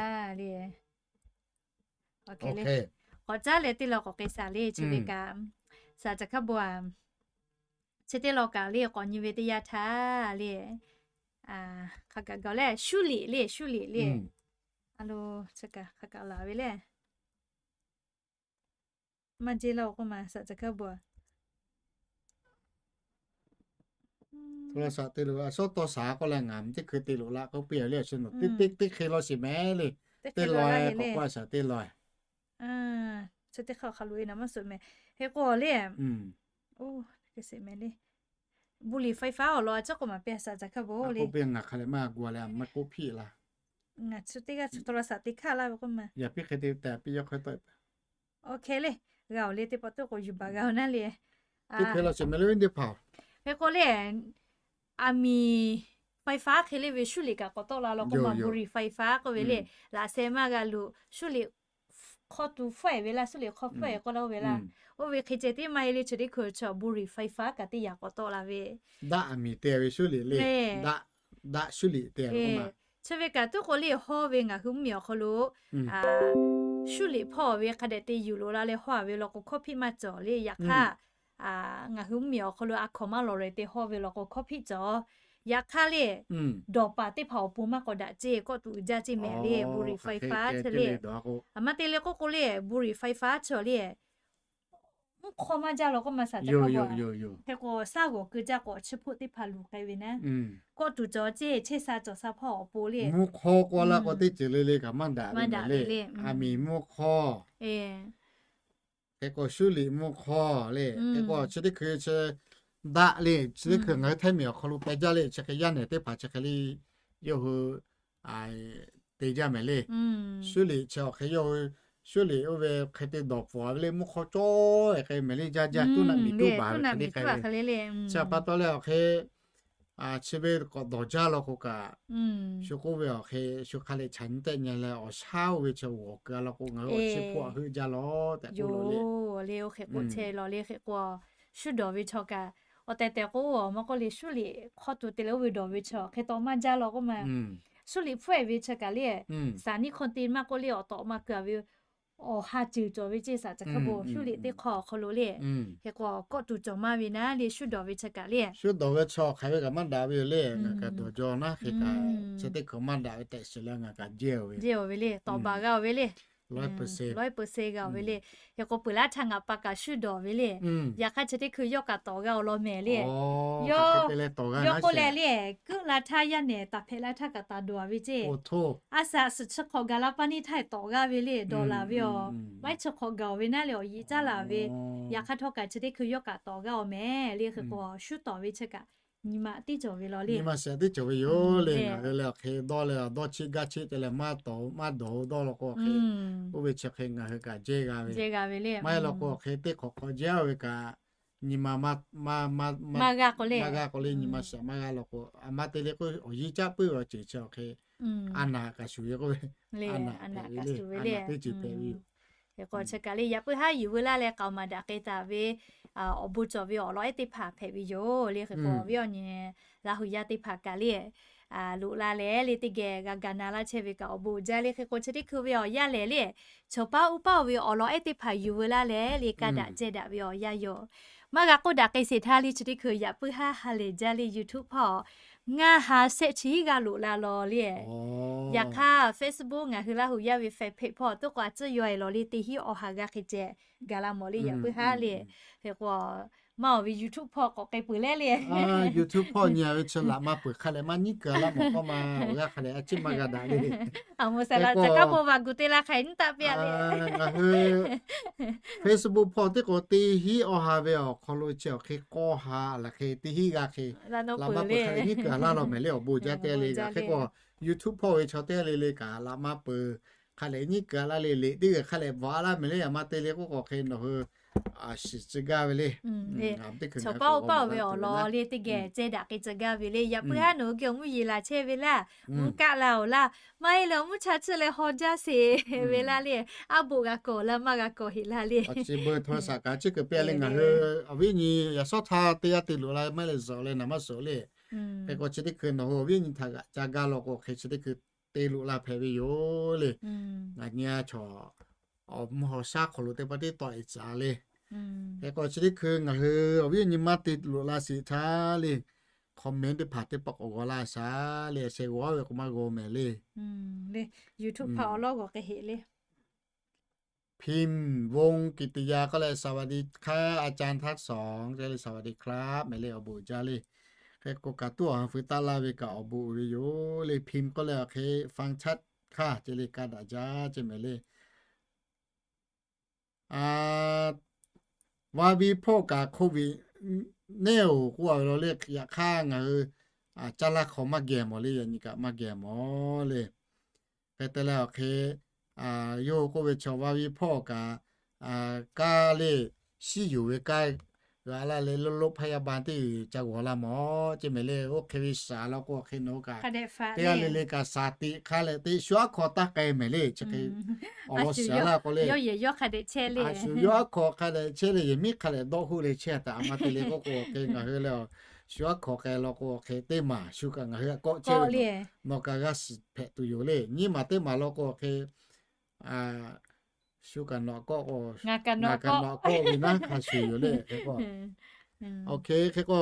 K'awꞈ caˉ leh teˇ law k'awꞈ k'ai shaˍ le. Chi ve kaꞈ shaˍ caˬ hkaˇ bon a, chi teˇ law kaꞈ le k'awꞈ nyi ve teˇ yanˇ htaˇ le, hk'aˬ kaꞈ gaˬ le, shuˉ liꞈ le, shuˉ liꞈ le. A lo, hk'aˬ kaꞈ laˬ ve le. Maˇ jeˇ laˇ k'oˆ ma shaˍ caˬ hkaˇ bon a. Hto la shaꞈ te loꞈ a shawˉ tawˇ shaˍ k'oˆ leh ngaˬ teˇ hkui te loꞈ la k'oˆ piˇ a le. Awˬ shu nawˬ teˇ teˇ teˇ hk'e law sheˍ mehˍ le. Teˇ law k'awꞈ k'oˆ a shaˍ teˇ law. Chi teˇ hk'aˇ hk'a loꞈ e naˍ maˇ suhˍ mehˍ. Hk'e k'o le, mehˍ le, bon liꞈ faiˍ faˉ awˬ lawn a ciˉ k'o maˍ piˇ a shaˍ caˬ hkaˇ bon le. Ngaˬ hk'a leh maˇ gu a leh maˇ k'oˆ hpiˆ la. Ngaˬ chi teˇ g'aˇ chi hto la shaꞈ te hkaˇ laˇ ve k'oˆ ma. Yaꞈ piˇ hk'e te tehꞈ piˇ yawˇ hk'e tawˆ e. Oˇ hk'e le, g'a oˬ le teˇ pawˆ teˇ k'o yuˬ baˬ g'a oˬ naˉ le. Teˇ hk'e law sheˍ mehˍ le ve teˇ hpaˍ. Hk'e k'o le, aˬ miˍ faiˍ faˉ hk'e le ve shuˉ liꞈ kaꞈ k'awꞈ tawˆ la law k'oˆ ma, bon liꞈ faiˍ faˉ k'oˆ ve le. Laꞈ sheh maˇ g'a loꞈ shuˉ liꞈ hk'aw tu fawehˬ ve laˇ, shuˉ liꞈ hk'aw fawehˬ k'oˆ la oˇ ve laˇ. Oˇ ve hk'e ceh tiˉ maˇ heˆ le, chi teˇ hkui chaw bon liꞈ faiˍ faˉ kaꞈ teˇ yanˇ k'awꞈ tawˆ la ve. Daˆ aˬ miˍ te ve shuˉ liꞈ le. Daˆ, daˆ shuˉ liꞈ te ve k'oˆ ma. Chi ve kaꞈ tuˉ k'o le hawˇ ve ngaˬ hui mvuhˇ miˬ awˬ hk'aw lo shuˉ liꞈ hpawˇ ve hk'a dehꞈ te yuˬ loꞈ la leh hawˇ a ve law k'o hkawˇ hpiˆ maˇ cawˬ le. Yaꞈ hk'aˇ ngaˬ hui mvuhˇ miˬ awˬ hk'aw lo a hkawnˍ maˇ lawˬ leh te hawˇ ve law k'o hkawˇ hpiˆ cawˬ. Yaꞈ hk'aˇ le, dawˬ paˍ teˇ hpaˍ awˬ pon maˇ k'awꞈ daꞈ ceˇ, kawˆ tuˬ uiˍ jaˇ ceˇ mehˍ le, bon liꞈ faiˍ faˉ chi le. Aˬ ma te le k'oˆ k'o le, bon liꞈ faiˍ faˉ chi le, mvuhˇ hk'aw maˇ jaˇ law k'oˆ ma shaˍ caˬ hkaˇ bon. Hk'e k'o shaˉ g'awˬ keu jaˇ k'o chi hpoˆ teˇ hpaˍ luˬ k'ai ve naˉ, kawˆ tuˬ cawˬ ceˇ, chehˇ sha cawˬ sha hpawˇ awˬ pon le. Mvuhˇ hk'aw k'o la k'o teˇ ceuˬ le le kaꞈ maˇ daꞈ ve le. Aˬ miˍ mvuhˇ hk'aw hk'e k'o shuˉ liꞈ mvuhˇ hk'aw le. Hk'e k'o chi teˇ hkui chi daˆ le, chi teˇ hkui ngaˬ hui hteˇ miˬ awˬ hk'aw lo peh jaˇ le. Chi hk'e yaˇ nehˬ teˇ hpaˍ chi hk'e le, yawˇ hui te jaˇ mehˍ le. Shuˉ liꞈ chi awˬ hk'e yawˇ hui shuˉ liꞈ oˇ ve hk'e te dawˬ pfuhˍ ve le, mvuhˇ hk'aw cawˇ e hk'e mehˍ le, jaˇ jaˇ tuˉ naꞈ miˬ tuˉ baˬ ve hk'e le k'ai ve. Chi pa taw leh awˬ hk'e chi ve k'awꞈ dawˬ jaˇ law k'o kaꞈ, shu k'oˆ ve awˬ hk'e shu hk'a leh chaꞈ nyi tehˆ nyi leh awˬ shaˉ oˇ ve chi g'awˬ keu a law k'o ngaˬ hui awˬ chi hpawˇ a heuˆ jaˇ law tehꞈ k'oˆ lo le. Oˇ hk'e k'oˆ chehˇ law le. Hk'e k'o shuˉ dawˬ ve chaw kaꞈ awˬ tehˬ tehˬ k'o, maˇ k'oˆ le, shuˉ liꞈ hk'aw tuˬ te leh oˇ ve dawˬ ve chaw hk'e taw maˇ jaˇ law k'oˆ ma. Shuˉ liꞈ hpfuhˆ e ve chi kaꞈ le, saˍ niˆ hkawˇ te maˇ k'oˆ le, awˬ tawꞈ ma keu a ve awˬ ha ceuˬ cawˬ ve ceˇ shaˍ caˬ hk'aˇ bon, shuˉ liꞈ teˇ hk'aw awˬ hk'aw lo le. Hk'e k'o kawˆ tuˬ cawˬ maˇ ve naˉ le, shuˉ dawˬ ve chi kaꞈ le. Shuˉ dawˬ ve chaw hk'aˬ ve kaꞈ maˇ daꞈ ve yoˬ le. Ngaˬ kaꞈ dawˬ jaw naˉ hk'e kaꞈ, chi teˇ hkui maˇ daꞈ ve tehꞈ shiˍ leh ngaˬ kaꞈ jehˇ oˬ ve, jehˇ oˬ ve le, tawꞈ baˬ g'a oˬ ve le. Lawˉ peuˬ se g'a oˬ ve le. Hk'e k'o peuˬ laˇ htaˇ ngaˬ pa kaꞈ shuˉ dawˬ ve le. Yaꞈ hk'aˇ chi teˇ hkui yawˇ kaꞈ tawꞈ g'a awˬ lawn mehˍ le. Yawˇ k'oˆ leh le, keuˆ la htaˇ yaˇ nehˬ taˍ hpehꞈ la htaˇ kaꞈ taˍ dawˬ a ve ceˇ. A shaꞈ suhˍ chi hk'awꞈ gaˬ la pa neˇ htaˇ tawꞈ g'a ve le, dawˬ laˬ ve awˬ laiˉ chi hk'awꞈ gaˬ oˬ ve naˉ le, awˬ yiꞈ caˉ laˬ ve. Yaꞈ hk'aˇ htawˇ kaꞈ chi teˇ hkui yawˇ kaꞈ tawꞈ g'a awˬ mehˍ le. Hk'e k'o shuˉ tawˍ ve chi kaꞈ nyi ma teˇ cawˬ ve law le. Nyi ma shiˍ teˇ cawˬ ve yoˬ le. Ngaˬ hui leh awˬ hk'e dawˇ leh awˬ dawˇ cheˆ gaˇ cheˆ te leh maˇ dawˬ maˇ dawˬ dawˇ law k'o hk'e, oˇ ve chi hk'e ngaˬ hui kaꞈ jehˇ g'a ve, jehˇ g'a ve le. Maˇ heˆ law k'o hk'e teˇ hk'awꞈ hk'awꞈ jehˇ ve kaꞈ nyi ma maˇ g'a k'o le, nyi ma shiˍ maˇ g'a law k'o, aˬ ma te le k'o awˬ yiˇ caˉ puiˉ ve awˬ ceuˬ chi awˬ hk'e a naˍ kaꞈ shuˍ ve k'oˆ ve, a naˍ kaꞈ teˇ ceuˬ hpehꞈ ve yoˬ. Yaꞈ puiˉ haˉ yuˬ veu laˇ leh k'aoˍ maˍ daꞈ k'ai taˍ ve awˬ lawn ehˉ teˇ hpaˍ hpehꞈ ve yoˬ le. Hk'e k'o awˬ viˉ awˬ nyi Laˇ hu yaˇ teˇ hpaˍ kaꞈ le loꞈ la leh le teˇ geh g'a ga na laˇ chehˇ ve kaꞈ awˬ bon uiˍ jaˇ le. Hk'e k'o chi teˇ hkui ve awˬ yanˇ lehˬ le, chaw paˉ uˉ paˉ oˬ ve awˬ lawn ehˉ teˇ hpaˍ yuˬ veu laˇ leh le ka daꞈ ceh daꞈ ve awˬ yanˇ yoˬ. Maˇ g'a k'oˆ daꞈ k'ai sheˍ htaˇ le chi teˇ hkui yaꞈ puiˉ haˉ ha lehˬ jaˇ le YouTube hpawˇ ngaˇ ha shehˆ chi hiˉ g'aˇ loꞈ la law le. Yaꞈ hk'aˇ Facebook ngaˬ hui Laˇ hu yaˇ ve fan page hpawˇ toˉ k'o a tcuhˇ yaw e lawˬ le teˇ hinˉ awˬ ha g'aˇ hk'e ceh gaˬ la mawˬ le yaꞈ puiˉ haˉ le. Hk'e k'o maˇ awˬ ve YouTube hpawˇ k'awꞈ k'ai peuˬ leh le. YouTube hpawˇ nyi a ve chi laꞈ maˇ peuˬ hk'a leh maˇ nyiˉ keu a laˇ mawˬ k'awˇ ma awˬ g'aˇ hk'a leh a ciˉ maˇ g'a daꞈ le. Aˬ moˍ saˍ laꞈ ca kaˉ bon vaˬ gu te la hk'aˬ hk'e nyiˉ taˆ piˇ a le. Ngaˬ hui Facebook hpawˇ teˇ k'o teˇ hinˉ awˬ ha ve awˬ hk'aw lo chi awˬ hk'e k'awˇ ha laˬ hk'e teˇ hinˉ g'aˇ hk'e laꞈ maˇ peuˬ hk'a leh nyiˉ keu a laˇ law mehˍ le awˬ bon jaˇ te le. Yaꞈ hk'e k'o YouTube hpawˇ ve chaw teˇ g'aˇ le le kaꞈ laꞈ maˇ peuˬ hk'a leh nyiˉ keu a laˇ le. Liꞈ teˇ g'aˇ hk'a leh bvuhꞈ a laˇ mehˍ le. Yaꞈ maˇ te le k'oˆ k'o hk'e nawˬ hui a shiˍ tcuh gaˇ ve le. Chaw paˉ uˉ paˉ oˬ ve awˬ lawn le teˇ geh ceh daꞈ k'ai tcuh gaˇ ve le. Yaꞈ puiˉ haˉ nawˬ hui geh awˬ mvuhˇ yeˬ laˬ chehˇ ve laˇ, mvuhˇ kaˆ la oˬ laˇ, maˇ heˆ leh awˬ mvuhˇ cha tsuhˇ leh haw jaˇ sheˍ ve laˇ le. Aˉ boꞈ g'a kawˬ laˇ maˇ g'a kawˬ heˍ laˇ le. Awˬ chi beuꞈ htaw shaꞈ kaꞈ chi kuiˬ pehˇ le ngaˬ hui awˬ viˉ nyi yaꞈ shawˉ htaˇ teˇ g'aˇ te loꞈ la maˇ leh zuhꞈ leh naˍ maˇ suhˍ le. Hk'e k'o chi teˇ hkui nawˬ hui awˬ viˉ nyi htaꞈ g'aꞈ ca gaˇ law k'o hk'e chi teˇ hkui te loꞈ la hpehꞈ ve yoˬ le. Ngaˬ nyi a chaw awˬ mvuhˇ haw shaˉ hk'aw lo teˇ pawˆ teˇ tawˆ e tcuh le. Hk'e k'o chi teˇ hkui ngaˬ hui awˬ viˉ awˬ nyi maˇ te loꞈ la sheˍ htaˇ le, comment teˇ hpaˍ teˇ pawˆ k'awꞈ g'aw laˇ shaˍ le. Sheh g'aw ve k'o maˇ g'aw mehˍ le. YouTube hpawˇ awˬ lawˉ g'aw k'ai heˍ le. Phim Vong Kitiya k'oˆ leh สวัสดีค่ะ อาจารย์ทั้งสอง le สวัสดีครับ mehˍ le awˬ bon jaˇ le. Hk'e k'o kaꞈ tuˉ awˬ ha feu taˆ laˇ ve kaꞈ awˬ bon uiˍ ve yoˬ le. Phim k'oˆ leh awˬ hk'e ฟังชัดค่ะ ce le ka daꞈ jaˇ ce mehˍ le. Vaˇ viˇ hpawˇ kaꞈ โควิด neˇ oˬ k'oˆ a ve law le. Yaꞈ hk'aˇ ngaˬ hui caˇ laˇ hk'aw maˇ geh mawˬ le. Yaꞈ nyi kaꞈ maˇ geh mawˬ le. Hk'e te leh awˬ hk'e yawˇ hui k'oˆ ve chaw vaˇ viˇ hpawˇ kaꞈ kaˇ le, shiˉ yuˬ ve kaˇ g'a laˇ leh รถพยาบาล teˇ g'uiˬ ca g'awˬ la mawˬ ce mehˍ le. Oˇ hk'e ve shaˍ law k'o hk'e nawˬ hui kaꞈ teˇ g'aˇ le le kaꞈ shaˍ teꞈ hk'a leh teˇ shu aˉ hk'aw taˇ k'ai mehˍ le. Chi hk'e awˬ lawn shaˍ laˇ k'o le, a shu yawˇ aˉ hk'aw hk'a dehꞈ chehˇ le, yehˬ miˉ hk'a leh chehˇ le, yehˬ miˉ hk'a leh dawˆ hoˆ leh chehˇ taꞈ a ma te le k'oˆ k'o hk'e ngaˬ hui le shu aˉ hk'aw k'ai law k'o hk'e teˇ maˬ shu kaꞈ ngaˬ hui a kawˆ chehˇ ve nawˬ kaꞈ g'a shiˍ hpehꞈ tuˬ yoˬ le. Nyiˇ maˬ teˇ maˬ law k'o hk'e shu kaꞈ nawˬ kawˆ k'o, ngaˬ kaꞈ nawˬ kawˆ ve naˉ hk'a shuˍ yoˬ le. Hk'e k'o, hk'e k'o,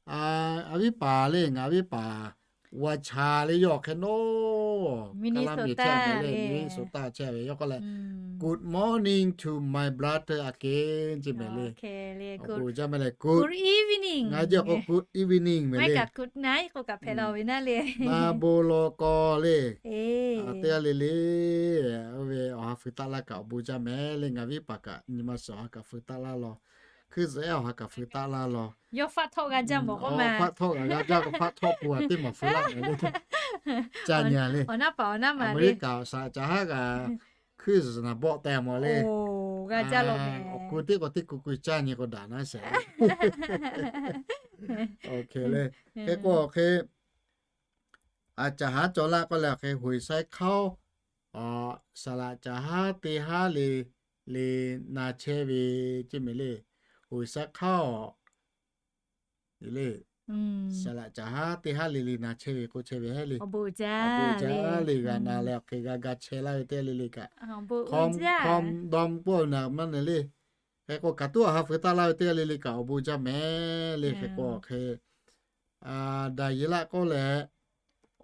a viˉ paˍ le, ngaˬ viˉ paˍ วันชัย le yawˇ hk'e nawˉ kaˇ laˇ mehˍ chehˇ ve le, Minnesota chehˇ ve yawˇ k'oˆ leh, Good morning to my brother again ce mehˍ le. Awˬ bon jaˇ mehˍ le. Good evening, ngaˬ hui jaˇ k'o good evening mehˍ le. Good night k'oˆ kaꞈ hpehꞈ la ve naˉ le. Na bon law k'aw le. Teˇ g'aˇ le le, oˇ ve awˬ ha feu taˆ laˇ kaꞈ awˬ bon jaˇ mehˍ le. Ngaˬ viˉ paˍ kaꞈ nyi ma suhˍ awˬ ha kaꞈ feu taˆ laˇ law. Hkuiˇ zuhꞈ ehˉ awˬ ha kaꞈ feu taˆ laˇ law. Yawˇ faˆ htawˆ g'a jaˇ mawˬ k'oˆ ma. Faˆ htawˆ g'a jaˇ k'o faˆ htawˆ pun a teˇ maˬ feu laˇ mehˍ le. Caˇ nyi a le. Awˬ naˉ paˍ awˬ naˉ ma le. Aˍmeˍriˆkaˍ awˬ shaˍ caˬ haˉ kaꞈ hkuiˇ zuhꞈ naˍ bawˆ teh mawˬ le. Awˬ keu teˇ k'o teˇ ku ku caˇ nyi k'o daꞈ naˉ sheˍ. Hk'e k'o hk'e, a caˬ haˉ cawˬ laˇ k'oˆ leh hk'e หวยไซเคิล saˍ laꞈ caˬ haˉ teˇ haˉ le le na chehˇ ve ce mehˍ le. หวยไซเคิล le, saˍ laꞈ caˬ haˉ teˇ haˉ le le na chehˇ ve k'oˆ chehˇ ve heˉ le. Awˬ bon jaˇ le g'a na leh awˬ hk'e g'a ga chehˇ laˇ ve teˇ g'aˇ le le kaꞈ, hkawˇ dawˇ k'oˆ ve naˍ maˇ ne le. Hk'e k'o kaꞈ tuˉ awˬ ha feu taˆ laˇ ve teˇ g'aˇ le le kaꞈ awˬ bon jaˇ mehˍ le. Hk'e k'o hk'e, daꞈ yeˬ laˇ k'oˆ leh,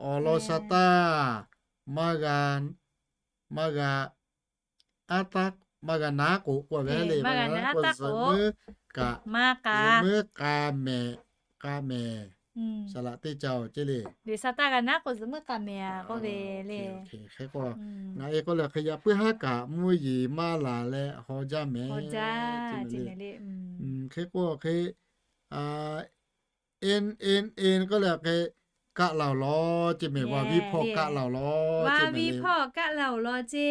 awˬ lawn sha taˇ maˇ g'a, maˇ g'a, a taˇ maˇ g'a naˉ k'o k'oˆ ve le, maˇ g'a naˉ k'o zuhꞈ meuˉ kaꞈ, zuhꞈ meuˉ k'a mehˍ, k'a mehˍ, saˍ laꞈ teˇ caˇ oˬ ce le. Sha taˇ g'a naˉ k'o zuhꞈ meuˉ k'a mehˍ k'oˆ ve le. Hk'e k'o, ngaˬ e k'oˆ leh hk'e yaꞈ puiˉ haˉ kaꞈ mvuhˇ yeˬ maˇ laˬ leh haw jaˇ mehˍ ce le. Hk'e k'o hk'e, en en en k'oˆ leh hk'e, kaˆ la oˬ law ce mehˍ. Vaˇ viˇ hpawˇ kaˆ la oˬ law, vaˇ viˇ hpawˇ kaˆ la oˬ law ce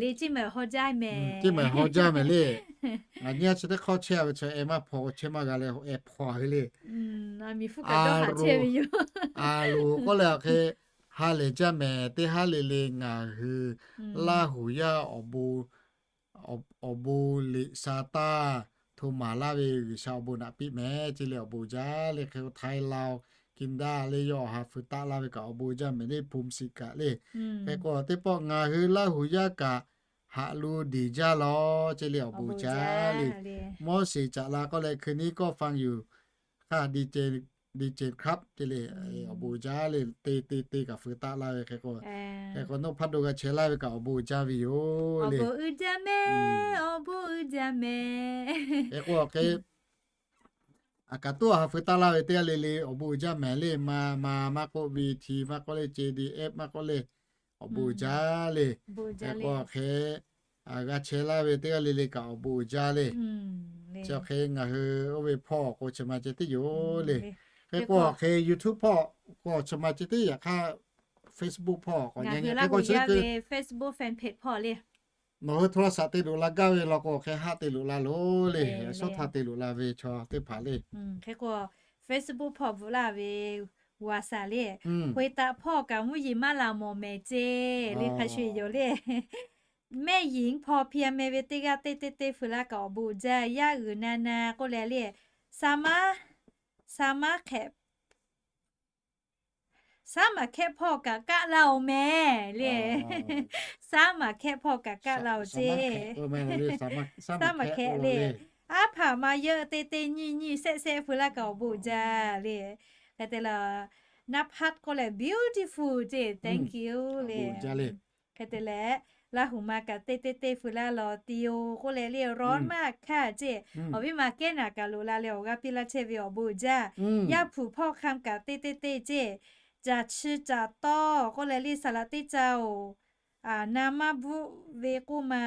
le, ce mehˍ haw jaˇ mehˍ, ce mehˍ haw jaˇ mehˍ le. Ngaˬ nyi a chi teˇ hk'awˇ chehˇ a ve chi e maˇ hpaw chehˇ maˇ g'a leh e hpaw a ve le. A loˍ k'oˆ leh hk'e, Ha lehˬ jaˇ mehˍ. Teˇ haˉ le le ngaˬ hui Laˇ huˍ yaˇ awˬ bon liꞈ sha taˇ hto maˍ laˇ ve G'uiˬsha awˬ bon naꞈ piˇ mehˍ ce le awˬ bon jaˇ le. Hk'e k'o Thai Lao Kin daˇ le yawˇ awˬ ha feu taˆ laˇ ve kaꞈ awˬ bon jaˇ mehˍ le, Phum Siˍ kaꞈ le. Hk'e k'o teˇ pawˆ ngaˬ hui Laˇ huˍ yaˇ kaꞈ haꞈ lu deˬ jaˇ lawˬ ce le awˬ bon jaˇ le. Mawˇseˍ caꞈ la k'oˆ leh คืนนี้ก็ฟังอยู่ hk'aˇ ดีเจ ครับ ce le awˬ bon jaˇ le. Te te te kaꞈ feu taˆ laˇ ve hk'e k'o, hk'e k'o nawˬ hpaˇ do g'a chehˇ laˇ ve kaꞈ awˬ bon jaˇ ve yoˬ le. Awˬ bon uiˍ jaˇ mehˍ, awˬ bon uiˍ jaˇ mehˍ. Hk'e k'o hk'e aꞈ kaꞈ toˉ awˬ ha feu taˆ laˇ ve teˇ g'aˇ le le awˬ bon uiˍ jaˇ mehˍ le. Ma ma maˇ k'oˆ, V T maˇ k'oˆ le, C D F maˇ k'oˆ le, awˬ bon jaˇ le. Hk'e k'o hk'e g'a chehˇ laˇ ve teˇ g'aˇ le le kaꞈ awˬ bon uiˍ jaˇ le. Chi awˬ hk'e ngaˬ hui oˇ ve hpawˇ k'o chi ma ceh tiˉ yoˬ le. Hk'e k'o hk'e YouTube hpawˇ k'o chi ma ceh tiˉ, yaꞈ hk'aˇ Facebook hpawˇ k'o ngaˬ hui Laˇ huˍ yaˇ ve Facebook fan page hpawˇ le nawˬ hui โทรศัพท์ te loꞈ la gaˇ ve law k'o hk'e haˆ te loꞈ la loˬ le. Shawˉ htaˇ te loꞈ la ve chaw teˇ hpaˍ le. Hk'e k'o Facebook hpawˇ bvuhꞈ laˇ ve WhatsApp le, Hk'e taꞈ hpawˇ kaꞈ mvuhˇ yeˬ maˇ laˬ mawˬ mehˍ ce le hk'a shuˍ yoˬ le. Mehˆ yeˬ hpawˇ hpiˇ meh ve teˇ g'aˇ teˇ teˇ teˇ feu laˇ kaꞈ awˬ bon jaˇ. Yaˇ uiˍ na na k'oˆ leh le, saˍ maˇ, saˍ maˇ hk'ehꞈ, saˍ maˇ hkehˇ hpawˇ kaꞈ kaˆ laˇ oˬ mehˍ le. Saˍ maˇ hkehˇ hpawˇ kaꞈ kaˆ laˇ oˬ ce. Saˍ maˇ hkehˇ le. Aˉ hpaˍ ma yeuˆ teˇ teˇ nyiˇ nyiˇ sehˆ sehˆ feu laˇ kaꞈ awˬ bon jaˇ le. Hk'e te leh, naˇ hpaˇ k'oˆ leh beautiful ce, thank you le. Hk'e te leh, Laˇ huˍ ma kaꞈ teˇ teˇ teˇ feu laˇ law ti oˬ k'oˆ leh le, rawˉ maˇ hkaˇ ce. Awˬ viˉ ma kehˉ naˍ kaꞈ loꞈ la leh awˬ g'aˇ piˇ laˇ chehˇ ve awˬ bon jaˇ. Yaˇ hpuˍ hpawˇ hk'a kaꞈ teˇ teˇ teˇ ce. Caˬ chi caˬ tawˇ k'oˆ leh le, saˍ laꞈ teˇ ca oˬ, na maˇ bvuhˆ ve k'oˆ ma,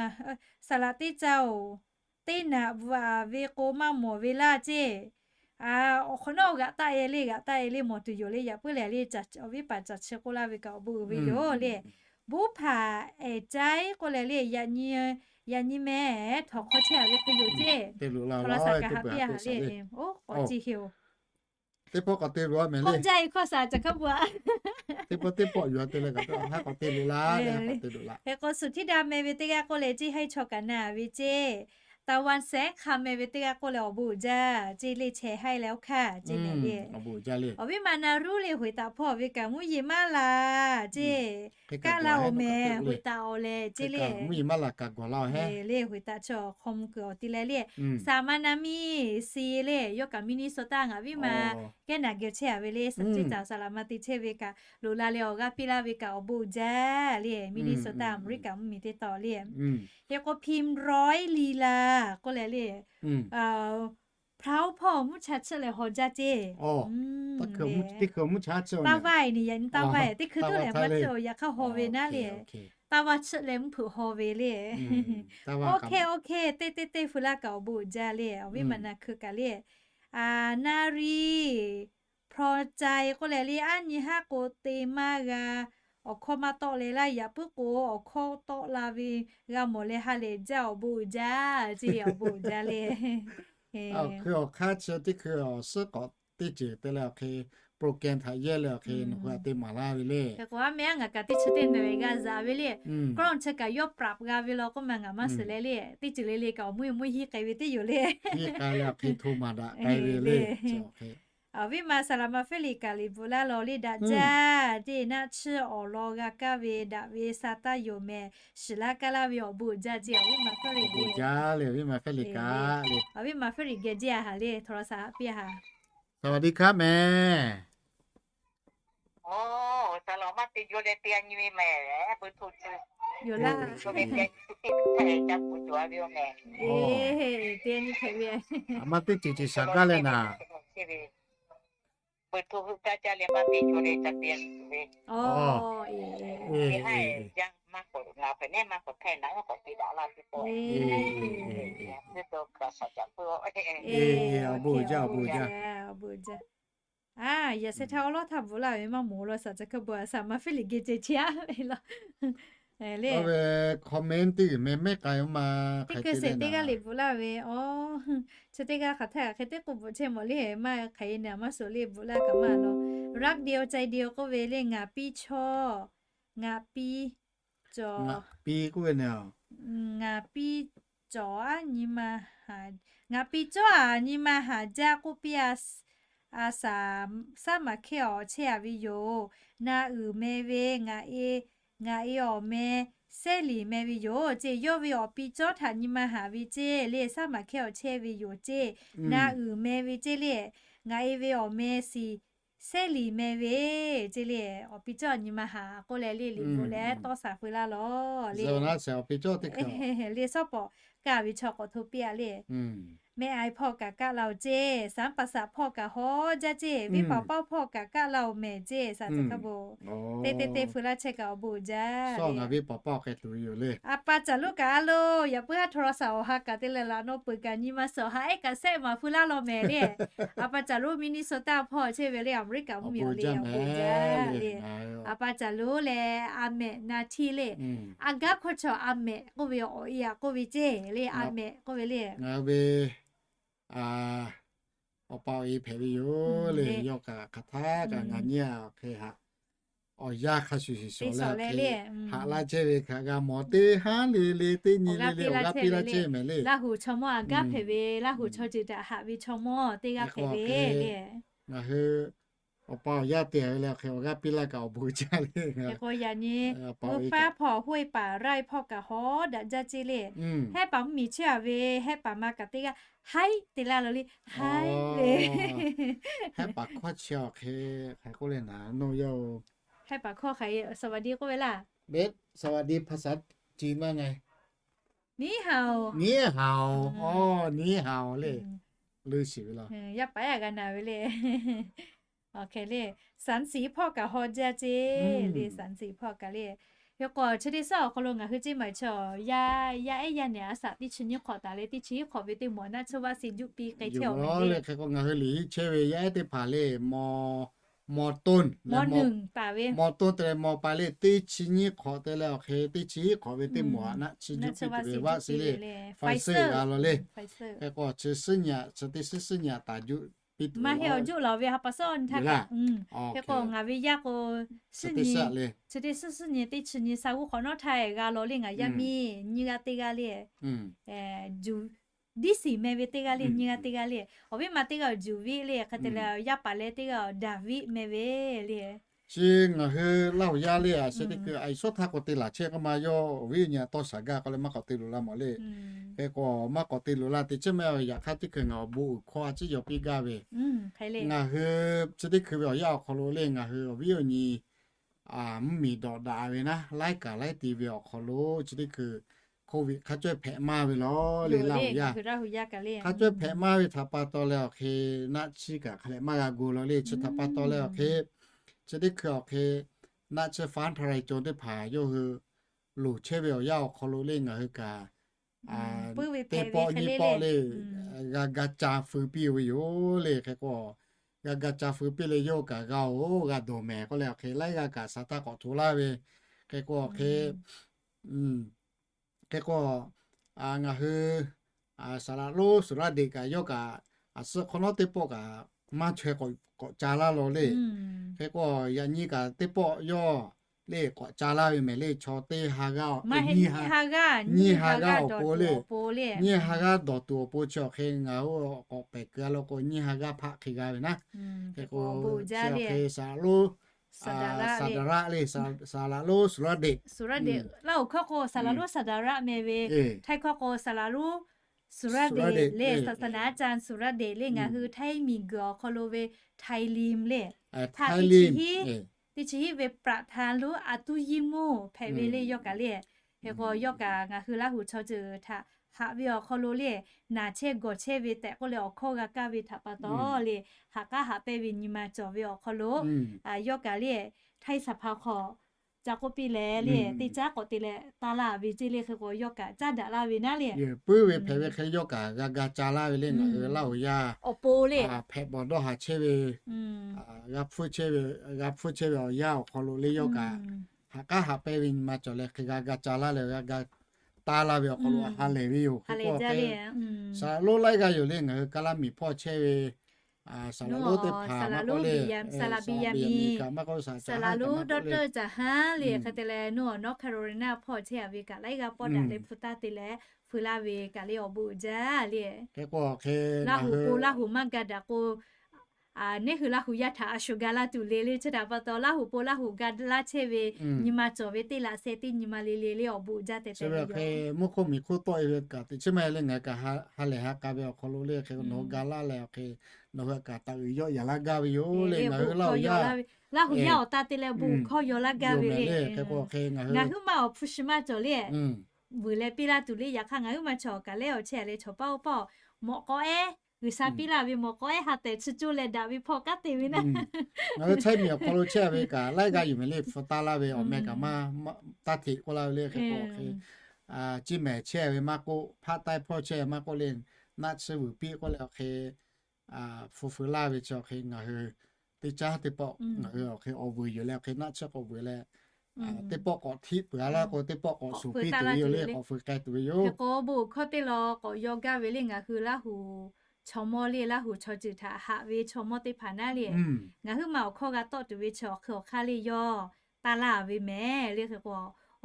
saˍ laꞈ teˇ ca oˬ, teˇ naꞈ bvuhꞈ ve k'o maˇ mawˬ ve laˇ ce. Awˬ hk'awꞈ nawˉ g'aꞈ taˆ e le, g'aꞈ taˆ e le mawˬ tuˬ yoˬ le. Yaꞈ puiˉ lehˬ le, awˬ viˉ paˍ caˬ chi k'oˆ laˇ ve kaꞈ awˬ bon uiˍ ve yoˬ le. Buˇ hpaˍ ehˍ caiˉ k'oˆ leh le, yaꞈ nyi mehˍ, htawnˍ hk'aw chehˇ a ve hk'e yoˬ ce. Htawnˍ la shaˍ kaꞈ haꞈ piˇ a le. Oˇ k'awꞈ ci he oˬ. Teˇ pawˆ k'awꞈ te loꞈ a mehˍ le. K'awꞈ jaˇ e hkawˇ shaˍ caˬ hk'a bvuhꞈ. Teˇ pawˆ teˇ pawˆ yuˬ a te leh kaꞈ haˉ k'awꞈ te loꞈ la le, haˉ k'awꞈ te loꞈ la. Hk'e k'o suˍ htiˇ da meh ve teˇ g'aˇ k'oˆ leh ceˇ haiˉ chaw kaꞈ na ve ceˇ. Taˍ wanˍ sehˉ hk'a meh ve teˇ g'aˇ k'oˆ leh awˬ bon uiˍ jaˇ ceˇ le, chehˇ haiˉ leh oˇ hk'aˇ ceˇ le. Awˬ viˉ ma na ruˉ le, Hoꞈ taˍ hpawˇ ve kaꞈ mvuhˇ yeˬ maˇ laˬ ceˇ. Kaˆ laˇ oˬ mehˍ, Hoꞈ taˍ awˬ leh ceˇ le. Mvuhˇ yeˬ maˇ laˬ kaꞈ gawˬ laˇ oˬ hehˉ le. Hoꞈ taˍ chi awˬ hk'aw mvuh kuiˬ awˬ ti leh le. Saˍ maˇ na miˇ si le, yawˇ kaꞈ Minnesota ngaˬ viˉ ma kehˉ naˍ geh chehˇ a ve le. Saˍ tiˉ caˬ saˍ laꞈ ma te chehˇ ve kaꞈ loꞈ la leh awˬ g'aˇ piˇ laˇ ve kaꞈ awˬ bon uiˍ jaˇ le. Minnesota America mvuhˇ miˬ teˇ taw le. Hk'e k'o Phim Roy Li la k'oˆ leh le, Hpaoˉ hpawˇ mvuhˇ cha chiˆ leh haw jaˇ ceˇ. Taˇ vaˇ e ni yaꞈ nyi taˇ vaˇ e teˇ hkui toˉ lehˬ maˇ chiˆ oˬ, yaꞈ hk'aˇ haw ve naˉ le. Taˇ vaˇ chiˆ leh mvuhˇ hpeuꞈ haw ve le. Oˇ hk'e oˇ hk'e teˇ teˇ teˇ feu laˇ kaꞈ awˬ bon uiˍ jaˇ le. Awˬ viˉ ma na hkui kaꞈ le, a, naˇ riˇ hpaw cai k'oˆ leh le, aˉ nyi haˉ k'o te maˇ g'a, awˬ hkawˇ maˇ tawˆ leh laˇ. Yaꞈ puiˉ k'o awˬ hkawˇ tawˆ la ve g'a mawˬ leh ha lehˬ jaˇ, awˬ bon uiˍ jaˇ ceˇ, awˬ bon uiˍ jaˇ le. Hkui awˬ hk'aˇ chi teˇ hkui awˬ suhˉ k'awꞈ teˇ ceuˬ te leh awˬ hk'e program htaꞈ yehˇ leh awˬ hk'e nawˬ hui htaꞈ te maˍ laˇ ve le. Hk'e k'o aˉ meh aˉ ngaˬ kaꞈ teˇ chi teˇ meh ve g'a zaꞈ ve le. Kawˇ chi kaꞈ yawˇ ปรับ g'a ve law k'oˆ ma ngaˬ maˇ suhˍ leh le. Teˇ ceuˬ le le kaꞈ awˬ mvuhˇ miˬ mvuhˇ hiˉ k'ai ve teˇ yoˬ le. Hiˉ k'ai leh awˬ hk'e hto maˍ daꞈ k'ai ve le. Awˬ viˉ ma saˍ laꞈ ma Feˇliˍ kaꞈ liꞈ bvuhꞈ laˇ law le daꞈ jaˇ ceˇ. Naˆ tsuhˇ awˬ lawn g'a kaˇ ve daꞈ ve sa taˇ yoˬ mehˍ. Shiˍ laˇ kaˇ laˇ ve awˬ bon uiˍ jaˇ ceˇ. Awˬ viˉ ma Feˇliˍ le. Awˬ viˉ ma Feˇliˍ geh jiˇ a haˍ le, htawnˍ la shaˍ haꞈ piˇ a haˍ. สวัสดีครับ mehˍ. อาม่า teˇ ceuˬ ceuˬ shaˍ gaˇ leh naˍ. Awˬ bon uiˍ jaˇ, awˬ bon uiˍ jaˇ, awˬ bon uiˍ jaˇ. A, yaꞈ sheh htaˇ awˉ lawˉ htaˇ bvuhꞈ laˇ ve maˇ moˍ law shaˍ ca hk'e bvuhꞈ a, saˍ ma Feˇliˍ geh ceh chehˇ a ve law. Oˇ ve comment teˇ g'uiˬ meh mehˉ k'ai oˇ ma, teˇ hkui seˍ teˇ g'aˇ liꞈ bvuhꞈ laˇ ve, oˇ, chi teˇ g'aˇ hk'aˬ htaˇ hk'e teˇ k'oˆ bvuhꞈ chehˇ mawˬ le, maˇ hk'aˬ e naˍ maˇ suhˍ le bvuhꞈ laˇ kaꞈ maˇ law. Raˇ de o cai de o k'oˆ ve le, ngaˬ piˇ chawˇ, ngaˬ piˇ cawˬ, ngaˬ piˇ cawˬ a nyi ma haˍ, ngaˬ piˇ cawˇ a nyi ma haˍ jaˇ k'oˆ piˇ a, a saˍ, saˉ maˍ hkehˇ awˬ chehˇ a ve yoˬ. Na uiˍ meh ve ngaˬ e, ngaˬ e awˬ meh Sehˉliˍ meh ve yoˬ ceˇ. Yawˇ ve awˬ pi cawˇ htaꞈ nyi ma haˍ ve ceˇ le, saˉ maˍ hkehˇ awˬ chehˇ ve yoˬ ceˇ. Na uiˍ meh ve ceˇ le, ngaˬ e ve awˬ meh shiˍ Sehˉliˍ meh ve ceˇ le, awˬ pi cawˇ nyi ma haˍ k'oˆ leh le, liꞈ bvuhꞈ leh tawˇ shaˍ feu laˇ lawˬ le. Le shawˉ pawˍ kaˇ ve chaw k'awꞈ hto piˇ a le. Meh ai hpawˇ kaꞈ kaˆ la oˬ ceˇ, saˉ paˍ saˍ hpawˇ kaꞈ hawˉ jaˇ ceˇ, venˇ paˍ paˇ hpawˇ kaꞈ kaˆ la oˬ mehˍ ceˇ, saˍ tcuh hk'a bon. Teˇ teˇ teˇ feu laˇ chehˇ kaꞈ awˬ bon uiˍ jaˇ. A pa Caˍ Loˉ kaꞈ a loˬ, yaꞈ puiˉ haˉ htaw la saˍ awˬ ha kaꞈ te leh laꞈ nawˉ peuˬ kaꞈ nyi ma suhˍ awˬ ha ehˉ kaꞈ sehˆ maˍ feu laˇ law mehˍ le. A pa Caˍ Loˉ Minnesota hpawˇ chehˇ ve le, America mvuhˇmiˬ awˬ le, awˬ bon uiˍ jaˇ le. A pa Caˍ Loˉ leh a mehꞈ na htiˇ le. A gaˉ hkawˇ chaw a mehꞈ k'oˆ ve awˬ e a k'oˆ ve ceˇ le, a mehꞈ k'oˆ ve le. Ngaˬ hui ve awˬ pa awˬ e hpehꞈ ve yoˬ le. Yawˇ kaꞈ hk'aˬ htaˇ kaꞈ ngaˬ nyi a hk'e haꞈ, awˬ yanˇ hk'a shuˍ shuˍ shuˍ leh hk'e haꞈ laˇ chehˇ ve hk'aˬ g'a mawˬ teˇ haˉ le le teˇ nyi le le awˬ g'aˇ piˇ laˇ chehˇ mehˍ le. Laˇ huˍ chaw mawˇ a gaˉ hpehꞈ ve, Laˇ huˍ chaw ceuˬ htaꞈ haꞈ ve chaw mawˇ teˇ g'aˇ hpehꞈ ve le. Ngaˬ hui awˬ pa awˬ yanˇ te ve leh hk'e awˬ g'aˇ piˇ laˇ kaꞈ awˬ bon jaˇ le. Yaꞈ nyi mvuhˇ paˉ hpawˇ hoˆ e paˍ raˇ e hpawˇ kaꞈ hawˉ daꞈ jaˇ ceˇ le. Hehˉ paˍ mvuhˇmiˬ chehˇ a ve, hehˉ paˍ ma kaꞈ teˇ g'aˇ haiˉ te laˇ lo le, haiˉ le. Hehˉ paˍ hkawˇ chi awˬ hk'e hk'aˬ k'oˆ le naˍ, no yaˇ o. Hehˉ paˍ hkawˇ hk'aˬ e สวัสดี k'oˆ ve laˇ. สวัสดีภาษาจีนว่าไง? 你好. 你好. อ๋อ 你好 le. Leuˇ shiˍ ve laˇ. Yaˇ paˍ yaˇ g'a naˍ ve le. Awˬ hk'e le, สามสิบ hpawˇ kaꞈ haw jaˇ ceˇ le, สามสิบ hpawˇ kaꞈ le. Hk'e k'o chi teˇ suhˉ awˬ hk'aw lo ngaˬ hui ceˇ maˬ chaw yaˇ yaˇ ehˉ yaˇ nehˬ a shaꞈ teˇ chi nyiˇ hk'awꞈ taˍ leh teˇ chi hiˉ hk'awꞈ ve teˇ mawˬ naˆ tsuhˇ vaˆ se juˆ piˇ k'ai chehˇ awˬ le. Hk'e k'o ngaˬ hui liꞈ hiˆ chehˇ ve yaˇ ehˉ teˇ hpaˍ le, mawˬ, mawˬ toˇ, mawˬ toˇ te leh mawˬ pa le teˇ chi nyiˇ hk'awꞈ te leh awˬ hk'e teˇ chi hiˉ hk'awꞈ ve teˇ mawˬ naˆ chi juˆ piˇ tuˬ ve vaˆ se le, Pfizer g'a law le. Hk'e k'o chi suhˉ nyi, chi teˇ suhˉ suhˉ nyi taˍ juˆ piˇ tuˬ maˇ heˆ awˬ juˆ laˬ ve ha pa suhˉ awˬ nyi htaˇ kaꞈ. Hk'e k'o ngaˬ ve yaˇ k'o, chi teˇ suhˉ suhˉ nyi teˇ chi nyi sa g'uˇ hk'awꞈ nawˉ htaˇ g'a law le ngaˬ yaˇ miˇ nyiˇ g'aˇ teˇ g'aˇ le. Juˬ Diˉsiˍ meh ve teˇ g'aˇ le, nyiˇ g'aˇ teˇ g'aˇ le. Awˬ viˉ ma teˇ g'aˇ awˬ Juˬ viˆ le, hk'e te leh yaˇ paˍ leh teˇ g'aˇ awˬ Daˍviˆ meh ve le. Chi ngaˬ hui Laˇ huˍ yaˇ le, a sheh teˇ hkui a iˉ shawˉ htaˇ k'o te laˬ chehˇ k'oˆ ma yawˇ awˬ viˉ awˬ nyi a tawˇ shaˍ gaˇ k'oˆ leh maˇ k'awꞈ te loˍ la mawˬ le. Hk'e k'o maˇ k'awꞈ te loˍ la te chehˇ meh, yaꞈ hk'aˇ teˇ hkui ngaˬ awˬ bon uiˍ hkawˇ a ciˉ yaw piˇ gaˇ ve, ngaˬ hui chi teˇ hkui ve awˬ yanˇ awˬ hk'aw lo le ngaˬ hui awˬ viˉ awˬ nyi mvuhˇmiˬ dawꞈ daꞈ ve naˉ, laiˉ kaˍ laiˉ ti ve awˬ hk'aw lo chi teˇ hkui Covid hk'a cawehˇ hpehꞈ maˇ ve law le Laˇ huˍ yaˇ. Hk'a cawehˇ hpehꞈ maˇ ve htaꞈ pa taw leh awˬ hk'e naˆ chiˇ kaꞈ hk'a leh maˇ g'a gu law le. Chi htaꞈ pa taw leh awˬ hk'e chi teˇ hkui awˬ hk'e naˆ chiˇ faˉ htaˇ rai caw teˇ hpaˍ yawˇ hui loˍ chehˇ ve awˬ yanˇ awˬ hk'aw lo le ngaˬ hui kaꞈ teˇ pawˆ nyiˇ pawˆ le g'a ga ca feu piˇ ve yoˬ le. Hk'e k'o g'a ga ca feu piˇ leh yawˇ kaꞈ g'a oˬ g'a dawˬ mehˍ k'oˆ leh awˬ hk'e laiˉ g'aˇ kaꞈ saˍ htaˇ k'awꞈ hto laˇ ve. Hk'e k'o awˬ hk'e Hk'e k'o, ngaˬ hui saˍ laꞈ lonˉ suˍ raˇ deꞈ kaꞈ yawˇ kaꞈ, a suhˉ hk'awꞈ nawˉ teˇ pawˆ kaꞈ maˇ chaweh k'awꞈ ca laˇ law le. Hk'e k'o, yaꞈ nyi kaꞈ teˇ pawˆ yawˇ le k'awꞈ ca laˇ ve mehˍ le. Chaw teˇ ha g'aˇ, nyiˇ ha g'aˇ awˬ pon le, nyiˇ ha g'aˇ dawˬ tuˬ awˬ pon chi awˬ hk'e ngaˬ hui k'awꞈ pehˬ keu a law k'o, nyiˇ ha g'aˇ hpaˆ hk'e g'a ve naˉ. Hk'e k'o, chi awˬ hk'e saˍ laꞈ lonˉ saˍ daˍ raˆ le, saˍ laꞈ lonˉ suˍ raˇ deꞈ, Laˇ huˍ hkawˇ k'o saˍ laꞈ lonˉ saˍ daˍ raˆ meh ve, Htaiˇ hkawˇ k'o saˍ laꞈ lonˉ suˍ raˇ deꞈ le, ศาสนาอาจารย์ สุรเดช le, ngaˬ hui Htaiˇ miˬguiˬ awˬ hk'aw lo ve ไทยริม le, htaꞈ teˇ chi hiˉ, teˇ chi hiˉ ve ประธาน lonˉ a tuˉ yiˇ moˇ hpehꞈ ve le yawˇ kaꞈ le. Hk'e k'o yawˇ kaꞈ ngaˬ hui Laˇ huˍ chaw ceuˬ htaꞈ haꞈ ve awˬ hk'aw lo le, naˬ chehˇ gawˬ chehˇ ve tehꞈ k'oˆ leh awˬ hkawˇ g'a kaˇ ve htaꞈ pa taw le, haꞈ k'aˉ haꞈ pehnˇ ve nyi ma cawˬ ve awˬ hk'aw lo, yawˇ kaꞈ le, Htaiˇ สภา hk'aw ca k'oˆ piˇ leh le, teˇ caˉ k'awꞈ te leh taˇ laˇ ve ceˇ le. Hk'e k'o yawˇ kaꞈ caˉ daꞈ laˇ ve naˉ le, puiˉ ve hpehꞈ ve hk'e yawˇ kaꞈ g'a ga ca laˇ ve le. Ngaˬ hui Laˇ huˍ yaˇ awˬ pon le hpehꞈ bawˬ dawˇ haˍ chehˇ ve, g'a hpfuhˇ chehˇ ve awˬ yanˇ awˬ hk'aw lo le yawˇ kaꞈ haꞈ k'aˉ haꞈ pehnˇ ve nyi ma cawˬ leh hk'e g'a ga ca laˇ leh g'a ga taˇ laˇ ve awˬ hk'aw lo ha lehˬ ve yoˬ. Hk'e k'o hk'e, saˍ laꞈ lonˉ laiˉ g'aˇ yoˬ le, ngaˬ hui Kaˍlaˇ miˬ hpawˇ chehˇ ve, saˍ laꞈ lonˉ teˇ hpaˍ maˇ k'oˆ le, saˍ laꞈ lonˉ doctor caˍ hanˉ le, hk'e te leh nawˬ awˬ North Carolina hpawˇ chehˇ a ve kaꞈ laiˉ g'aˇ pawˆ daꞈ leh hpu taˇ te leh hpu laˇ ve kaꞈ le awˬ bon uiˍ jaˇ le. Laˇ huˍ po Laˇ huˍ maˇ ga daꞈ k'o, neˉ hui Laˇ huˍ yaˇ htaꞈ a shu ga laˇ tuˬ le le. Chi htaꞈ pa taw Laˇ huˍ po Laˇ huˍ ga laˇ chehˇ ve nyi ma cawˬ ve teˇ laꞈ sheh teˇ nyi ma le le le awˬ bon uiˍ jaˇ tehꞈ tehꞈ ve yoˬ. Mvuhˇ hk'oˆ miˬ hk'oˆ tawˆ e ve kaꞈ teꞈ chiˉ maˇ heˆ le, ngaˬ kaꞈ ha lehˬ ha k'a ve awˬ hk'aw lo le hk'e nawˬ hui ga laˇ leh awˬ hk'e nawˬ hui kaꞈ taꞈ uiˍ yawˆ yaˍ laˇ gaˇ ve yoˬ le. Ngaˬ hui Laˇ huˍ yaˇ, Laˇ huˍ yaˇ awˬ taˇ te leh bon hkawˇ yaw laˇ gaˇ ve le. Ngaˬ huiˉ ma awˬ hpu shi maˇ cawˬ le, vuiˬ leh piˇ laˇ tuˬ le. Yaꞈ hk'aˇ ngaˬ huiˉ ma chaw kaꞈ lehˬ awˬ chehˇ a leh chaw paˇ oˇ paˇ mawꞈ k'aw ehˉ G'uiˬsha piˇ laˇ ve mawꞈ k'aw ehˉ ha tehˬ chi coˇ leh daꞈ ve hpawˇ kanˉ te ve naˇ. Ngaˬ hui chehˇ miˬ awˬ hk'aw lo chehˇ ve kaꞈ laiˉ g'aˇ yuˬ mehˍ le, hpu taˇ laˇ ve awˬ meh kaꞈ maˇ taˇ hteꞈ k'oˆ laˇ ve le. Hk'e k'o awˬ hk'e, chi mehˍ chehˇ ve maˇ k'oˆ, hpaˆ taiˇ hpawˇ chehˇ ve maˇ k'oˆ le, naˆ tsuhˇ vuiˬ piˇ k'oˆ leh awˬ hk'e, hpu feu laˇ ve chi awˬ hk'e ngaˬ hui teˇ caˉ teˇ pawˆ ngaˬ hui awˬ hk'e awˬ vuiˬ yuˬ leh awˬ hk'e naˆ tsuhˇ k'awꞈ vuiˬ leh, teˇ pawˆ k'awꞈ htiˆ peuˬ a laˇ k'o teˇ pawˆ k'awꞈ shuˍ piˇ tuˬ ve yoˬ le, k'awꞈ feu k'ai tuˬ ve yoˬ. Hk'e k'o bon hkawˇ teˇ law k'awꞈ yaw gaˇ ve le, ngaˬ hui Laˇ huˍ chaw mawˇ le, Laˇ huˍ chaw ceuˬ htaꞈ haꞈ ve chaw mawˇ teˇ hpaˍ naˉ le, ngaˬ huiˉ ma awˬ hkawˇ g'a tawˆ tuˬ ve chi awˬ hk'e awˬ hk'aˇ le yaw taˇ laˇ ve mehˍ le. Hk'e k'o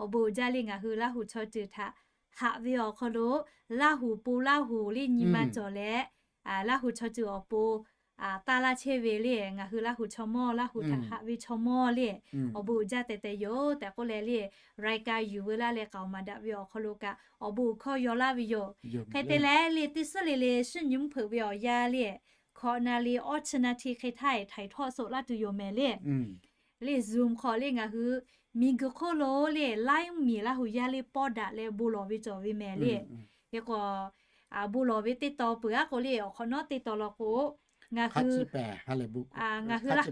awˬ bon uiˍ jaˇ le, ngaˬ hui Laˇ huˍ chaw ceuˬ htaꞈ haꞈ ve awˬ hk'aw lo Laˇ huˍ po Laˇ huˍ le nyi ma cawˬ leh, Laˇ huˍ chaw ceuˬ awˬ pon taˇ laˇ chehˇ ve le, ngaˬ hui Laˇ huˍ chaw mawˇ, Laˇ huˍ htaꞈ haꞈ ve chaw mawˇ le, awˬ bon uiˍ jaˇ tehꞈ tehꞈ yoˬ tehꞈ k'oˆ leh le, รายการ yuˬ veu laˇ leh k'aoˍ maˍ daꞈ ve awˬ hk'aw lo kaꞈ awˬ bon uiˍ hkawˇ yaw laˇ ve yoˬ. Hk'e te leh le teˇ suhˉ le le shinˉ nyi mvuhˇ hpeuꞈ ve awˬ yanˇ le, hkawꞈ na le awˇ chi na hti hk'e htaˇ htaiˍ htawˆ soꞈ laˇ tuˬ yoˬ mehˍ le. Le Zoom hk'aw le ngaˬ hui miˬguiˬ hk'oˆ lo le laiˉ mvuhˇmiˬ Laˇ huˍ yaˇ le pawˆ daꞈ leh bon lawˬ ve cawˬ ve mehˍ le. Hk'e k'o, bon lawˬ ve teˇ taw peuˬ aˉ k'o le awˬ hk'awꞈ nawˉ teˇ taw law k'o, ngaˬ hui ngaˬ hui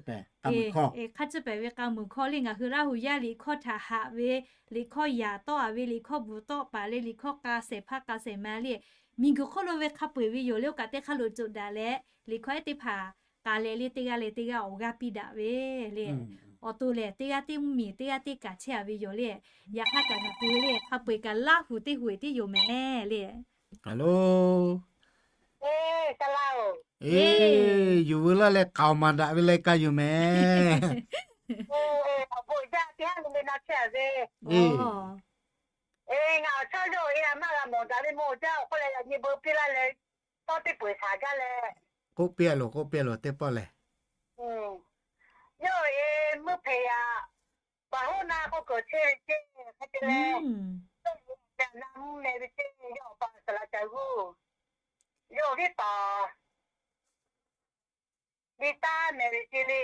hk'a ciˉ pehˍ ve k'a muiˬ hkawˇ le ngaˬ hui Laˇ huˍ yaˇ liꞈ hkawˇ htaꞈ haꞈ ve, liꞈ hkawˇ yaꞈ tawˆ a ve, liꞈ hkawˇ bvuhˬ tawˆ paˍ le, liꞈ hkawˇ k'a shehˍ hpaˇ k'a shehˍ ma le, miˬguiˬ hk'oˆ lo ve hk'a peu-eˬ ve yoˬ le. Oˇ kaꞈ teˇ hk'aˇ lo coˬ daꞈ leh liꞈ hkawˇ ehˉ teˇ hpaˍ k'a leh le teˇ g'aˇ leh teˇ g'aˇ awˬ g'aˇ piˇ daꞈ ve le. Awˬ to lehˬ teˇ g'aˇ teˇ mvuhˇmiˬ teˇ g'aˇ teˇ kaꞈ chehˇ a ve yoˬ le. Yaꞈ hk'aˇ kaꞈ ngaˬ hui le hk'a peu-eˬ kaꞈ Laˇ huˍ teˇ huˍ eˬ tiˉ yoˬ mehˍ le. Hello. Eˬ, yuˬ veu laˇ leh k'aoˍ maˍ daꞈ ve รายการ yoˬ mehˍ. Eˬ, ngaˬ awˬ chawˇ yawˇ eˬ a maˇ g'a mawˬ daꞈ ve mawˬ jaˇ awˬ hk'oˆ leh yaꞈ nyi beu piˇ laˇ leh tawˇ teˇ peu-eˬ shaˍ gaˇ leh k'oˆ piˇ a loˬ, k'oˆ piˇ a loˬ teˇ pawˆ lehˬ. Yawˇ eˬ meuˇ hpehꞈ yaꞈ, baˬ hoˉ na k'o kawˬ chehˇ ve ceˇ hk'e te leh, yawˇ na mvuhˇ meh ve ceˇ, yawˇ awˬ pa saˍ laꞈ ca g'uˇ, yawˇ awˬ viˉ paˍ liˇ taˉ meh ve ceˇ le.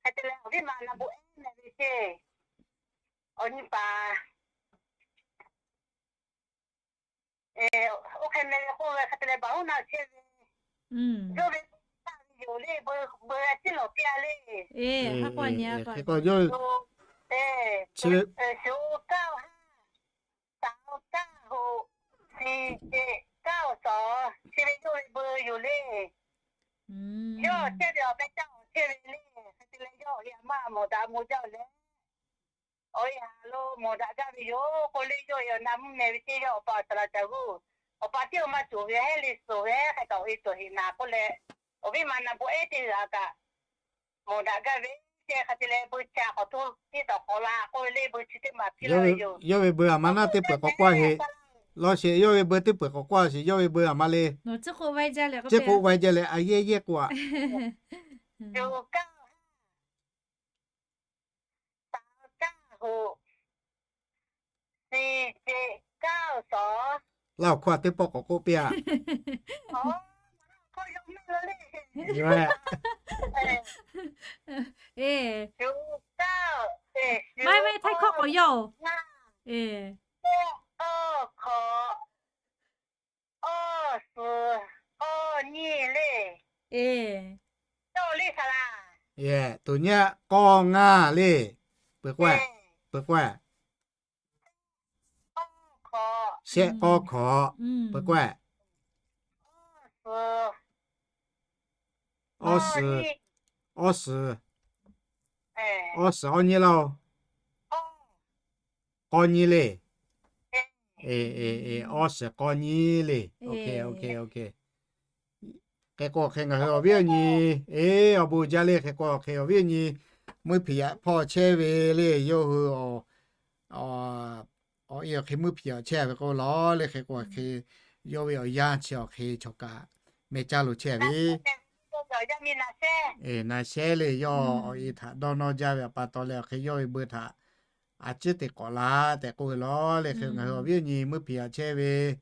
Hk'e te leh awˬ viˉ ma na bon ehˉ meh ve ceˇ, awˬ nyi paˍ oˇ hk'e meh ve k'oˆ ve hk'e te leh baˬ hoˉ na chehˇ ve, yawˇ ve taˇ ve yoˬ le, beu g'a ciˉ lawˬ piˇ a le. Hk'e k'o yawˇ chi ve, shu kaˇ, taˍ kaˇ hoꞈ, shiˍ ceꞈ kaˇ awˬ tawˍ, chi ve yawˇ ve beu yoˬ le. Yawˇ chehˇ ve awˬ pehˇ caˇ awˬ chehˇ ve le, hk'e te leh yawˇ eˬ a maˇ mawˬ daꞈ mawˬ jaˇ leh, awˬ e a lo mawˬ daꞈ gaˇ ve yoˬ k'oˆ le, yawˇ eˬ awˬ na mvuhˇ meh ve ceˇ, yawˇ awˬ pa saˍ laꞈ ca g'uˇ, awˬ pa tiˉ awˬ maˇ cawˬ ve heˉ le, suhˍ ve heˉ hk'e kaꞈ awˬ e cawˬ heꞈ naˍ k'oˆ leh, awˬ viˉ ma na bon ehˉ teˇ g'aˇ kaꞈ mawˬ daꞈ gaˇ ve ceˇ. Hk'e te leh beu ca k'awꞈ hto tiˉ tawˍ k'awꞈ la k'oˆ ve le, beu chi teˇ maˬ piˇ laˇ ve yoˬ. Yawˇ ve beu a ma naˉ teˇ peuˬ k'awꞈ k'oˆ a sheˍ. Law sheˍ yawˇ ve beu teˇ peuˬ k'awꞈ k'oˆ a sheˍ, yawˇ ve beu a ma le. Ceˇ k'oˆ vaˇ jaˇ leh a yehˇ yehˇ k'oˆ a. Laˇ awˬ hkawˇ a teˇ pawˆ k'awꞈ k'oˆ piˇ a. Maˇ heˆ, htaiˇ hkawˇ k'awꞈ yaw. Awˇ suhˍ awˇ nyi le. Tuˬ nyi k'awˇ ngaˇ le. Peuˬ k'oˆ, peuˬ k'oˆ. Shehˆ k'awˇ hkawꞈ. Peuˬ k'oˆ. Awˇ suhˍ, awˇ suhˍ, awˇ suhˍ awˇ nyi laˇ oˬ. k'aw nyi le. Awˬ suhˍ k'aw nyi le. Hk'e k'o hk'e ngaˬ hui awˬ viˉ awˬ nyi, eˬ, awˬ bon jaˇ le. Hk'e k'o hk'e awˬ viˉ awˬ nyi, muiˇ hpiˍ yaꞈ hpawˇ chehˇ ve le, yawˇ hui awˬ, awˬ e awˬ hk'e muiˇ hpiˍ yaꞈ chehˇ ve k'o lawˬ le. Hk'e k'o hk'e yawˇ ve awˬ yanˇ chi awˬ hk'e chaw kaꞈ meh caˇ lo chehˇ ve, na shehˉ le. Yawˇ awˬ e htaꞈ dawˇ nawˇ jaˇ ve awˬ pa taw leh awˬ hk'e yawˇ ve beu htaꞈ a ciˉ te k'awꞈ la tehꞈ k'oˆ ve lawˬ le. Hk'e ngaˬ hui awˬ viˉ awˬ nyi muiˇ hpiˍ yaꞈ chehˇ ve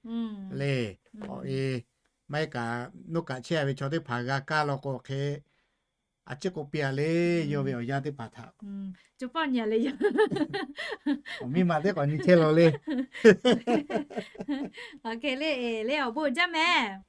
le, awˬ e maˇ heˆ kaꞈ nuˇ kaꞈ chehˇ ve chaw teˇ hpaˍ g'a kaˇ law k'o hk'e, a ciˉ k'oˆ piˇ a le. Yawˇ ve awˬ yanˇ teˇ hpaˍ htaꞈ awˬ miˇ ma teˇ k'awꞈ nyi chehˇ law le. Awˬ hk'e le, le awˬ bon jaˇ mehˍ.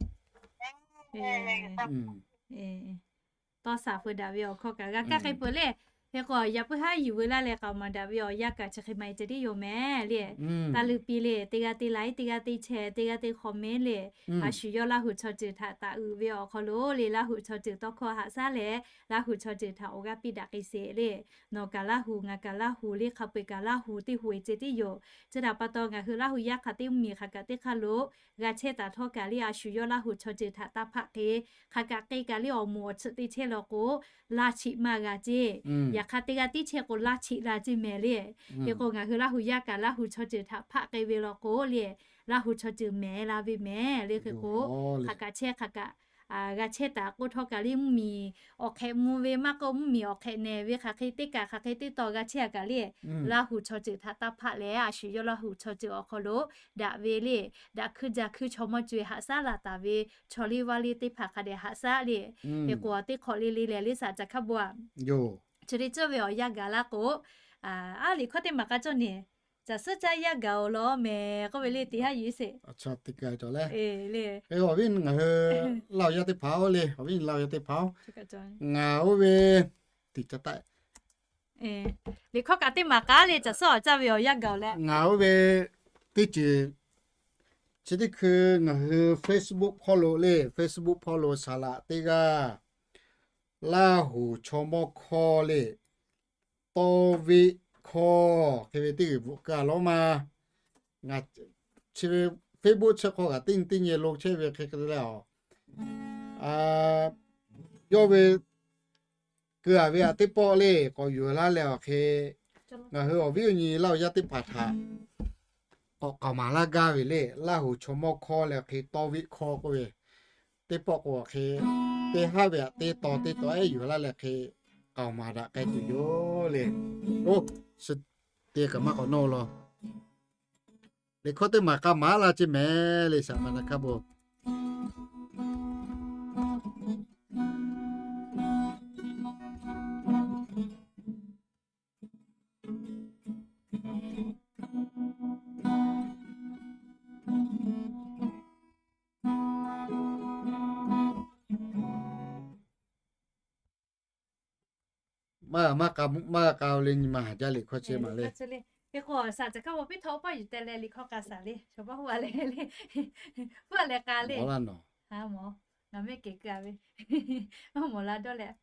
Tawˇ shaˍ feu daꞈ ve awˬ hkawˇ kaꞈ g'a kaˇ hk'e peuˬ le. Hk'e k'o yaꞈ puiˉ haˉ yuˬ veu laˇ leh k'aoˍ maˍ daꞈ ve awˬ yanˇ kaꞈ chi hk'e maˇ e ceh tiˉ yoˬ mehˍ le. Taˇ leuˉ piˇ le, teˇ g'aˇ te laiˉ, teˇ g'aˇ te chehˇ, teˇ g'aˇ te hk'awꞈ mehˍ le. A shu yawˇ Laˇ huˍ chaw ceuˬ htaꞈ taˍ uiˍ ve awˬ hk'aw lo le, Laˇ huˍ chaw ceuˬ tawˇ hkawˇ haꞈ shaˉ leh, Laˇ huˍ chaw ceuˬ htaꞈ awˬ g'aˇ piˇ daꞈ k'ai sheˍ le. Nawˬ kaꞈ Laˇ huˍ, ngaˬ kaꞈ Laˇ huˍ le, hk'a peu-eˬ kaꞈ Laˇ huˍ teˇ hoꞈ e ceh tiˉ yoˬ. Chi htaꞈ pa taw ngaˬ hui Laˇ huˍ yaˇ hk'aˬ teˇ mvuhˇmiˬ hk'aˬ kaꞈ teˇ hk'aˇ lo g'a chehˇ taˍ htawˇ kaꞈ le, a shu yawˇ Laˇ huˍ chaw ceuˬ htaꞈ taˇ hpaˆ hk'e, hk'aˬ kaꞈ k'e kaꞈ le awˬ moˍ awˬ tsuhꞈ te chehˇ law k'o, laˇ cheꞈ maˇ g'a ceˇ. Yaꞈ hk'aˇ teˇ g'aˇ tiˉ chehˇ k'o laˇ cheꞈ la ceˇ mehˍ le. Hk'e k'o ngaˬ hui Laˇ huˍ yaˇ kaꞈ Laˇ huˍ chaw ceuˬ htaꞈ hpaˆ k'ai ve law k'o le, Laˇ huˍ chaw ceuˬ mehˍ la ve mehˍ le. Hk'e k'o hk'aˬ kaꞈ chehˇ hk'aˬ kaꞈ g'a chehˇ taˍ k'oˆ htawˇ kaꞈ le mvuhˇmiˬ awˬ hk'ehꞈ mvuh ve maˇ k'oˆ mvuhˇmiˬ awˬ hk'ehꞈ nehˬ ve hk'aˬ hk'e teˇ kaꞈ hk'aˬ hk'e teˇ taw g'a chehˇ a kaꞈ le, Laˇ huˍ chaw ceuˬ htaꞈ taˇ hpaˆ leh a shu yawˇ Laˇ huˍ chaw ceuˬ awˬ hk'aw lo daꞈ ve le, daꞈ hkuiˇ ja hkuiˇ chaw mawˇ co-e haꞈ shaˉ laˬ taˍ ve chaw liˇ vaˇ liˇ teˇ hpaˍ hk'a dehꞈ haꞈ shaˉ le. Hk'e k'o teˇ hk'awꞈ le le lehˬ le saˍ ca hkaˇ bon a, chi teˇ ceuˬ ve awˬ yanˇ gaˬ laˇ k'o, a liꞈ hkawˇ teˇ maˬ k'a cawˇ neˬ, caˬ suhˉ caˇ yaˇ gaˬ-oˬ law mehˍ k'oˆ ve le teˇ haˉ yuˬ sheˍ. Awˬ viˉ ngaˬ hui Laˇ huˍ yaˇ teˇ hpaˍ-oˬ le, awˬ viˉ Laˇ huˍ yaˇ teˇ hpaˍ-oˬ, ngaˬ oˇ ve teˇ ca taˆ liꞈ hkawˇ kaꞈ teˇ maˬ k'aˉ le caˬ suhˉ awˬ caˇ ve awˬ yanˇ gaˬ-oˬ leh, ngaˬ oˇ ve teˇ ceuˬ chi teˇ hkui ngaˬ hui Facebook hpawˇ lo le, Facebook hpawˇ lo saˍ laꞈ teˇ g'aˇ Laˇ huˍ chaw mawˇ hkawˇ le, tawˇ veˆ hkawˇ hk'e ve teˇ g'uiˬ bvuhꞈ keu a lawˉ ma. Ngaˬ chi ve Facebook chi hk'aw kaꞈ teˇ nyi teˇ nyi lo chehˇ ve hk'e hk'e le a, yawˇ ve keu a ve aꞈ teˇ pawˆ le k'awꞈ yuˬ laˇ leh awˬ hk'e, ngaˬ hui awˬ viˉ awˬ nyi Laˇ huˍ yaˇ teˇ hpaˍ htaꞈ k'awꞈ k'aoˍ maˍ laˇ gaˇ ve le, Laˇ huˍ chaw mawˇ hkawˇ leh awˬ hk'e tawˇ veˆ hkawˇ k'oˆ ve teˇ pawˆ k'o awˬ hk'e, teˇ haˉ ve aꞈ teˇ taw teˇ taw ehˉ yuˬ laˇ leh hk'e k'aoˍ maˍ daꞈ k'ai tuˬ yoˬ le. Oˇ, suh te kaꞈ maˇ k'awꞈ nawˇ law. Liꞈ hkawˇ teˇ maˬ k'a maˍ laˇ ceˇ mehˍ le, saˍ ma na hkaˇ bon. Maˇ, maˇ k'a, maˇ k'a le nyi ma haˍ jaˇ liꞈ hkawˇ chi maˬ le. Hk'e k'o saˍ ca hkaˇ bon piˇ htawˇ oˇ pawˆ yuˬ teh leh liꞈ hkawˇ k'a saˍ le, chaw paˇ huˉ a leh le, huˉ a leh k'a le. Mawˬ la nawˬ, ha mawˬ, ngaˬ mehˆ kehˬ keu a ve, maˇ mawˬ la dawˇ leh,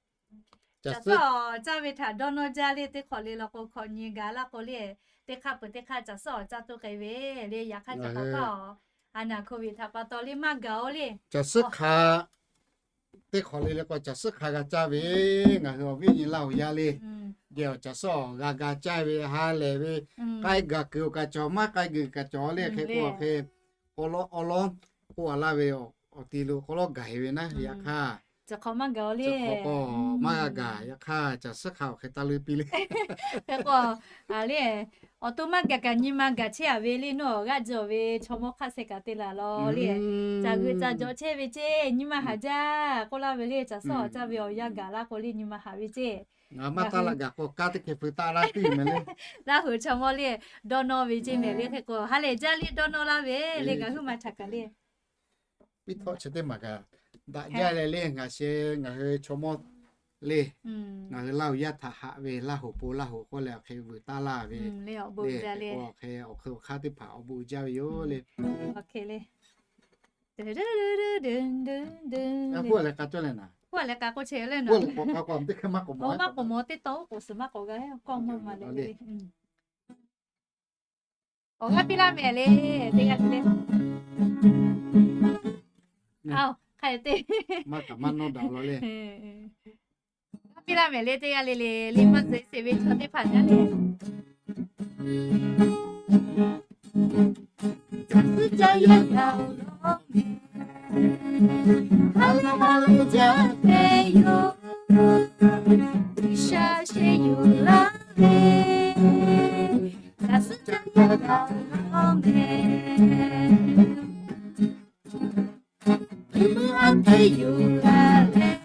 caˬ suhˉ awˬ caˇ ve htaꞈ dawˇ nawˇ jaˇ le. Teˇ hk'awꞈ le law k'o hkawꞈ nyi gaˬ laˇ k'o le, teˇ hk'aˇ peuˬ teˇ hk'aˇ caˬ suhˉ awˬ caˇ toˇ k'ai ve le. Yaꞈ hk'aˇ caˬ hk'aˬ hpaˇ a, a naˍ hko ve htaꞈ pa taw le maˇ gaˬ-oˬ le. Caˬ suhˉ hk'a teˇ hk'awꞈ le le k'o caˬ suhˉ hk'a g'a caˇ ve, ngaˬ hui awˬ viˉ nyi Laˇ huˍ yaˇ le. Jehˬ awˬ caˬ suhˉ awˬ g'a ga caˇ ve ha lehˬ ve, k'ai gaˬ kuiˬ awˬ kaꞈ cawˬ, maˇ k'ai kuiˬ kaꞈ cawˬ le. Hk'e k'o hk'e, k'aw lawˉ awˉ lawˉ k'oˆ a laˇ ve awˬ ti lo k'aw lawˉ gaˬ-e ve naˉ. Yaꞈ hk'aˇ, caˬ hk'awꞈ maˇ gaˬ-oˬ le. Caˬ hk'awꞈ k'o maˇ g'a gaˬ. Yaꞈ hk'aˇ caˬ suhˉ hk'a awˬ hk'e taˇ leuˉ piˇ le. Hk'e k'o, a le, awˬ to maˇ gaˬ kaꞈ nyi ma gaˬ chehˇ a ve le, nawˬ g'aˇ ji awˬ ve chaw mawˇ hk'aˆ seh kaꞈ te laˬ law le. Caˬ g'uiˬ caˬ jawꞈ chehˇ ve ceˇ, nyi ma haˍ jaˇ k'oˆ laˇ ve le. Caˬ suhˉ awˬ caˇ ve awˬ yanˇ gaˬ laˇ k'o le nyi ma haˍ ve ceˇ. Ngaˬ maˇ taˇ laˇ gaˬ k'o kaˉ teˇ hkeh feu taˆ laˇ tiˉ yoˬ mehˍ le. Laˇ huˍ chaw mawˇ le, dawˇ nawˇ ve ceˇ mehˍ le. Hk'e k'o ha lehˬ jaˇ le dawˇ nawˇ laˇ ve le, ngaˬ hui maˇ htaꞈ kaꞈ le. Piˇ htawˆ chi teˇ maˬ kaꞈ daꞈ jaˇ leh le, ngaˬ sheh ngaˬ hui chaw mawˇ le, ngaˬ hui Laˇ huˍ yaˇ htaꞈ haꞈ ve Laˇ huˍ po Laˇ huˍ k'oˆ leh awˬ hk'e vuiˬ taˇ laˇ ve le. Awˬ hk'e awˬ hk'aˇ teˇ hpaˍ awˬ bon jaˇ ve yoˬ le. Huˉ leh k'a cawˇ leh naˍ, huˉ leh k'a k'oˆ chehˇ leh naˍ, maˇ k'awꞈ mawˬ teˇ taw oˉ k'oˍ suhˍ maˇ k'awꞈ g'a k'awˇ maˇ ma le. Awˬ g'aˇ piˇ laˇ mehˍ le, teˇ g'aˇ le le. Aˬ, hk'a te, maˇ kaꞈ maˇ nawˇ daꞈ la le. G'aˇ piˇ laˇ mehˍ le, teˇ g'aˇ le le, liˇ maˇ zuhꞈ sheˍ ve chaw teˇ hpaˍ naˉ le. Caˬ suhˉ caˇ yaˇ gaˬ-oˬ lawˬ mehˍ, ha lehˬ ha lehˬ jaˇ hpehꞈ yoˬ. G'uiˬsha sheh yuˬ laˇ ve, caˬ suhˉ caˇ yaˇ gaˬ-oˬ lawˬ mehˍ. Mvuhˇ haˉ hpehꞈ yuˬ la leh,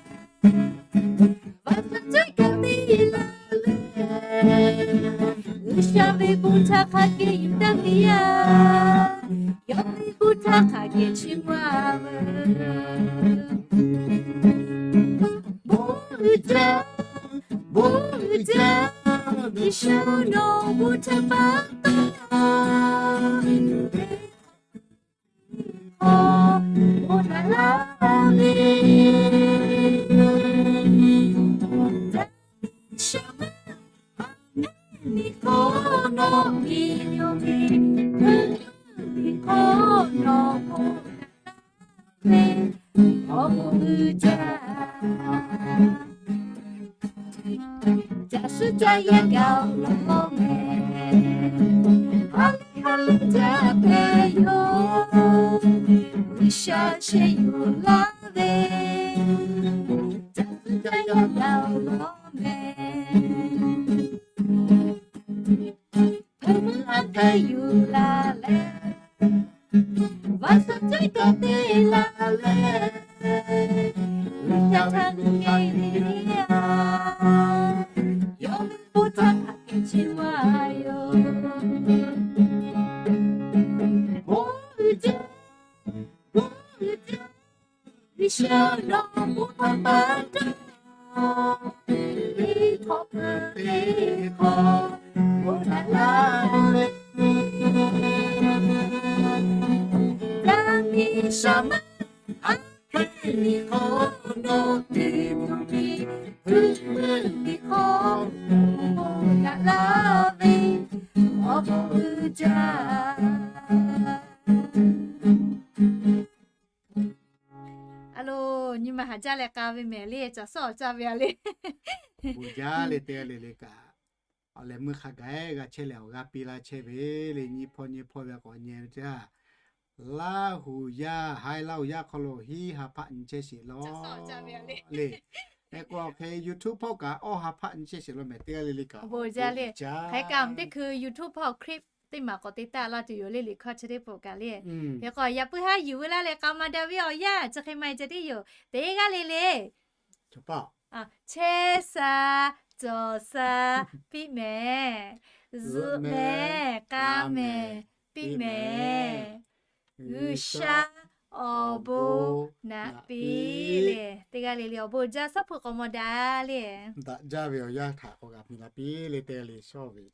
vaꞈ tcuhˉ cehˉ kaꞈ te la leh, G'uiˬsha ve bon htaˇ hk'a geh yuˬ taˇ ve yaˇ, yawˇ ve bon htaˇ hk'a geh chiˇ mvuh-a veuˬ. Bon uiˍ jaˇ, bon uiˍ jaˇ, Yeˍsuˆ nawˬ bon htaꞈ pa taw, bon naꞈ laˇ ve, Yeˍsuˆ ve, aˬ mehˉ ve hk'aw nawˬ miˬ yoˬ ve, miˬ hk'aw nawˬ bon naꞈ laˇ ve, awˬ bon uiˍ jaˇ. Caˬ suhˉ caˇ yaˇ gaˬ-oˬ lawˬ mehˍ, ha lehˬ ha lehˬ jaˇ hpehꞈ yoˬ. G'uiˬsha sheh yuˬ laˇ ve, caˬ suhˉ caˇ yaˇ gaˬ-oˬ lawˬ mehˍ. Hpeuꞈ meuˇ aˉ hpehꞈ yuˬ la leh, vaꞈ suhˉ cehˉ kaꞈ te la leh, G'uiˬsha htaꞈ g'uiˬ k'ai ve le, yawˇ ve bon htaˇ hk'a geh chiˇ mvuh-a yoˬ. Bon uiˍ jaˇ, bon uiˍ jaˇ, Yeˍsuˆ nawˬ bon htaꞈ pa taw, teˇ hk'awꞈ peuˬ teˇ hk'awꞈ bon naꞈ laˇ ve, yaˇ miˇ shaˍ maˇ aˉ hpehꞈ ve hk'aw, nawˬ te tuˬ ve, hpeuꞈ meuˇ ve hk'aw, bon naꞈ laˇ ve, awˬ bon uiˍ jaˇ. A lo, nyi ma haˍ jaˇ leh k'a ve mehˍ le, caˬ suhˉ awˬ caˇ ve a le. Bon jaˇ le, teˇ g'aˇ le le kaꞈ, awˬ lehˬ meuˇ hk'a gaˬ-eˬ g'a chehˇ leh awˬ g'aˇ piˇ laˇ chehˇ ve le, nyi hpawˇ nyi hpawˇ ve k'awꞈ nyi ve teˇ g'aˇ, Laˇ huˍ yaˇ, Haiˉ Laˇ huˍ yaˇ hk'aw lo hiˉ ha hpaˆ nyi chehˇ sheˍ law le. Hk'e k'o, awˬ hk'e YouTube hpawˇ kaꞈ awˇ ha hpaˆ nyi chehˇ sheˍ law mehˍ, teˇ g'aˇ le le kaꞈ. Bon jaˇ le. Hk'e kaꞈ teˇ hkui YouTube hpawˇ clip teˇ maˬ k'awꞈ te taˆ laˇ tuˬ yoˬ le, liꞈ hkawˇ chi teˇ pawˆ kaꞈ le. Hk'e k'o, yaꞈ puiˉ haˉ yuˬ ve laˇ leh k'a ma daꞈ ve awˬ yanˇ chi hk'e maˇ heˆ ceh tiˉ yoˬ. Teˇ g'aˇ le le, chehˇ sha, cawˬ sha, piˇ mehˍ, zuhꞈ mehˍ, k'a mehˍ, piˇ mehˍ, G'uiˬsha awˬ bon naꞈ piˇ le. Teˇ g'aˇ le le awˬ bon jaˇ, suhˉ hpu k'awꞈ mawˬ daꞈ le. Daꞈ jaˇ ve awˬ yanˇ htaꞈ k'awꞈ g'a piˇ la piˇ le, teˇ g'aˇ le shawˇ ve.